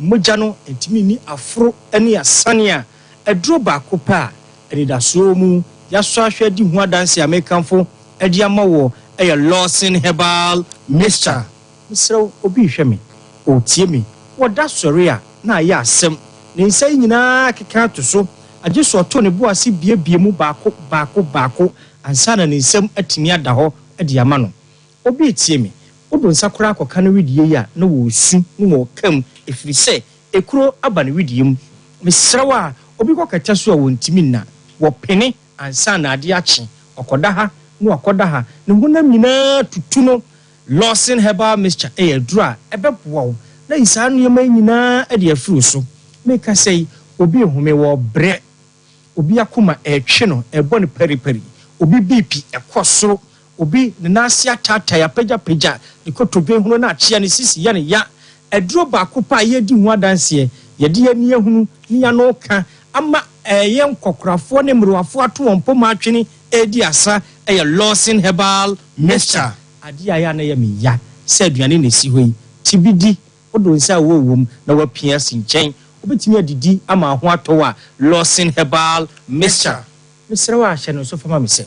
mogya no ntumi ni aforo ne asane a, aduro baako pɛ a anidasoɔ mu yɛasɔ ahwɛ adi ho adanse a mekamfo de ama wɔ ɛyɛ Lawson Herbal Mixture. Mesrɛ wo, obi hwɛ me, ɔretie me, wɔda sɔre a na ayɛ asɛm, ne nsa yi nyinaa keka ato so, agye so ɔto ne bo ase biebie mu baako baako baako ansa na ne nsam atumi ada hɔ de ama no. Obi tie me, wode nsa koraa akɔka no widie yi a, na wɔresu na wɔreka mu, ɛfiri sɛ ekuro aba ne widie mu. Mesrɛ wo a, obi kɔ kɛtɛ so a wɔntumi nna, wɔpene ansa na adeɛ akye, ɔkɔda ha na wakɔda ha, ne honam nyinaa tutu no. Lawson Herbal Mixture ɛyɛ aduro a ɛbɛboa wo na yi saa nneɛma yi nyinaa de afiri wo so. Meka sɛ yi, obi ehome wɔ brɛ, obi akoma ɛretwe no, ɛrebɔ no paripari, obi BP ɛkɔ soro, obi ne nan ase ataatae apagyapagya, ne kotodwe hunu na akyea, ne sisi yɛ ne ya. Aduro baako pa a yɛdi ho adanseɛ, yɛde yɛn ani ahunu ne yɛano ka ama ɛyɛ nkɔkorafoɔ ne mmerewafoɔ ato wɔn mpoma atwene ɛredi asa, ɛyɛ Lawson Herbal Mixture. Adeɛ a ɛyɛ a na ɛyɛ me ya sɛ aduane na esi hɔ yi, ti bi di, wode wo nsa a ɛwɔ wom na wapia asi nkyɛn, wobɛtumi adidi ama ho atɔ wo a, Lawson Herbal Mixture. Mesrɛ wo a, hyɛ no nso fa ma me sɛ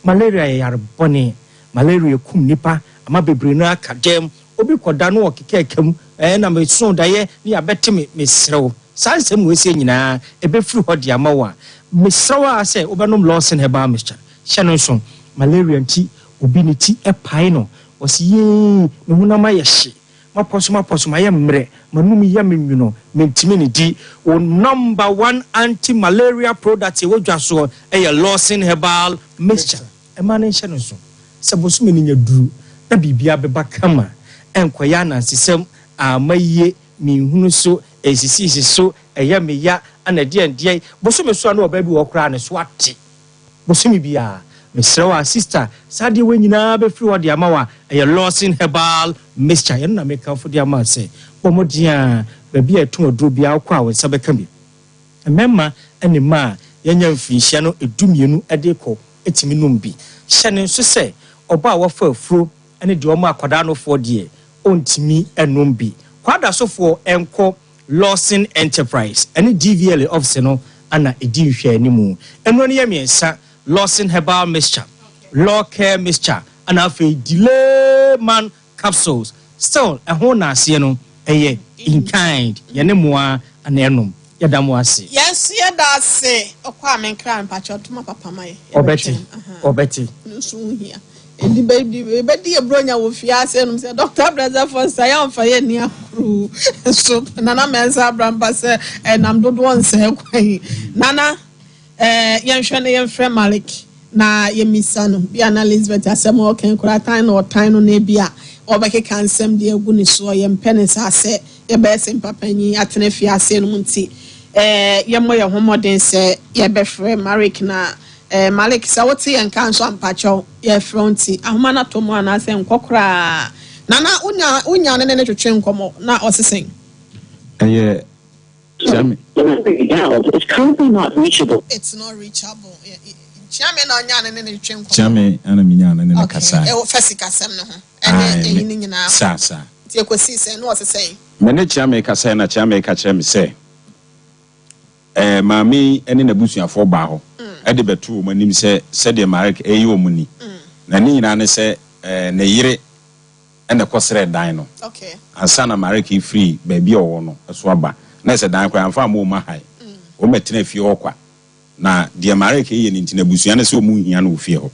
malaria yɛ yare bɔne. Malaria kum nipa ama bebree no aka dɛm. Obi kɔda no ɔkeka mu, ɛɛ na meso daeɛ ne yɛabɛte me. Mesrɛ wo, saa nsɛm wɔ esie nyinaa ɛbɛfiri hɔ de ama wo a, mesrɛ wo a sɛ wobɛnom Lawson Herbal Mixture. Hyɛ no nso, malaria nti obi ne ti ɛpae no, wɔsi yee, me honam ayɛ hye, mapɔ so mapɔ so, mayɛ mmerɛ, m'anum yɛ me nwono, mentumi ne di. Wo number one anti-malaria product ɛwɔ dwa soɔ ɛyɛ Lawson Herbal Mixture. Ɛma no nhyɛ no nso sɛ bosome no nya duru na biribia bɛba kama, ɛnkɔyɛ anansesɛm ama yie, menhunu so, ɛnsisiisi so, ɛyɛ me ya ana deɛ ndeɛ bosome so a na ɔbaa bi wɔ koraa ne so ate bosome biara. Mesrɛ wo a, sister, saa deɛ wɔ nyinaa bɛfiri hɔ de ama wo a, ɛyɛ Lawson Herbal Mixture. Yɛno na mekamfo de ama sɛ bɔ mmɔden a baabi a ɛto aduro biara wokɔ a, wo nsa bɛka bi. Mmarima ne mmaa a yɛanya mfirinhyia no 12 de kɔ tumi nom bi. Hyɛ ne nso sɛ ɔbaa a wafa afuro ne deɛ ɔma akwadaa nofoɔ deɛ, ɔntumi nom bi. Kwadasofoɔ nkɔ Lawson Enterprise ɛne DVLA office no ana ɛdi nhwɛanimu. Nnuro no yɛ mmiɛnsa: Lawson Herbal Mixture, Law Care Mixture, ana afei Delay Man capsules. Still ɛho naaseɛ no ɛyɛ in kind, yɛne mmoa ana ɛnom. Yɛda mo ase. Yɛn nso yɛda ase. Ɔkɔ a menkra mpakyɛ ɔtoma papa ma yɛ. Ɔbɛte, ɔbɛte. No nso ho hia. Ɛdi bɛdi bɛdi eburonya wɔ fie ase nom sɛ Dr. Blessed Foster yɛmfa yɛ ni akoro so. Nana Mɛnsa Abrampa sɛ ɛnam dodoɔ nsɛɛ kwan. Nana, yɛnhwɛ no, yɛmfrɛ Malik na yɛmisa no bi ana Elizabeth asɛm a ɔka koraa tan na ɔtan no, na ebi a ɔbɛkeka nsɛm de agu ne soɔ. Yɛmpɛ ne saa sɛ yɛbɛyɛ sɛ mpapanyin atena fie ase no mu, nti yɛmmɔ yɛn ho mmɔden sɛ yɛbɛfrɛ Malik. Na Malik, sɛ wote yɛn ka nso ampakyɛw, yɛfrɛ wo nti ahoma no atɔ mu anaasɛ nkɔ koraa. Nana, wonya wonya ne ne ne twetwe nkɔmmɔ na ɔse sɛn? Ɛyɛ Kyeame. The number you dialed is currently not reachable. It's not reachable. Kyeame na ɔnya ne ne ne twetwe nkɔmmɔ. Kyeame na menyaa ne ne no Okay, kasae. ɛwɔ fa sikasɛm no ho ɛne Ae, ɛyi me, no nyinaa ho. saa saa. Nti ɛkɔsii sɛn na ɔse sɛn? Me ne Kyeame kasae na Kyeame ka kyerɛɛ me sɛ ɛɛ maame yi ne n'abusuafoɔ baa hɔ de bɛtoo wɔn anim sɛ sɛdeɛ Marek reyɛ wɔn ni. Na ne nyinaa ne sɛ ɛɛ ne yere na ɛkɔsrɛɛ dan no ansa na Marek refiri baabi a ɔwɔ no so aba. Na ɛsɛ dan koraa amfa amma wɔn ahae. Wɔmmɛtena fie hɔ kwa. Na deɛ Marek reyɛ no nti n'abusua no sɛ wɔnhia no wɔ fie hɔ.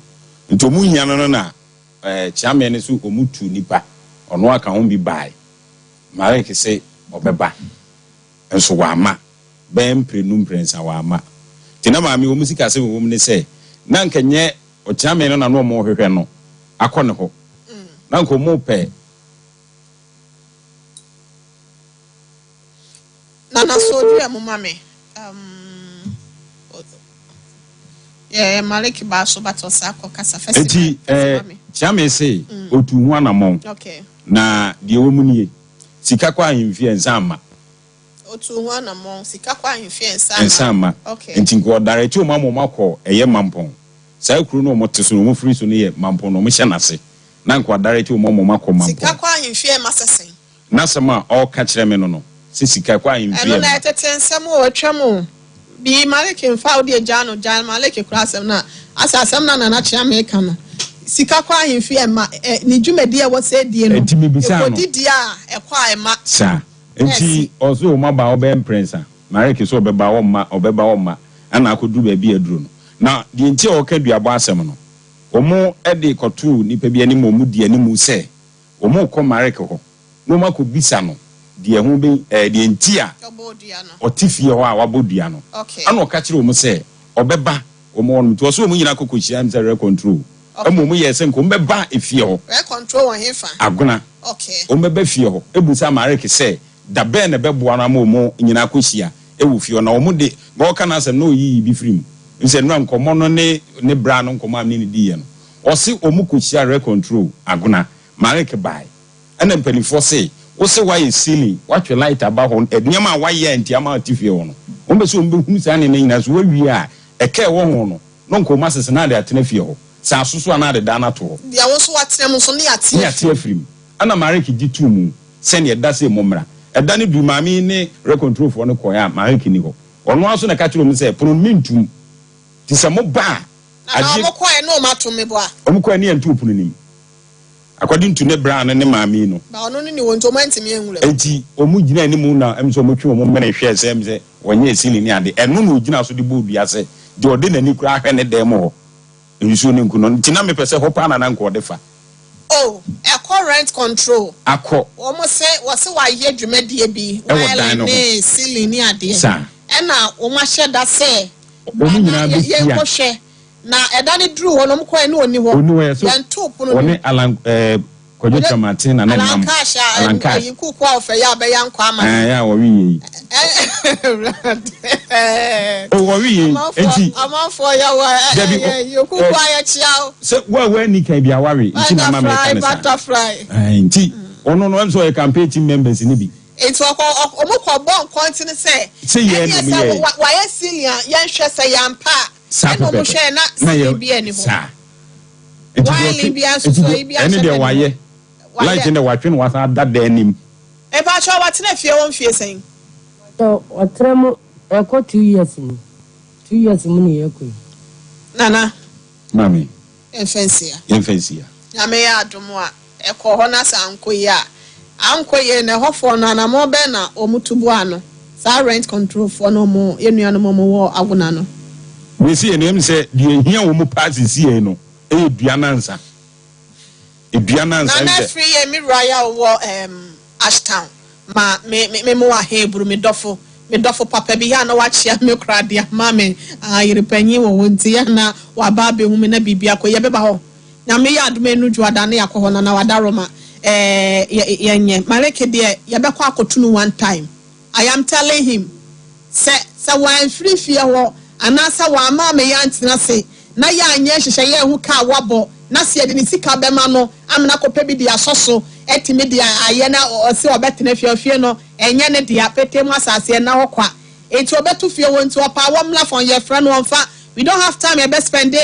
Nti wɔnhia no no na ɛɛ Kyeame no so wɔtu nnipa, ɔno aka ho bi baeɛ. Marek se ɔbɛba. Nso wamma. Bɛyɛ mprenu mprɛnsa wamma. Nti na maame wɔn sikasɛm a ɛwɔ mu ne sɛ, na anka nyɛ ɔkyeame no na na wɔrehwehwɛ no akɔ ne hɔ. Na anka wɔrepɛ. Nana so dua mu ma me. Um, yeah, Malik ba so but ɔsa akɔ kasa fɛsi. Nti eh, kyeame se otu ho anamɔn. Okay. Na deɛ ɛwɔ mu nie. Sika kɔ ahemfie a nsa mma. Otuu ho anamɔn. Sika kɔ ahemfie a nsa mma. Nsa mma. Okay. Nti nka ɔdarete wɔn ama wɔn akɔ ɛyɛ Mampɔn. Saa kuro no a wɔte so no wɔn firi so no yɛ Mampɔn na wɔhyɛ n'ase. Na nka wadarete wɔn ama wɔn akɔ Mampɔn. Sika kɔ ahemfie a ɛma sɛ sɛn? N'asɛm a ɔreka kyerɛ me no no, sɛ sika kɔ ahemfie Ɛno a na ɛmma. ɛtete nsɛm o, atwam o. Bii Maliki nfa wo deɛ gyaa no gyaa Maliki koraa asɛm no a asɛ asɛm no a Nana Kyeame reka no sika kɔ ahemfie a ɛma ɛ ne dwumadie a ɛwɔ sɛ ɛdie no Enti mebisaa no. ɛkɔdi deɛ a ɛkɔ a ɛma Saa. na Enti ɛsi. ɔse wɔn aba hɔ bɛyɛ mprɛnsa. Maliki sɛ ɔbɛba ɔmma, ɔbɛba ɔmma, ɛna akɔduru baabi a aduro no. Na deɛ nti a ɔreka duabɔ asɛm no, wɔn de kɔtoo nnipa bi anim ma wɔdii anim sɛ wɔrekɔ Maliki hɔ. na wɔakɔbisa no deɛ ɛho bɛ ɛɛ deɛ nti a ɔte fie hɔ a wabɔ dua no. Ɛna ɔka kyerɛɛ wɔn sɛ ɔbɛba wɔn hɔ nom. Nti ɔse wɔn nyinaa kɔ kɔhyia m sɛ rɛ control. Ɛma wɔn yɛɛ sɛ nka wɔn bɛba efie hɔ. Agona. Wɔn bɛba fie hɔ. Ɛbusa Marek sɛ da bɛn na ɛbɛboa no ama wɔn nyinaa akɔhyia wɔ fie hɔ. Na wɔn de, ma ɔka n'asɛm na ɔyiyi bi firi mu. Ɛfiri sɛ nnora nkɔmmɔ no ne ne bra no nkɔmmɔ a me ne no diiɛ no, ɔse wɔn kɔhyia rɛ control Agona. Marek bae. Ɛna mpaninfoɔ se, wo se woayɛ ceiling, woatwe light aba hɔ, nneɛma a woayɛ a nti ama wote fie hɔ no, wɔn pɛ sɛ wɔn bɛhunu saa nneɛma nyinaa, so woawie a, ɛka a ɛwɔ ho no, na nka wɔn asese na ade atena fie hɔ, sɛ asoso a na ade dan no ato hɔ. Deɛ wo nso woatena mu nso, ne yɛate Ne yɛate afiri mu. afiri mu. Ɛna Marek gye too mu sɛ neɛ ɛda sei mommra. Ɛda no duru, maame yi ne rɛkɔnturofoɔ no kɔeɛ a, Marek nni hɔ. Ɔno ara nso na ɛka kyerɛɛ wɔn sɛ, pono no mentum, nti sɛ moba a, Na na adeɛ. wɔn kɔeɛ na wɔn ato me bo a. Wɔn kɔeɛ ne yɛntoo pono no mu. According to ne bra no ne maame yi no. Ba ɔno no ni hɔ nti ɔmo antumi anwura mu. Enti ɔmo gyina anim na ɛm sɛ ɔmo twe ɔmo mene hwɛɛ sɛ ɛm sɛ ɔnyɛɛ ceiling ne ade. Ɛno na ɔgyina so de bɔɔ dua sɛ deɛ ɔde n'ani koraa hwɛ ne dan mu hɔ nsuo no nku no. Nti na mepɛ sɛ hɔ paa na na nka ɔde fa. Oh ɛkɔ rent control. Akɔ. Wɔn se wɔse wayɛ dwumadie bi, Ɛwɔ dan wiring no ho. ne ceiling ne adeɛ. Saa. Ɛna wɔn ahyɛ da sɛ bra Wɔn na nyinaa bɛhyia. yɛnkɔ hwɛ. Na ɛda no duruu hɔ no, wɔkɔeɛ na ɔnni hɔ. Ɔnni hɔ, yɛ so Yɛntoo pono no mu. ɔne Alan ɛɛ Kwadwo Kyerematen na ne Alan nam. Cash a Alan Cash. ɛyi nkuku a ɔfɛ yɛ a ɔbɛyɛ ankɔ ama no. Ɛɛ yɛ a ɔwe yɛ yi. Awurade. O ɔwe yɛ yi. Enti. Amanfoɔ yɛ wɔ Dabi ɛyɛ yi okuku a yɛkyea o. Sɛ wo a woanni kan bi a wawe nti na ama meka ne saa. Butterfly butterfly. Ɛɛ nti ɔno no ɛm sɛ ɔyɛ campaign team members no bi. Nti ɔkɔ ɔmo kɔ bɔ nkɔntene sɛ. Sɛ yɛn na Ɛneɛ ɔmo sɛ yɛɛ. wayɛ ceiling a yɛnhwɛ sɛ yɛ ampa a. Saa Ɛna ɔmo pɛpɛɛpɛ. hwɛɛ na Na yɛ ceiling biaa nni hɔ. saa. Nti deɛ Wiring ɔtwe biaa nso nti so deɛ ayi biaa ɛne nhyɛ deɛ da nni hɔ. wayɛ. Light Wayɛ. no deɛ watwe no wasan ada dan anim. Mepakyɛw watena fie hɔ mfie sɛn? Mpakyɛw ɔtra mu ɛkɔ 2 years ni 2 years mu na yɛkɔ yi. Nana. Maame. Yɛmfa nsi ha. Yɛmfa nsi ha. Nyame yɛ adom a, ɛkɔ hɔ na sɛ ankɔ yie a, ankɔ yie na ɛhɔfoɔ no anamɔn bɛn na wɔn tu boa ano? Saa rent control foɔ no wɔn, yɛn nuanom a wɔn wɔ Agona no. Mese yɛn ɛm sɛ deɛ ɛhia wɔn paa sesiei no ɛyɛ dua no ansa. Dua no ansa Nana ɛm sɛ. Afiri yɛ me wura yi a ɔwɔ ɛɛm Ashtown ma me me me mo Ahebru me dɔfo me dɔfo papa bi yɛ a na wakyea me koraa de ama me ah yere panyin wɔ hɔ nti yɛ a na waba abɛhu me na biribi akɔ yɛ bɛba hɔ Nyame yɛ adom a ɛnu dwoada na yɛakɔ hɔ Nana Wadaroma eh yɛ yɛnyɛ Maleke deɛ yɛbɛkɔ akɔto no one time I am telling him sɛ sɛ wamfiri fie hɔ anaasɛ wamma me yɛantena ase na yɛanyɛ nhyehyɛeɛ anhu ka a wabɔ. na sɛ yɛde ne sika bɛma no amena kɔpɛ bi de asɔ so atumi de ayɛ na ɔse ɔbɛtena fie fie no ɛnyɛ ne dea petee mu asase ɛnna hɔ kwa enti ɔbɛto fie hɔ nti ɔpɛ a wɔmmla fɔn yɛfrɛ no ɔmfa we don't have time yɛbɛ spɛnde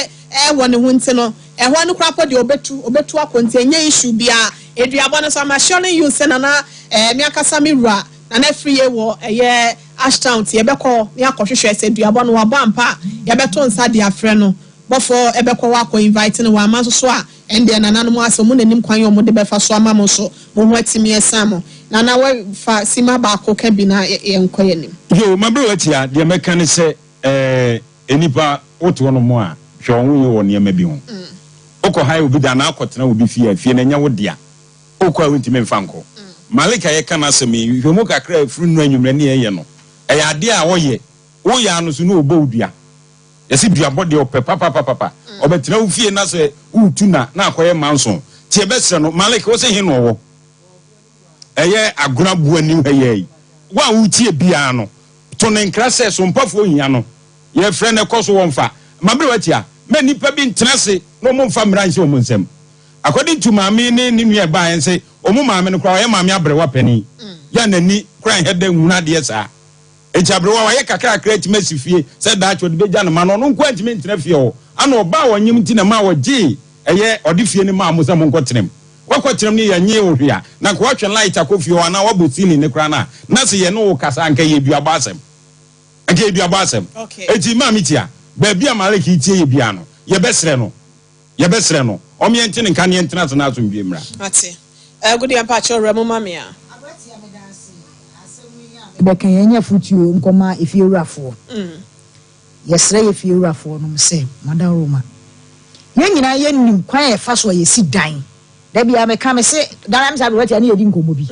wɔ ne ho nti no ɛhɔ no koraa mpo deɛ ɔbɛtu ɔbɛtu akɔ nti ɛnyɛ issue biara aduabɔ no nso I'm assuring you sɛ Nana eh me ankasa me wura Nana Afriyie wɔ ɛyɛ Ashtown nti yɛbɛkɔ hɔ na yɛakɔhwehwɛ sɛ aduabɔ no wabɔ ampa a yɛbɛto nsa de afrɛ no bɔfoɔ bɛkɔ hɔ akɔ invite no wamma nso so a ɛndeɛ nananom asɛ ɔmo na nim kwan a ɔmo de bɛfa so ama mo nso mo ho atumi asan mo. Nana wa fa sima baako ka bi na yɛnkɔ yɛn anim. Yoo mabrɛ wo atia, deɛ mɛka ne sɛ ɛɛ nnipa wote hɔ nom a hwɛ wo ho yie wɔ nneɛma bi ho. Wokɔ hae obi dan anaa wokɔ tena obi fie a fie no ɛnyɛ wo dea. Wokɔ a wontumi mfa nkɔ. Malik a yɛka n'asɛm yi, nhwehwɛmu kakra a ɛfiri nnora anwummerɛ ne yɛyɛ no, ɛyɛ adeɛ a ɔyɛ. Woyɛ ara no so na ɔbɔ wo dua. Yɛse duabɔ deɛ ɔpɛ papapapapa. Ɔbɛtena wo fie na sɛ woretu na na akɔyɛ manso. Nti yɛbɛsrɛ no, Malik wose he na ɔwɔ? Ɛyɛ Agona Boanim ha yi ara yi. Wo a woretie biara no, to no nkra sɛ Sompafoɔ hia no. Yɛfrɛ no ɛkɔ so wɔmfa. Mabrɛ woatia. Ma nnipa bi ntena ase na wɔmfa mmara nhyɛ wɔn nsam. According to maame yi ne ne nua ɛbaeɛ nse wɔn maame no koraa ɔyɛ maame aberewa panin. Yɛ a n'ani koraa nhɛ da nhunu adeɛ saa. Enti aberewa wayɛ kakrakra atumi asi fie sɛ daakye ɔde bɛgya ne mma no, ɔno nko ara ntumi ntena fie hɔ. Ana ɔbaa a ɔnyem nti na ɛmaa ɔgyee ɛyɛ ɔde fie no maa mo sɛ monkɔ tena mu. Woakɔ tena mu no yɛnnyee wo hwee a, na anka woatwe light akɔ fie hɔ anaa woabɔ ceiling no koraa no a, na se yɛne wo kasa a anka ɛyɛ duabɔ asɛm. Anka ɛyɛ duabɔ asɛm. Enti Maame Tia, baabi a Malik retie yɛ biara no, yɛbɛsrɛ no, yɛbɛsrɛ no, ɔm yɛnte ne nka na yɛntena ase na asomdwoeɛ mmra. Mate. Agudeɛ mpakyɛw wura mu ma me a. Aberanteɛ meda ase asɛm yi a mebɛka yi ɛnyɛ afotuo nkɔma efiewurafoɔ. Yɛsrɛ yɛ fiewurafoɔ nom sɛ moadawroma yɛn nyinaa yɛnim kwan a yɛfa so a yɛsi dan. Da biara meka mese da na mese aberanteɛ ne yɛdi nkɔmmɔ bi.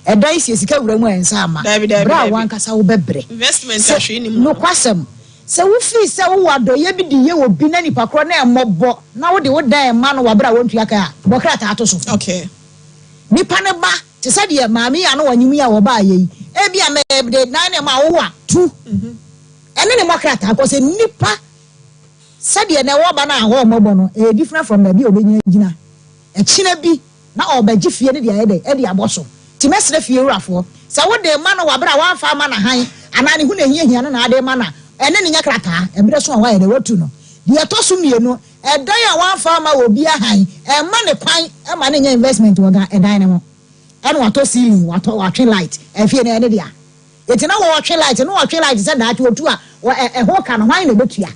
Ɛdan sie sika wura mu a ɛnsa ama. Berɛ a wankasa wobɛbrɛ. Sɛ nokwasɛm sɛ wofii sɛ wowɔ adɔeɛ bi de yɛ obi na nipa korɔ no ɛmmɔbɔ na wode wo dan ma no wɔ berɛ a wɔntua ka a, bɔ krataa to so. Nipa no ba te sɛ deɛ maame yi a na wanyem yi a wɔbaeɛ yi, ebia mede dan no ma wo a, tu. Ɛne ne mmɔ krataa kɔ sɛ nipa sɛdeɛ na ɛwɔ ba no a wɔmmɔbɔ no, ɛyɛ different from baabi a ɔbɛnya agyina. Ɛkyena bi na ɔrebɛgye fie no de ayɛ dɛn? De abɔ so. Nti mɛsrɛ fie wurafoɔ, sɛ wode rema no wɔ aberɛ a woamfa amma no hann anaa ne ho na ɛhiahia no na ade rema no a, ɛne no nyɛ krataa. Ɛberɛ so a woayɛ dɛn? Woatu no. Deɛ ɛtɔ so mmienu, ɛdan a woamfa amma obi ahan, mma no kwan mma no nyɛ investment wɔ ga ɛdan no ho. Ɛna watɔ ceiling, watɔ, watwe light, ɛfie no ɛyɛ ne dea. Enti na wɔretwe light, na wɔtwe light sɛ daakye wɔtu a, wɔ ɛ, ɛho ka no, hwan na ɛbɛtua?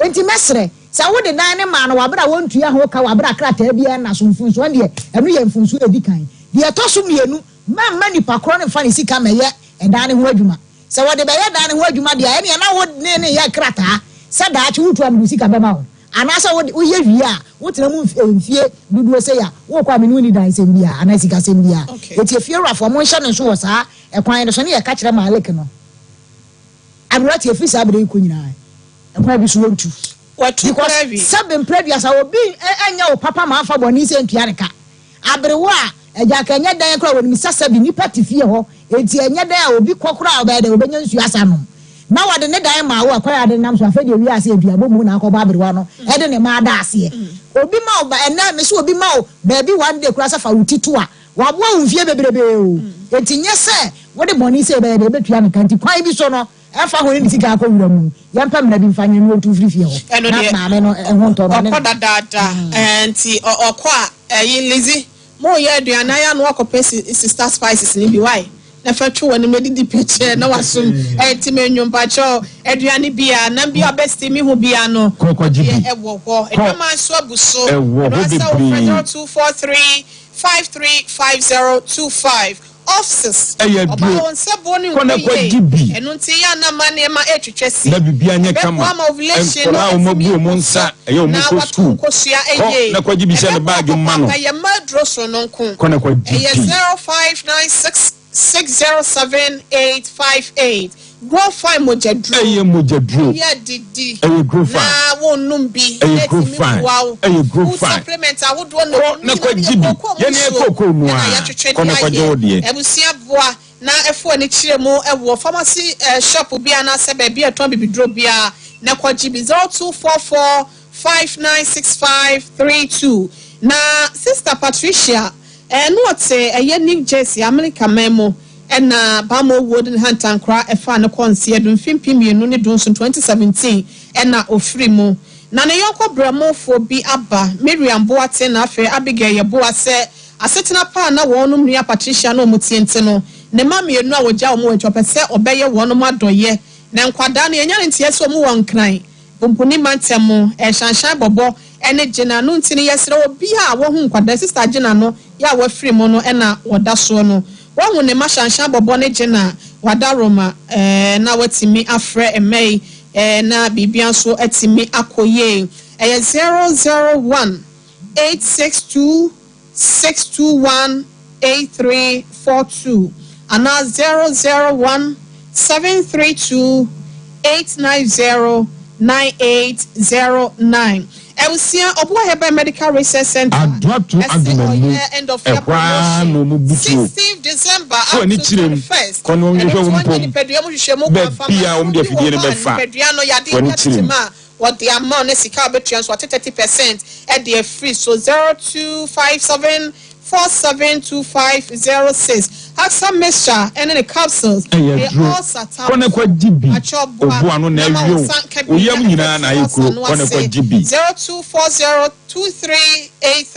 Enti mɛsrɛ, sɛ wode dan no maa no wɔ berɛ a wɔntua ho ka wɔ berɛ a krataa biara nna so, mfomsoɔ no deɛ, ɛno yɛ mfomsoɔ a ɛdi kan. Deɛ ɛtɔ so mmienu, mɛmma nipa korɔ no mfa ne sika mmɛyɛ ɛdan no ho adwuma. Sɛ wɔde bɛyɛ dan no ho adwuma deɛ a, ɛnneɛ na wo ne no yɛ krataa sɛ daakye wotu a mede wo sika bɛma wo. Anaasɛ wode, woyɛ wie a, wotena mu mf, mfie dodoɔ sei a, worekɔ a me ne wo nni dansɛm biara anaa sikasɛm biara. Enti afiewurafoɔ, monhyɛ no nso wɔ saa ɛkwan no so. Ne yɛka kyerɛ Malik no, Aberanteɛ, firi saa berɛ yi kɔ nyinaa, ɛkwan bi so wɔntu. Watu Because koraa wie. sɛbe mprɛ aduasa, obi nyɛ wo papa ma amfa bɔne sɛ ntua ne ka. Aberewa a, agya anka ɛnyɛ dɛn koraa wɔnim sɛ sɛbe nnipa te fie hɔ, enti ɛnyɛ dɛn a obi kɔ koraa a ɔbɛyɛ dɛn, ɔbɛnya nsuo asa anom. Na wɔde ne dan maa wo a, kwan a ade nam so, afei deɛ wiase aduabɔ mu na akɔbɔ aberewa no de ne mma ada aseɛ. Obi ma wo ba, ɛnnɛ mese obi ma wo baabi one day koraa sɛ fa wo ti to a, waboa wo mfie bebrebee o. Enti nyɛ sɛ wode bɔne sei bɛyɛ dɛn, ɛbɛtua no ka. Nti kwan bi so no, ɛmfa ho ne ne sika akɔ wura mu no, yɛmpɛ mmara bi mfa nyɛ no ɔntu mfiri fie hɔ Ɛno na deɛ maame no ho ntɔ no ɔne ɔkɔ ne. dadaada ɛɛ nti ɔkɔ a ɛyi Lizzy mo yɛ aduane ayɛ ano akɔpɛ sister spices no bi why na fa twe w'anim na didi pɛkyɛɛ na wasom ɛnti me nwo mpakyɛw aduane bia nam bia ɔbɛ steam ho bia no Kɔ kɔgye deɛ bi. ɛwɔ hɔ Kɔ. adwaman nso abu so Ɛwɔ ɛno hɔ asɛ wo frɛ bebree. 0243 535025 Offices, Ɛyɛ ɔbaa aduro. wo nsa buo no Kɔ na nkɔ kɔgye yie, bi. ɛno nti yɛ a na mma nneɛma retwitwa si. Na biribiara nyɛ Ɛbɛboa kama. ma ovulation no Nkwadaa a wɔn atumi abu wɔn akɔ so nsa, ɛyɛ wɔn na kɔ wato sukuu. nkosua Kɔ yie. na kɔgye bi hyɛ ne Ɛbɛboa baage mu ma no. papaapa, yɛ mma aduro so no nko. Kɔ na kɔgye Ɛyɛ bi. 0596 607 858. Grow fine mogyaduro. Ɛyɛ mogyaduro. Ɛyɛ didi. Ɛyɛ grow fine. Na wonnom bi. Ɛyɛ Na grow ɛtumi fine. boa wo. Ɛyɛ grow Food fine. supplement ahodoɔ na Kɔ ɛwɔ mu na nyinaa no kɔgye yɛ bi. kookoo mu Yɛn yɛ nsuo kookoo no ɛna ara. yɛatwetwe Kɔ de na kɔgye ayɛ. wo deɛ. Abusua boa na ɛfo ani kyerɛ mu wɔ pharmacy shop biara anaasɛ baabi a ɛtɔn bibiduro biara na kɔgye bi. 0244. 596532. Na Sista Patricia eh, na ɔte ɛyɛ New Jersey, Amerika man mu, ɛna bammɔ wuo de ne hantankora ɛfaa no kɔɔ nseɛ do mfe 2017, 2017, ɛna ɔfiri mu. Na ne yɔnko brɛmofoɔ bi aba, Miriam Boateng na afei Abigail Yeboah sɛ asetena pa a na wɔnom nua Patricia na wɔn tie nti no, ne mma mmienu a wɔgya wɔn wɔ akyi, ɔpɛ sɛ ɔbɛyɛ wɔnom adɔyɛ. Na nkwadaa no, yɛnya ne nteɛ sɛ wɔn wɔ Nkran, Pumpuni mantam mu, Ɛhyɛnhyɛn bɔbɔ ne Gyena no nti no, yɛsrɛ obiara a wahu nkwadaa, Sista Gyena no yɛ a wafiri mu no na wɔda soɔ no, wahu ne mma Hyɛnhyɛn bɔbɔ ne Gyena a, wada Roma na watumi afrɛ mma yi na biribiara nso atumi akɔ yie. Ɛyɛ 001 862 621 8342 anaa 001 732 890 9809. Abusua, Ɔboa Herbal Medical Research Centre Adoato ɛse Adoma mu, ɔyɛ end of year ɛhɔ ara na promotion wɔn butuo. 16th December Fo up ani to kyerɛ mu, 21st. kɔ na Ɛno wɔnhwehwɛ nti wo wɔnyɛ mpom. nipadua mu nhwehwɛmu kwan fa Baabi ma a wɔde aduro bi wɔ afidie no hɔ a bɛfa, nipadua no fo yadeɛ ani bi kyerɛ atetem mu. a wɔde ama wo ne sika a wobɛtua nso wɔate 30% de afiri so 0257 472506 Haxa mixture ne ne capsules Ɛyɛ ɛyɛ duro. ulcer Kɔ na tamfo kɔgye bi. akyɛ ɔboa Obu ano na na ma awie wo wo. nsa nka Wo bi yam na nyinaa ɛbɛtu na ayɛ ulcer kuro. no Kɔ na ase kɔgye bi.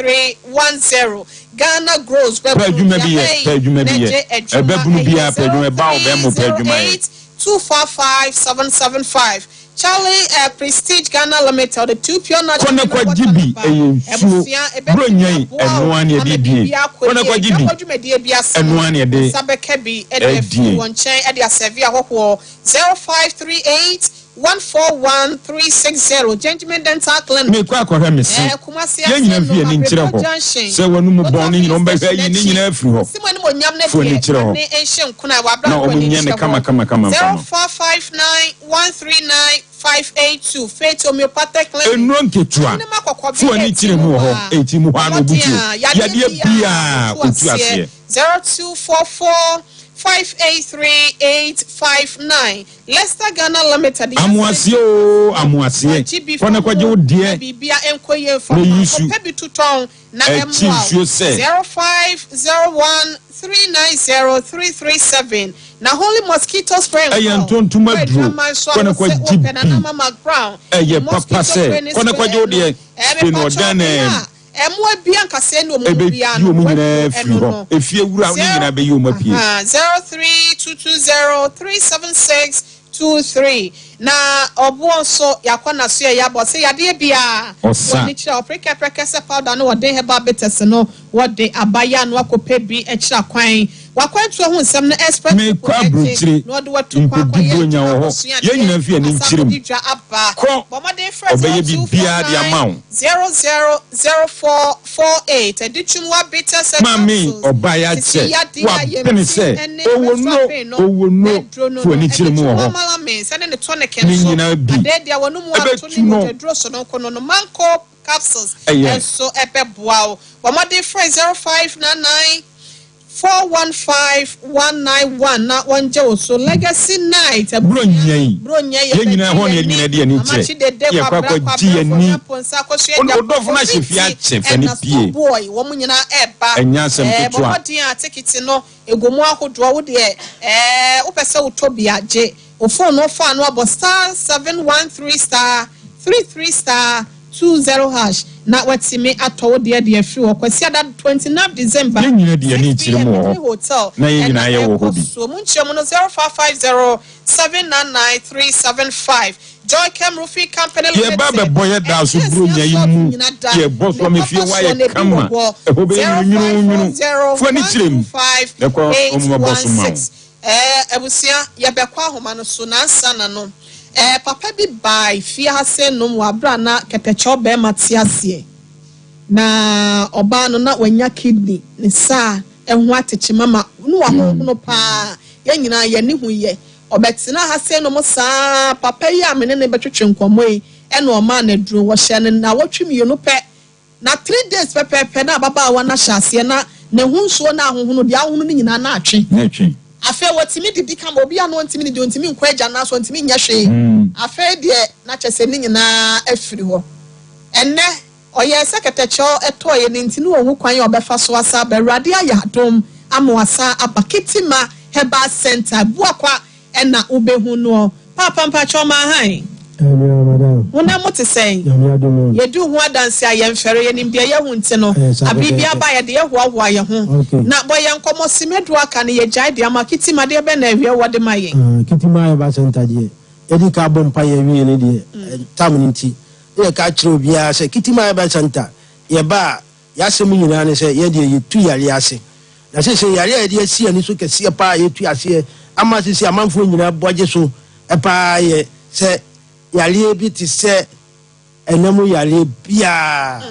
0240238310 Ghana Grows Pɛ bɛbunu adwuma bi yɛ. deɛ Pɛ adwuma bɛn bi na yɛ. gye adwuma Ɛbɛbunu ɛyɛ biara pɛ adwuma. Ɛba wo bɛn mo pɛ adwuma yɛ. 0308 255775 Charlie eh, Prestige Ghana Limited ɔde two pure Kɔ natural na mineral kɔgye water bi. no ba Ɛyɛ nsuo. abusua ebɛtumi Buronya yi, aboa wo ɛno ara na ama yɛde die. biribi akɔ Kɔ na yie kɔgye bi. dwabɔ dwumadie bi ase Ɛno no ara na yɛde nsa bɛka bi de afiri adie. wɔn nkyɛn de asɛve ahɔhoɔ 0538 141 360 Gentleman Dental Clinic Mekɔ akɔhwɛ me se. eh, Kumasi Yɛn nyinaa mfi Asenum yɛn ani nkyerɛ Abrepɔ hɔ. Junction Sɛ w'anum Motor bɔn no Filling nyinaa, wɔbɛhwɛ Station ayi ne akyi nyinaa afiri hɔ. Si mo animuonyam no Fo ani deɛ kyerɛ hɔ. ne nhyɛ nkunan wɔ abere Na a wɔn w'ani nyɛ no kyerɛ hɔ kama kama kama mfa ma. 0459 139 582 Faith Homeopathic Clinic Nnuro nketewa. Ahenema kɔkɔbe Fo ani ɛti kyerɛ mu mu wɔ hɔ hɔ. a Ɛti mu hɔ ara na bɔ mmɔden ɔbutuo. a yadeɛ Yadeɛ biara biara ɔtu ɔtu aseɛ aseɛ. 0244 583 859 Leicester Ghana Limited yɛsere Amoaseɛ oo, amoaseɛ. Gye bi Kɔ na fa kɔgye mu wo na deɛ. biribia nkɔ yie mfa Na ma yi su. kɔpɛ bi totɔn na Ɛkyi ɛmmoa wo nsuo sɛ. 0501 390 337 na Holy Mosquito Spray Ɛyɛ nkɔ ntontom wɔ aduro. adwaman so a Kɔ na wo sɛ kɔgye wopɛ na bi. Nama McBrown Ɛyɛ ne papa mosquito sɛ. spray ne Kɔ na spray kɔgye wo ɛno deɛ. ɛɛ Spray no mepatwɔ ɔdan ɛyɛ mu. a ɛmmoa bi ankasa ne ɔmo mu Ɛbɛyi biara no wɔn nyinaa waduro afiri ɛno hɔ. no Efie wura ne zero nyinaa bɛyi wɔn apue. aha 03220 376 23 na ɔboɔ nso yɛakɔ n'aso yɛ yɛabɔ sɛ yadeɛ biara Ɔsa. wɔde kyerɛ ɔprekɛprɛkɛ sɛ powder no wɔde herbal bitters no wɔde abayɛ ano akɔpɛ bi kyerɛ akwan wakwantuo ho nsɛm no expert Mekɔ people agye aburokyire na ɔde watu kwan nkɔdi akɔyɛ buronya adwuma wɔ hɔ. akɔsua Yɛn adeɛ nyinaa mfi yɛn ani asan nkyerɛ mu. akɔdi dwa aba Kɔ. bɔ mmɔden frɛ Ɔbɛyɛ biribiara de ama wo. 00 0448 ɛde twumwa bitters and Maame capsules ɔbaa yɛ sisi akyɛ. yadeɛ a Wabene yɛmti sɛ ne ɔwɔ menstrual pain nnuro no ɔwɔ na nnuro duro no fo no ani ɛde kyerɛ mu wɔ twumwa hɔ. malamins ɛne ne tonic Ne nso nyinaa bi. adeɛ deɛ wɔn mu ato Ɛbɛtu ne no. mogya duro sononko no no manco capsules Ɛyɛ. ɛnso ɛbɛboa wo wɔn mmɔden frɛ 0599 415 191 na wɔngye wo so legacy night. Buronya yi. Buronya yi. Yɛn nyinaa hɔ na yɛn nyinaa de yɛn ani kyerɛ. Yɛkɔ akɔgye yɛn ani. Ɔdɔfo no ahyɛ fie akyɛ fɛ ne pie. Boy wɔn nyinaa ɛɛba. Ɛnyɛ asɛm ɛɛ ketewa. Bɔmmɔden a tikiti no egu mu ahodoɔ wo deɛ ɛɛ wopɛ sɛ wotɔ bi agye o phone no fa no abɔ *713*33*20# na watumi atɔ wo deɛ deɛ firi hɔ Kwasiada 29 December. Yɛn nyinaa de yɛn ani kyerɛ mu wɔ hɔ. 6 p.m. Hotel. Na yɛn nyinaa yɛwɔ hɔ bi. So mu nkyerɛ mu no 0550 799 375 Joycam Roofing Company Limited. Yɛba bɛbɔ yɛ da so buronya yi mu. Yɛbɔ so ama fie hɔ ayɛ kama. Ɛhɔ bɛyɛ nwununwunu. Fo ani kyerɛ mu. Ɛkɔ ɔmo bɛbɔ so ma wo. Ɛɛ abusua, yɛbɛkɔ ahoma no so nansa na no ɛɛ papa bi baa fie ha sɛ nom wɔ abira na kɛtɛkyɛw bɛrima te aseɛ na ɔbaa no na wanya kidney ne saa ɛho atekye mama ne wahohono paa. Yɛn nyinaa yɛn ho yɛ ɔbɛtena ha sɛ nom saa. Papa yi a mene ne bɛtwetwe nkɔmɔ yi ɛna ɔmaa no aduro wɔhyɛ no na wɔtwe mmienu pɛ na 3 days pɛpɛɛpɛ na ababaawa no ahyɛ aseɛ na ne ho nsuo no ahohono deɛ ahohono no nyinaa na atwe. Na atwe. Afei wɔtumi didi kama. Obi ano ntumi didi, ntumi nkɔ agya nan so, ntumi nyɛ hwee. Afei deɛ na kyɛ sɛ ne nyinaa afiri hɔ. Ɛnnɛ, ɔyɛɛ sɛ kɛtɛkyɛw tɔeɛ no nti na ɔnhu kwan a ɔbɛfa so asa aba. Awurade ayɛ adom ama wasan aba Kitima Herbal Centre, Abuakwa na wobɛhu noɔ. Paapa mpakyɛw ma hann. Ɛnua madam. Honam mu te sɛn? Nyame adom o. Yɛdi wo ho adanse a yɛnfɛre, yɛnim deɛ yɛahu nti no, Ɛyɛ saa abere biara pɛpɛɛpɛ. ba a yɛde yɛhoahoa yɛn ho. Okay. Na bɔ yɛn nkɔmmɔ, Simedu aka no yɛgyae de ama Kitima, deɛ bɛn na awiɛ wɔ de ma yɛn? Ah, Kitima Herbal Centre deɛ, yɛdi ka bɔ mpaeɛ wie no deɛ, tam no nti, na yɛka kyerɛ obiara sɛ Kitima Herbal Centre, yɛba a, yɛasɛm nyinaa ne sɛ yɛn deɛ yɛtu yareɛ ase. Na seesei yareɛ a yɛde asi ani so kɛseɛ paa a yɛtu aseɛ ama seesei amanfoɔ nyinaa bɔ gye so paa yɛ sɛ yareɛ bi te sɛ ɛna mu yareɛ biara,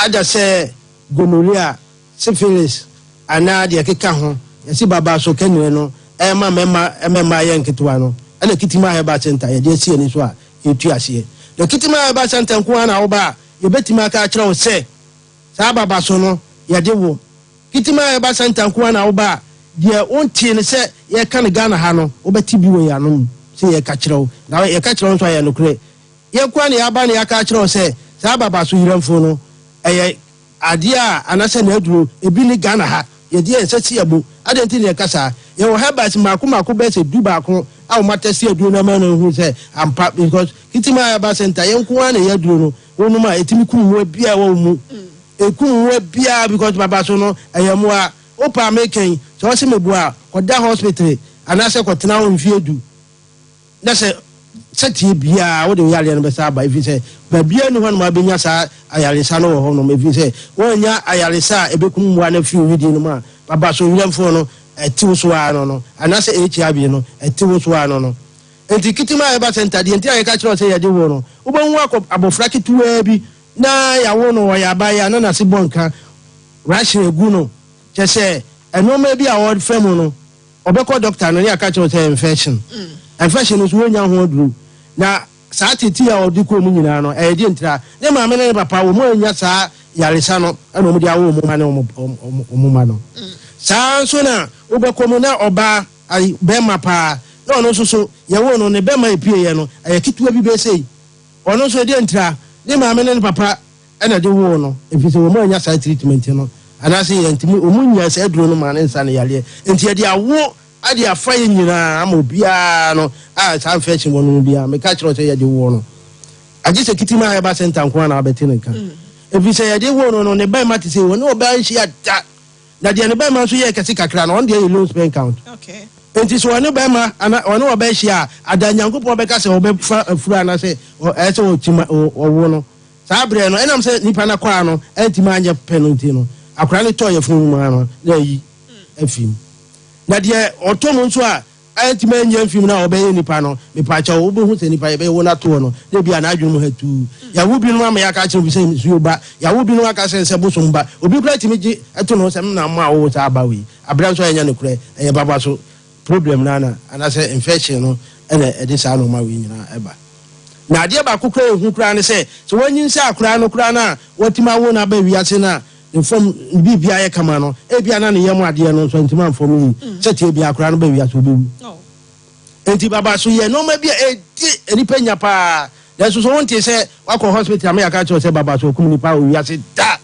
ada sɛ gonorrhea, syphilis anaa deɛ ɛkeka ho, yɛse baba so kɛnere no ɛma mmarima ma mmaa yɛ nketewa no, ɛna Kitima Herbal Centre yɛde asi ani so a yɛtu aseɛ. Na Kitima Herbal Centre nko ara na woba a yɛbɛtumi aka akyerɛ wo sɛ saa baba so no yɛde wo. Kitima Herbal Centre nko ara na woba a deɛ wontee no sɛ yɛreka no Ghana ha no wobɛte bi wɔ yɛn anom sɛ yɛreka kyerɛ wo. Na yɛka kyerɛ wo nso a ɛyɛ nokorɛ. Yɛn nko ara na yɛaba na yɛaka akyerɛ wo sɛ saa baba so yerɛmfo no ɛyɛ adeɛ a anasɛ n'aduro ebi nni Ghana ha. Yɛde yɛn nsa si yɛn bo. Adɛn nti na yɛka saa? Yɛwɔ herbals mmaako mmaako bɛyɛ sɛ dubaako a wɔatɛste aduro no ama no ahu sɛ ampa because Kitima Herbal Centre yɛn nko ara na ɛyɛ aduro no. Wonom a ɛtumi kum mmoa biara a ɛwɔ wo mu. Ɛkum mmoa biara because baba so no ɛyɛ mmoa. Wopɛ a meka yi, sɛ wɔse meboa a, kɔda hospital anaasɛ kɔtena hɔ mfeɛ du. Na sɛ sɛteɛ biara wode wo yareɛ no bɛsan aba, ɛfiri sɛ baabiara nni hɔnom a wobɛnya saa ayaresa no wɔ hɔnom, ɛfiri sɛ woannya ayaresa a ɛbɛkum mmoa no afiri wo wedeɛ no mu a, babaso werɛmfoɔ no ɛte wo so ara no no, anaasɛ HIV no ɛte wo so ara no no. Enti kitim a ɛba sɛ ntadeɛ nti a yɛka kyerɛ wo sɛ yɛde wo no, wobɛhu akɔ abɔfra ketewaa bi na yɛawo no ɔyɛ abaayewa na n'ase bɔ nka, ration agu no, kyerɛ sɛ nnoɔma bi a ɔrefa mu no, Ɔbɛkɔ dɔkta no ne aka kyerɛ no sɛ infection. Infection no nso wɔnnya ho aduro. Na saa tete a ɔde kɔɔ mu nyinaa no, ɛyɛ deɛ ntira. Ne maame ne ne papa wɔn annya saa yaresa no ɛna wɔn de awo wɔn mma ne wɔn mma no. Saa nso na wobɛkɔ mu na ɔbaa ayi bɛrima paa na ɔno nso so yɛwoo no ne bɛrima epieɛ no ɛyɛ ketewa bi bɛyɛ sei. Ɔno nso ɛdeɛ ntira. Ne maame ne ne papa na ɛde woo no efisɛ wɔn annya saa treatment no anaasɛ yɛntumi wɔn nnya saa aduro no maa ne nsa no yareɛ nti yɛde awo ade afa yɛn nyinaa ama obiara no a saa infection wɔ no mu biara meka kyerɛ wo sɛ yɛde woo no agye sɛ kitima herbal center nko ara na wabɛte ne nka efisɛ yɛde woo no no ne bɛrima te sɛ wɔne ɔbaa nhyia da. Na deɛ ne bɛrima nso yɛɛ kɛse kakra no, ɔno deɛ yɛ low sperm count. Enti sɛ ɔne bɛrima ana ɔne ɔbaa hyia a, ada Nyankopɔn bɛka sɛ ɔbɛfa afuru anaasɛ ɛyɛ sɛ ɔkyima ɔwo no. Saa berɛ no, ɛnam sɛ nipa no akwaa no antumi anyɛ pɛ no nti no, akwadaa no tɔɔ yafunu no mu ara no, na ayi afiri mu. Na deɛ ɔtɔ mu nso a, Antumi annya mfim no a ɔbɛyɛ nipa no, mepaakyɛw, wobɛhu sɛ nipa yɛbɛwo no ato hɔ no, na ebia n'adwene mu ha tuu. Yɛawo binom ama yɛaka akyerɛ obi sɛ nsuo ba, yɛawo binom aka sɛ sɛ bosom ba. Obi koraa tumi gye to ne ho sɛ me na mmoa woo saa aba wei, aberɛ nso a ɛnyɛ nokorɛ, ɛyɛ baba so problem no ara na anaasɛ infection no na ɛde saa nnoɔma wei nyinaa ba. Na adeɛ baako koraa a ɛhu koraa ne sɛ, sɛ wanyinsɛn akwadaa no koraa no a watumi awo no aba wiase no a, Ne fam, ne biribiara yɛ kama no, ebia na ne yam adeɛ no nso antumi amfam yie. Sɛteɛ biara akwadaa no ba wiase ɔbɛwu. Enti baba so yɛ nneɛma bi a ɛdi nnipa nya paa. Nanso so wontee sɛ wakɔ hospital ama yɛaka akyerɛ wo sɛ baba so akum nnipa wɔ wiase da?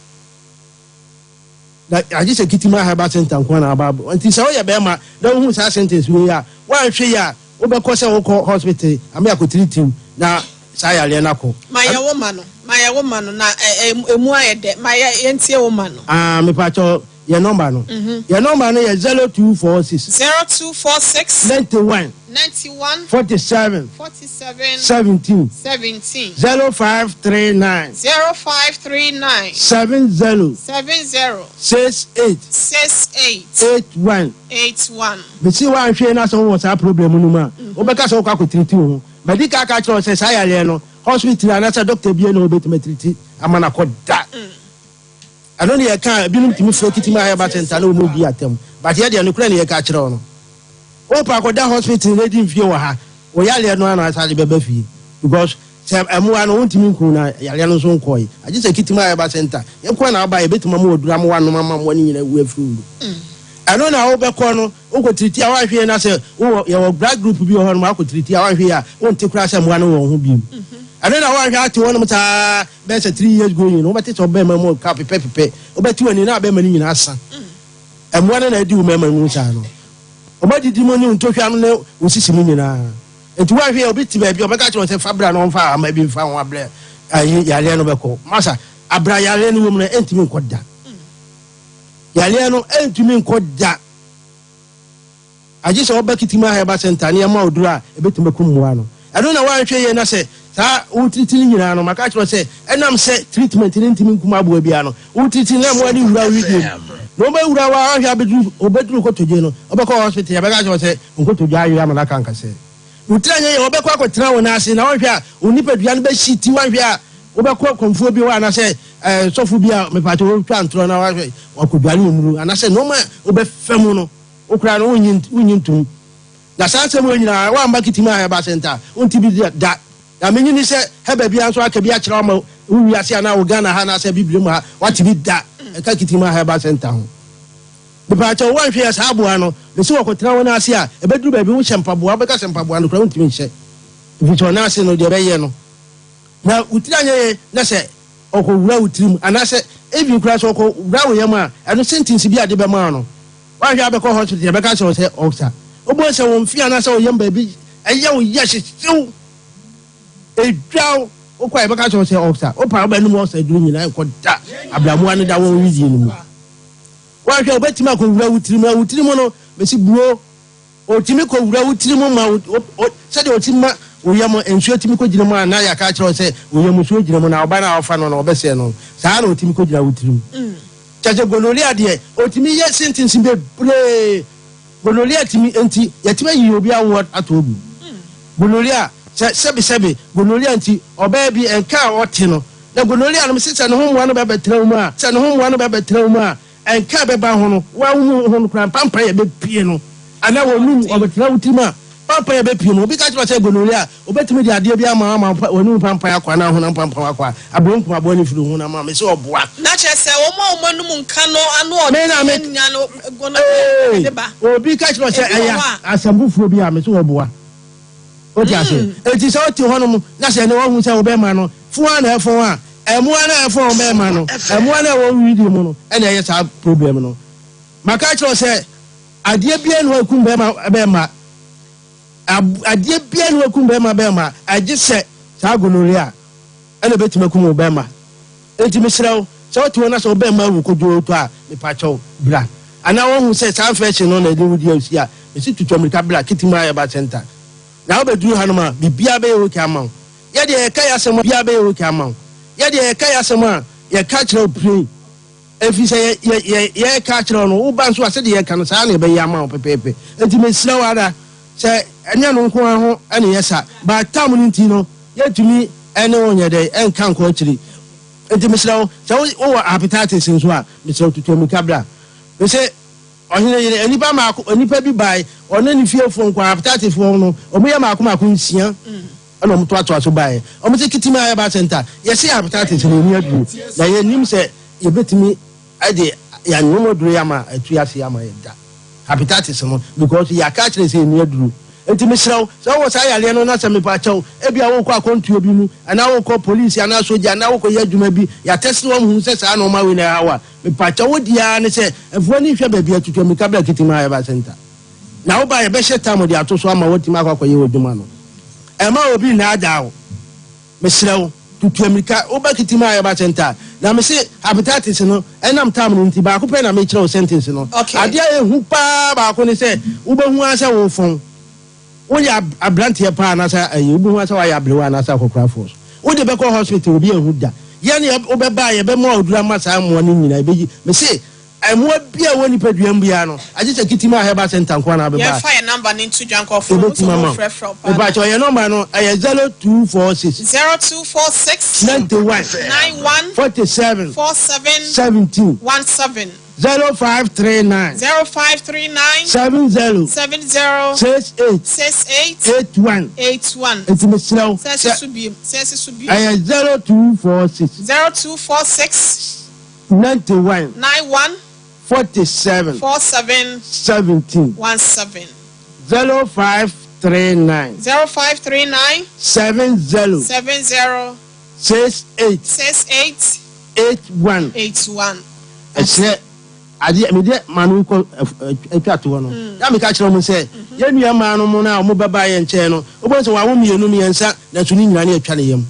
Na agye sɛ Kitima Herbal Center nko ara na aba. Nti sɛ woyɛ bɛrima na wohu saa sentence wei a, woanhwɛ yie a, Wobɛkɔ sɛ wokɔ hospital ama yɛakɔtiritiw na saa yareɛ no akɔ. Ma yɛ wo ma no, ma yɛ wo ma no na ɛ-ɛ-emu ayɛ dɛ. Ma yɛ yɛntie wo ma no. Ah, mepakyɛw, yɛ nɔmba no. Yɛ nɔmba no yɛ 0246. 0246. 91. 91. 47. 47. 17. 17. 0539. 0539. 70. 70. 68. 68. 81. 81. Mese woanhwee na sɛ wowɔ saa problem no mu a, wobɛka sɛ wokɔ akɔtiriti wo ho. Madi kan aka akyerɛ wo sɛ saa yareɛ no, hospital anaasɛ doctor biara nni hɔ a ɔbɛtumi atiriti ama no akɔ da. Ɛno ne yɛka a, ebinom tumi frɛ Kitima Herbal Centre na wɔn di atɛm. But yɛ deɛ nokorɛ na yɛka akyerɛ wo no. Wopɛ akɔda hospital na di mfie wɔ ha, wo yareɛ no ara na asan de bɛba fie. Because Sɛ mmoa no, wontumi nku na yareɛ no nso nkɔe. Agye sɛ Kitima Herbal Centre nko ara na woba a, yɛbɛtumi ama wo aduro ama woanom ama mmoa no nyinaa awu afiri wo mu. Ɛno na wobɛkɔ no, wokɔtiriti a woanhwɛ yie na sɛ wowɔ, yɛwɔ blood group bi wɔ hɔ nom a, wokɔtiriti a woanhwɛ yie a, wonte koraa sɛ mmoa no wɔ wo ho bio. Ɛno na woanhwɛ ate hɔnom saa bɛyɛ sɛ three years going no, wobɛte sɛ ɔbarima mu ka pepɛpepɛ. Wobɛte w'ani na abɛrima no nyinaa asa. Mmoa no na adi wo mmarima mu saa no. Wɔadidi mu ne wo ntɔhwam ne wo sisi mu nyinaa. Enti woanhwɛ yɛ obi te baabi a ɔbɛka kyerɛ wo sɛ fa bra na ɔmfa ahama bi mfa ho abrɛ ayi yareɛ no bɛkɔ. Masa, abra yareɛ no wɔ mu no ɛntumi nkɔ da. Yareɛ no ɛntumi nkɔ da. Agye sɛ woba Kitima Herbal Centre na yɛma wo duro a ɛbɛtumi akum mmoa no. Ɛno na woanhwɛ yie na sɛ saa wo tiriti no nyinaa no, maka akyerɛ wo sɛ ɛnam sɛ treatment no ntumi nkum aboa biara no, wo tiriti no na mmoa no wura wo wedeɛ mu. Na wɔbɛwura wo a woanhwɛ abɛduru wɔbɛduru kotodwe no, wobɛkɔ hospital yɛbɛka akyerɛ wo sɛ wo nkotodwe awe ama no aka nkasɛɛ. Wo tiri anyɛ yie a wɔbɛkɔ akɔtena wo nan ase na woanhwɛ a wo nipadua no bɛhye ti, woanhwɛ a wobɛkɔ kɔmfoɔ bi hɔ anaasɛ sɔfo bi a mepaakyɛw ɔtwa ntorɔ na woahwɛ wakɔdware wo nnuru anaasɛ nnoɔma a wobɛfa mu no. Wo koraa no, wonnye wonnye ntom. Na saa nsɛm wei nyinaa, woamma Kitim a Herbal Centre a, wonte bi da. Na mennye nni sɛ herbal biara nso aka bi akyerɛ wo ama wo wiase anaa wo Ghana ha anaasɛ Abibirem ha, woate bi da ɛka Kitim a Herbal Centre ho. Mepaakyɛw, woanhwɛ yɛ saa aboa no, mese wɔkɔtena wo nan ase a, ɛbɛduru baabi wohyɛ mpaboa, wobɛka sɛ mpaboa no koraa wontumi nhyɛ, ɛfiri sɛ ɔnan ase no deɛ ɛbɛyɛ no, na wo tiri anyɛ yie na sɛ ɔkɔwura wo tirim anaasɛ even koraa sɛ ɔkɔwura wo yam a, ɛno sentence bi a de bɛma wo no, Woanhwɛ a bɛkɔ hospital yɛbɛka akyerɛ wo sɛ ulcer. Wobɛhu sɛ wo mfe anaasɛ wo yam baabi ɛyɛ wo ya hyehyew, ɛdwa wo, wokɔ a yɛbɛka akyerɛ wo sɛ ulcer. Wopa a wobɛnom ulcer aduro nyinaa ɛnkɔ da abramoa no da wɔ wo wedeɛ no mu. Woanhwɛ a wobɛtumi akɔwura wo tirim na wo tirim no mesi buo. Ɔtumi kɔwura wo tiri mu ma wo, sɛdeɛ ɔtumi ma wo yam nsuo tumi kɔgyina mu a na yɛaka akyerɛ wo sɛ wo yam nsuo gyina mu na ɔba no a ɔfa no no ɔbɛsɛe no, saa ara na ɔtumi kɔgyina wo tirim. Kyerɛ sɛ gonorrhea deɛ ɔtumi yɛ sentence bebree. Gonorrhea tumi nti yɛtumi ayi obi awoɔ ato agu. Gonorrhea sɛ sɛbesɛbe gonorrhea nti ɔbaa bi nka a ɔte no na gonorrhea no mese sɛ ne ho mmoa no bɛbɛtena wo mu a sɛ ne ho mmoa no bɛbɛtena wo mu a Nka a ɛbɛba ho no, wo ara wo ho no koraa, mpampan a ɛbɛpue no, anaa w'anum, ɔbɛtena wo tirim a, pampan a ɛbɛpue no, obi ka kyerɛ wo sɛ gonorrhea a, obɛtumi de adeɛ bi ama wo ama w'anum pampan akɔ anaa honam pampan akɔ a, aberɛ nkum aboa no firi wo honam a, mese ɔboa. Na kyerɛ sɛ wɔn a wɔn anum nka no ano Me na me, ɔden nya no gonorrhea na ee, ɛde ba. obi ka kyerɛ wo sɛ Ebi wɔ ɛyɛ hɔ a. asɛm foforɔ bi a, mese ɔboa. Wote aseɛ? Enti sɛ wote hɔnom na sɛ ɛnɛ woahu sɛ wo bɛrima no fon ara na ɛfɔn a, mmoa no a ɛfɔn wo bɛrima no, mmoa no a ɛwɔ wo wedeɛ mu no na ɛyɛ saa problem no. Maka akyerɛ wo sɛ adeɛ biara nni hɔ a ɛkum bɛrima bɛrima. Adeɛ biara nni hɔ a ɛkum bɛrima bɛrima agye sɛ saa gonorrhea ɛna ɛbɛtumi akum wo bɛrima. Enti mesrɛ wo, sɛ wote hɔ na sɛ wo bɛrima awu kodwoo tɔ a, mepakyɛw, bra. Anaa woahu sɛ saa infection no na ɛde wo di asi a, mese tutu amirika bra Kitima Herbal Centre. Na wobɛduru hanom a, biribiara bɛyɛ okay ama wo. Yɛ deɛ yɛka yɛ asɛm a, biribiara bɛyɛ okay ama wo. Yɛ deɛ yɛka yɛ asɛm a, yɛka kyerɛ wo plain. Ɛfiri sɛ yɛ, yɛ, yɛ, yɛreka akyerɛ wo no, woba nso a, sɛdeɛ yɛka no, saa ara na yɛbɛyɛ ama wo pɛpɛɛpɛ. Enti mesrɛ wo ara, sɛ ɛnyɛ ɛno nko ara ho na ɛyɛ sa, but tam no nti no, Yɛntumi ne wo nyɛ dɛn nka nkɔ akyiri. Enti mesrɛ wo, sɛ wowɔ hepatitis nso a, mesrɛ wo tutu ammirika bra. Mese, ɔhene yere, nnipa mmaako, nnipa bi bae, ɔne ne fiefoɔ nko ara, hepatitisfoɔ no, wɔyɛ mmaako mmaako nsia ɛna wɔtoatoa so baeɛ. Wɔse Kitima Herbal Center, yɛse hepatitis no yɛnni aduro, na yɛnnim sɛ yɛbɛtumi de yɛanom aduro yi ama atu ase ama yɛn da. Hepatitis no because yɛaka akyerɛ sɛ ɛnni aduro. Nti mesrɛ wo sɛ wowɔ saa yareɛ no na sɛ mepakyɛw ebia worekɔ akwantuo bi mu anaa worekɔ police anaa sogya anaa worekɔyɛ adwuma bi yɛatɛste wo ahunu sɛ saa nnoɔma wei na ɛha wo a mepakyɛw wo deɛ ara ne sɛ mfa w'ani nhwɛ baabi a tutu ammirika bra Kitima Herbal Centre na woba a yɛbɛhyɛ tam de ato so ama woatumi akɔ akɔyɛ w'adwuma no. Ɛmma obi nnaadaa wo. Mesrɛ wo, tutu amirika, wo ba kitim a yɛba center a, na mese hepatitis no, ɛnam tam no nti, baako pɛ na mekyerɛ wo sentence no. Okay. Adeɛ a ɛhu paa baako ne sɛ, wobɛhu ara sɛ wofɔn. Woyɛ abranteɛ paa anaasɛ ayi, wobɛhu ara sɛ woayɛ aberewa anaasɛ akɔkorafoɔ so. Wode bɛkɔ hospital, obi anhu da. Yɛn wobɛba a, yɛbɛma wo aduru ama saa mmoa no nyinaa, ɛbɛyi. Mese, Mmoa biara a ɛwɔ nipadua mu biara no, agye sɛ Kitima Herbal Centre nko ara na wobɛba a, Yɛmfa yɛn number no nto dwa nkurɔfoɔ no yɛbɛtumi nso ama wo. wɔmfrɛfrɛ wo paa na. Mepakyɛw, yɛn number no, ɛyɛ 0246. 0246. 91. 91. 47. 47. 17. 17. 0539. 0539. 70. 70. 68. 68. 81. 81. Enti mesrɛ wo Sɛ sɛ. si so biem, sɛ si so biem. Ɛyɛ 0246. 0246. 91. 91. 47. 47. 17. 17. 05. 39. 0539. 70. 70. 68. 68. 81. 81. Ɛkyerɛ adeɛ mede ma no kɔ atwa toɔ no na meka kyerɛ mo sɛ yɛn nua maa no mo no a wɔn bɛba yɛn nkyɛn no, wobɛhu sɛ wɔawo mmienu mmiɛnsa, nanso ne nyinaa ne atwa ne yam.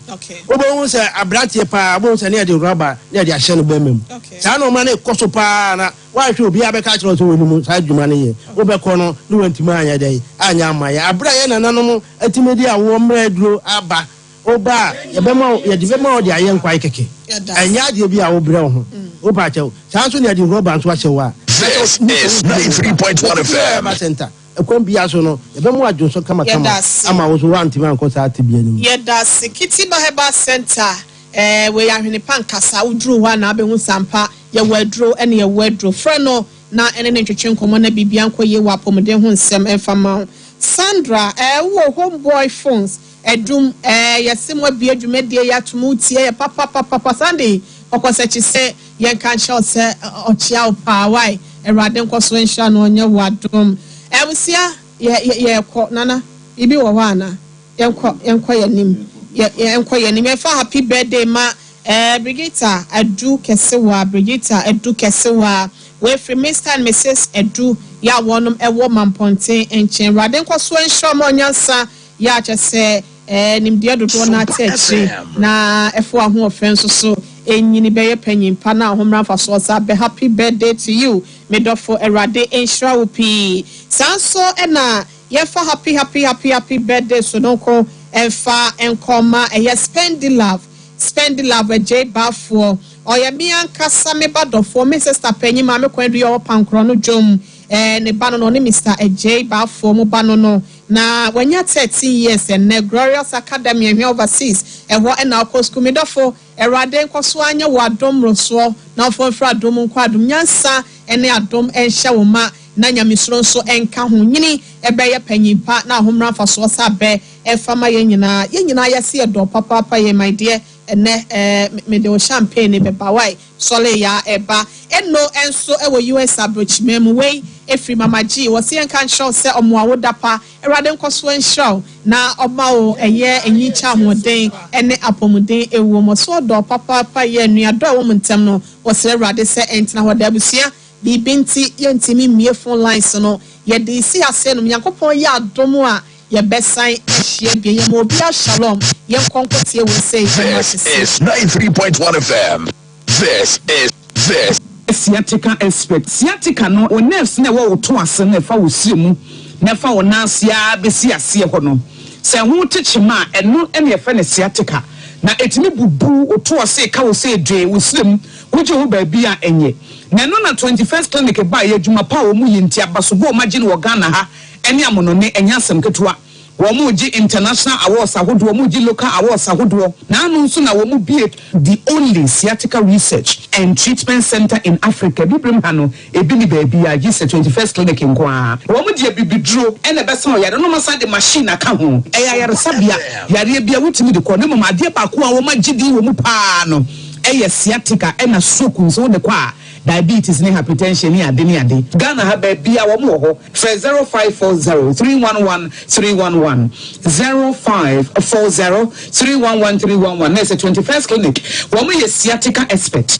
Wobɛhu sɛ aberanteɛ paa, wobɛhu sɛ ne yɛde rɔba ne yɛde ahyɛ no bɛrima mu. Saa nneɛma no kɔ so paa, na woanhwɛ obiara bɛka akyerɛ wo sɛ wɔnim saa adwuma no yɛ. Wobɛkɔ no ne wantumi anyɛ dɛn anyɛ ama yɛn. Aberɛ a yɛn nananom atumi de awoɔ mmerɛ aduro aba. Woba a, yɛbɛma wo, yɛde bɛma wo de ayɛ nkwae kɛkɛ. Ɛnyɛ adeɛ bi a wobrɛ wo ho. Wopa akyɛw. Saa nso na yɛde rɔba nso ahyɛ wo a. This is 93.1 FM. Herbal Center, ɛkwan biara so no, yɛbɛma wo adwonsɔ kamakama ama wo nso woantumi ankɔ saa tebea no mu. Yɛda ase. Kitima Herbal Center, eh, wei yɛ ahwene pa nkasa. Woduru hɔ a na abɛhu sɛ ampa yɛwɔ aduro ne yɛwɔ aduro. Frɛ no na ɛne no ntwetwe nkɔmmɔ na biribiara nkɔ yie wɔ apɔmuden ho nsɛm mfa mma wo. Sandra, eh, wowɔ Homeboy Phones. Adum eh yɛse mo abue dwumadie yi atom wo tie yɛ papapapapa Sunday ɔkɔsɛkye se yɛnka nkyerɛ wo sɛ ɔkyea wo paa wai Awurade nkɔso nhyira no ɔnyɛ wo adom Abusua yɛ yɛ yɛkɔ Nana biribi wɔ hɔ ana yɛnkɔ yɛnkɔ yɛnim yɛ yɛnkɔ yɛnim yɛfa happy birthday ma eh Brigitta Adu Kɛsewa Brigitta Adu Kɛsewa wei firi Mister and Mrs Adu yɛ a wɔnom ɛwɔ Mampɔnten nkyɛn Awurade nkɔso nhyira ɔma ɔnyansa Yɛ a kyerɛ sɛ nimdeɛ dodoɔ no ara te akyire na ɛfo ahoɔfɛ nso so nyini bɛyɛ panyin pa na ahommra mfasoɔ saa bɛ happy birthday to you me dɔfo Awurade nhyira wo pii saa nso na yɛmfa happy happy happy happy birthday sononko mfa nkɔ ma ɛyɛ Spendilove Spendilove Agyei Baafoɔ ɔyɛ me ankasa me ba dɔfoɔ me sister panyin maame Kwan Adu yɛ ɔwɔ Pankorɔ no dwom ne ba no no ɔne Mister Agyei Baafoɔ mo ba no no Na wanya 13 years ɛnnɛ, Glorious Academy Ahwea Overseas, ɛhɔ na ɔkɔ sukuu. Me dɔfo, Awurade nkɔso ara nyɛ wo adom mmorosoɔ, na ɔmfa wo mfiri adom mu nkɔ adom. Nyansa ne adom nhyɛ wo ma, na Nyamesuro nso nka ho. Nyini bɛyɛ panyin pa, na ahommra mfasoɔ sa bɛ fa ma yɛn nyinaa. Yɛn nyinaa yɛse yɛdɔ wo papaapa, yɛn my dear, ɛnnɛ eh, mede wo champagne bɛba, wai? Sɔle yaa ɛba. Eno nso wɔ US abrokyiman mu. Wei ɛfiri Mama G. Wɔse yɛnka nkyerɛ wo sɛ ɔmoa wo da pa. Awurade nkɔsoɔ nhyira wo na ɔma wo ɛyɛ nyikyɛ ahoɔden ne apɔmuden ɛwom. Ɔse ɔdɔ wo papaapa yɛ nuadɔ a ɛwɔ mo ntɛm no wɔsrɛ Awurade sɛ ɛntena hɔ daa. Abusua biribi nti yɛntumi mmue phone lines no. Yɛde resi aseɛ nom. Nyankopɔn yɛ adom a yɛbɛsan ahyia bio. Yɛma obiara shalom. Yɛnkɔ nkɔtie wei sei ɛma This kɛseɛ. is 93.1 FM. This is this. Sciatica expert. Sciatica no, wo nerves no a ɛwɔ wo to ase no a ɛfa wo srɛ mu na ɛfa wo nan ase ara bɛsi aseɛ hɔ no, sɛ ɛho te kyema a, ɛno na yɛfrɛ no sciatica. Na ɛtumi bubu wo to ase, ka wo sɛ dwee, wo srɛ mu, wogye wo baabi a ɛnyɛ. Na ɛno na 21st Clinic baeɛ, adwuma pa a wɔyɛ nti, abasobɔ a wɔagye no wɔ Ghana ha ne amonɔne, ɛnyɛ asɛm ketewa. Wɔregye international awards ahodoɔ, wɔregye local awards ahodoɔ. Naano nso na wɔbue the only sciatica research and treatment centre in Africa. Abibirem ha no, ebi nni baabiara gye sɛ 21st Clinic nko ara. Wɔde abibiduro na ɛbɛsa ɔyare no, na wɔasan de machine aka ho. Ɛyɛ ayaresabea, yareɛ biara wotumi de kɔ, na mmom adeɛ baako a wɔagye din wɔ mu pa ara no yɛ sciatica ɛna stroke nso wode kɔ a, diabetes ne hypertension ne ade ne ade. Ghana ha baabiara wɔn wɔ hɔ. Frɛ 0540 311 311, 0540 311 311 na ɛsɛ 21st Clinic. Wɔn yɛ sciatica expert.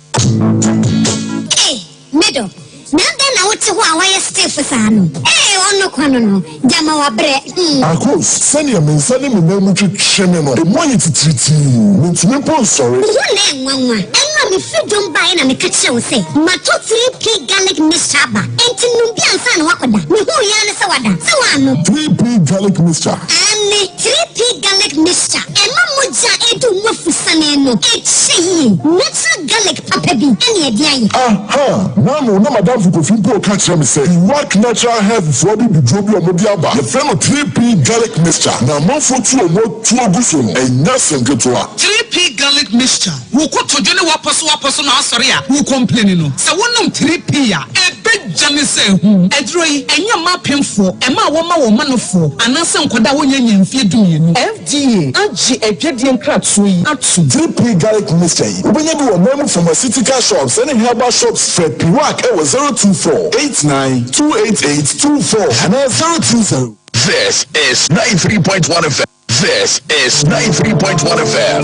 Ei, me dɔ, na adɛn na wote hɔ a woayɛ stiff saa no? Ei, ɔno kwa no no, gyama wabrɛ, hmm. Akos, sɛnea me nsa ne me nan mu twetwe me no, emu ayɛ titiritii, mintumi mpo nsɔre. Wo ho na ɛnwanwa. Ɛno a mefiri dwom baeɛ na meka kyerɛɛ wo sɛ matɔ 3P garlic mixture aba, enti nom bi ansa na woakɔda. Mehuu yi ara ne sɛ wada. Sɛ woannom? 3P garlic mixture. Aane, 3P garlic mixture. Ɛma mogya a ɛredi wo mu afusane no kyɛ yie. Natural garlic papa bi na ɛde ayɛ. Aha! Nano na m'adamfo Kofi mpo reka kyerɛ me sɛ Iraq Natural Health foɔ abibiduro bi a wɔde aba, yɛfrɛ no 3P Garlic Mixture, na amanfoɔ tu wɔn atuo gu so no, ɛnyɛ asɛm ketewa. 3P Garlic Mixture, Wo kotodwe ne w'apɔsowapɔso na asɔre a wo complaini no, sɛ wonom 3P a, ɛbɛgya ne sɛ ahum. Aduro yi, ɛnyɛ mma apemfoɔ, ɛma a wɔma wɔn manofoɔ, anaasɛ nkwadaa a wɔnnya nyaa mfeɛ dumienu. FDA agye adwadie nkratoɔ yi atom. 3P Garlic Mixture yi, wobɛnya bi wɔ ɔman mu pharmaceutical shops ne herbal shops. Frɛ Piwak wɔ 024 89 288 24 anaa 020. This is 93.1 FM. This is 93.1 FM.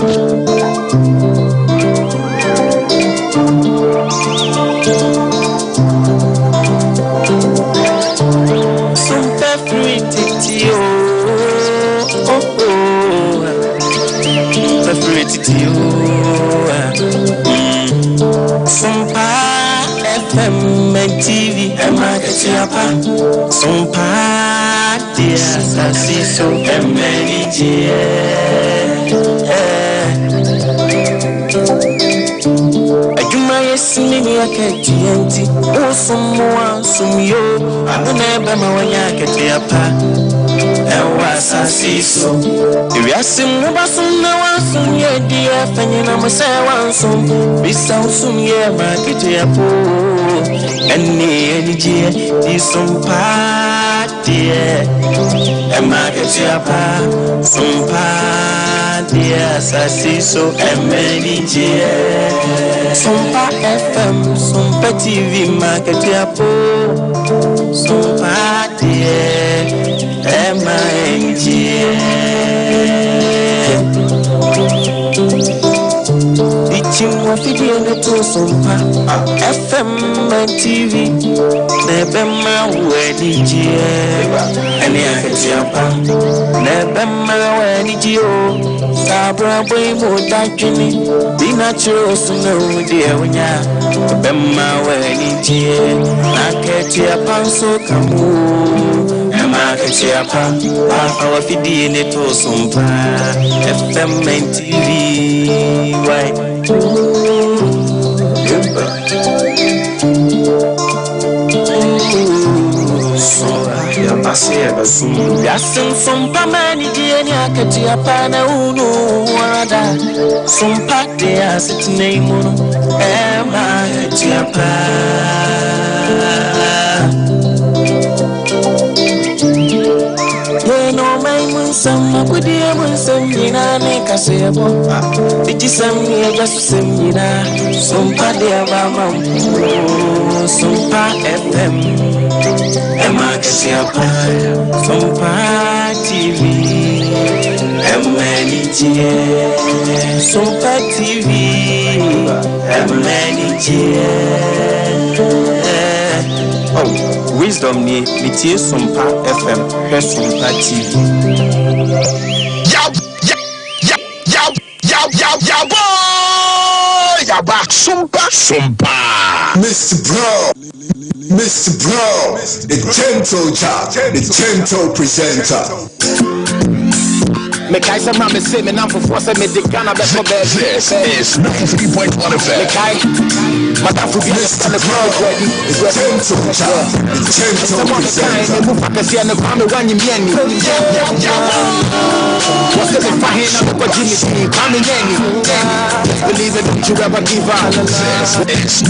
Sompa FM and TV ɛma akatua pa Sompa deɛ asase so ɛma anigyeɛ Adwuma yɛ sini ne akatua nti wosom mo ansom yo ano na ɛbɛma wanya akatua pa ɛwɔ asase so Ewiase mu wobɛsom na woansom yɛ deɛ fa nyinam sɛ woansom bisa wo som yɛ ma akatua po ɛne anigyeɛ di som paa deɛ ɛma akatua pa som paa deɛ asase so ɛma anigyeɛ Sompa FM Sompa TV ma akatua po Sompa deɛ ɛma anigyeɛ Ichim wafidie ne to Sompa FM and TV na ɛbɛma wo anigyeɛ ɛne akatua pa na ɛbɛma wo anigyeɛ o saa abrabɔ yi mu dadwene bi na kyerɛ wo so na wo deɛ wonya ɛbɛma wo anigyeɛ na akatua pa nso ka ho ɛma akatua pa afa wafidie ne to Sompa FM and TV why Wiase nsompa ma anigyeɛ ne akatua pa na wonu wo ara da sompa deɛ asetena yi mu no ɛma akatua pa Yɛn ɔman mu nsɛm agodie mu nsɛm nyinaa ne kaseɛbɔ digyisɛm ne adwa so sɛm nyinaa sompa deɛ bama mpo Sompa FM ɛma akatua pa Sompa TV ɛma anigyeɛ Sompa TV ɛma anigyeɛ Oh, wisdom nie metie Sompa FM hwɛ Sompa TV. Yab, yab, yab, yab, yab, yab, yabba! Yabba, Sompa, Sompa. Mr. Brown, Mr. Brown, the gentle giant, the gentle presenter. Mekae sɛ mmerɛ mese me namfofoɔ sɛ mede Ghana bɛkɔ baabi. This is 93.1 FM. Mekae madamfo bi a yɛfrɛ no Kwame Kwadi. The gentle giant, the gentle Nsɛm a mekae presenter. ne mu fa kɛseɛ no Kwame woanye me anni. Wɔ sɛ mefa he na mekɔgye me din Kwame nyɛ ani. Just believe it, don't you ever give up. This is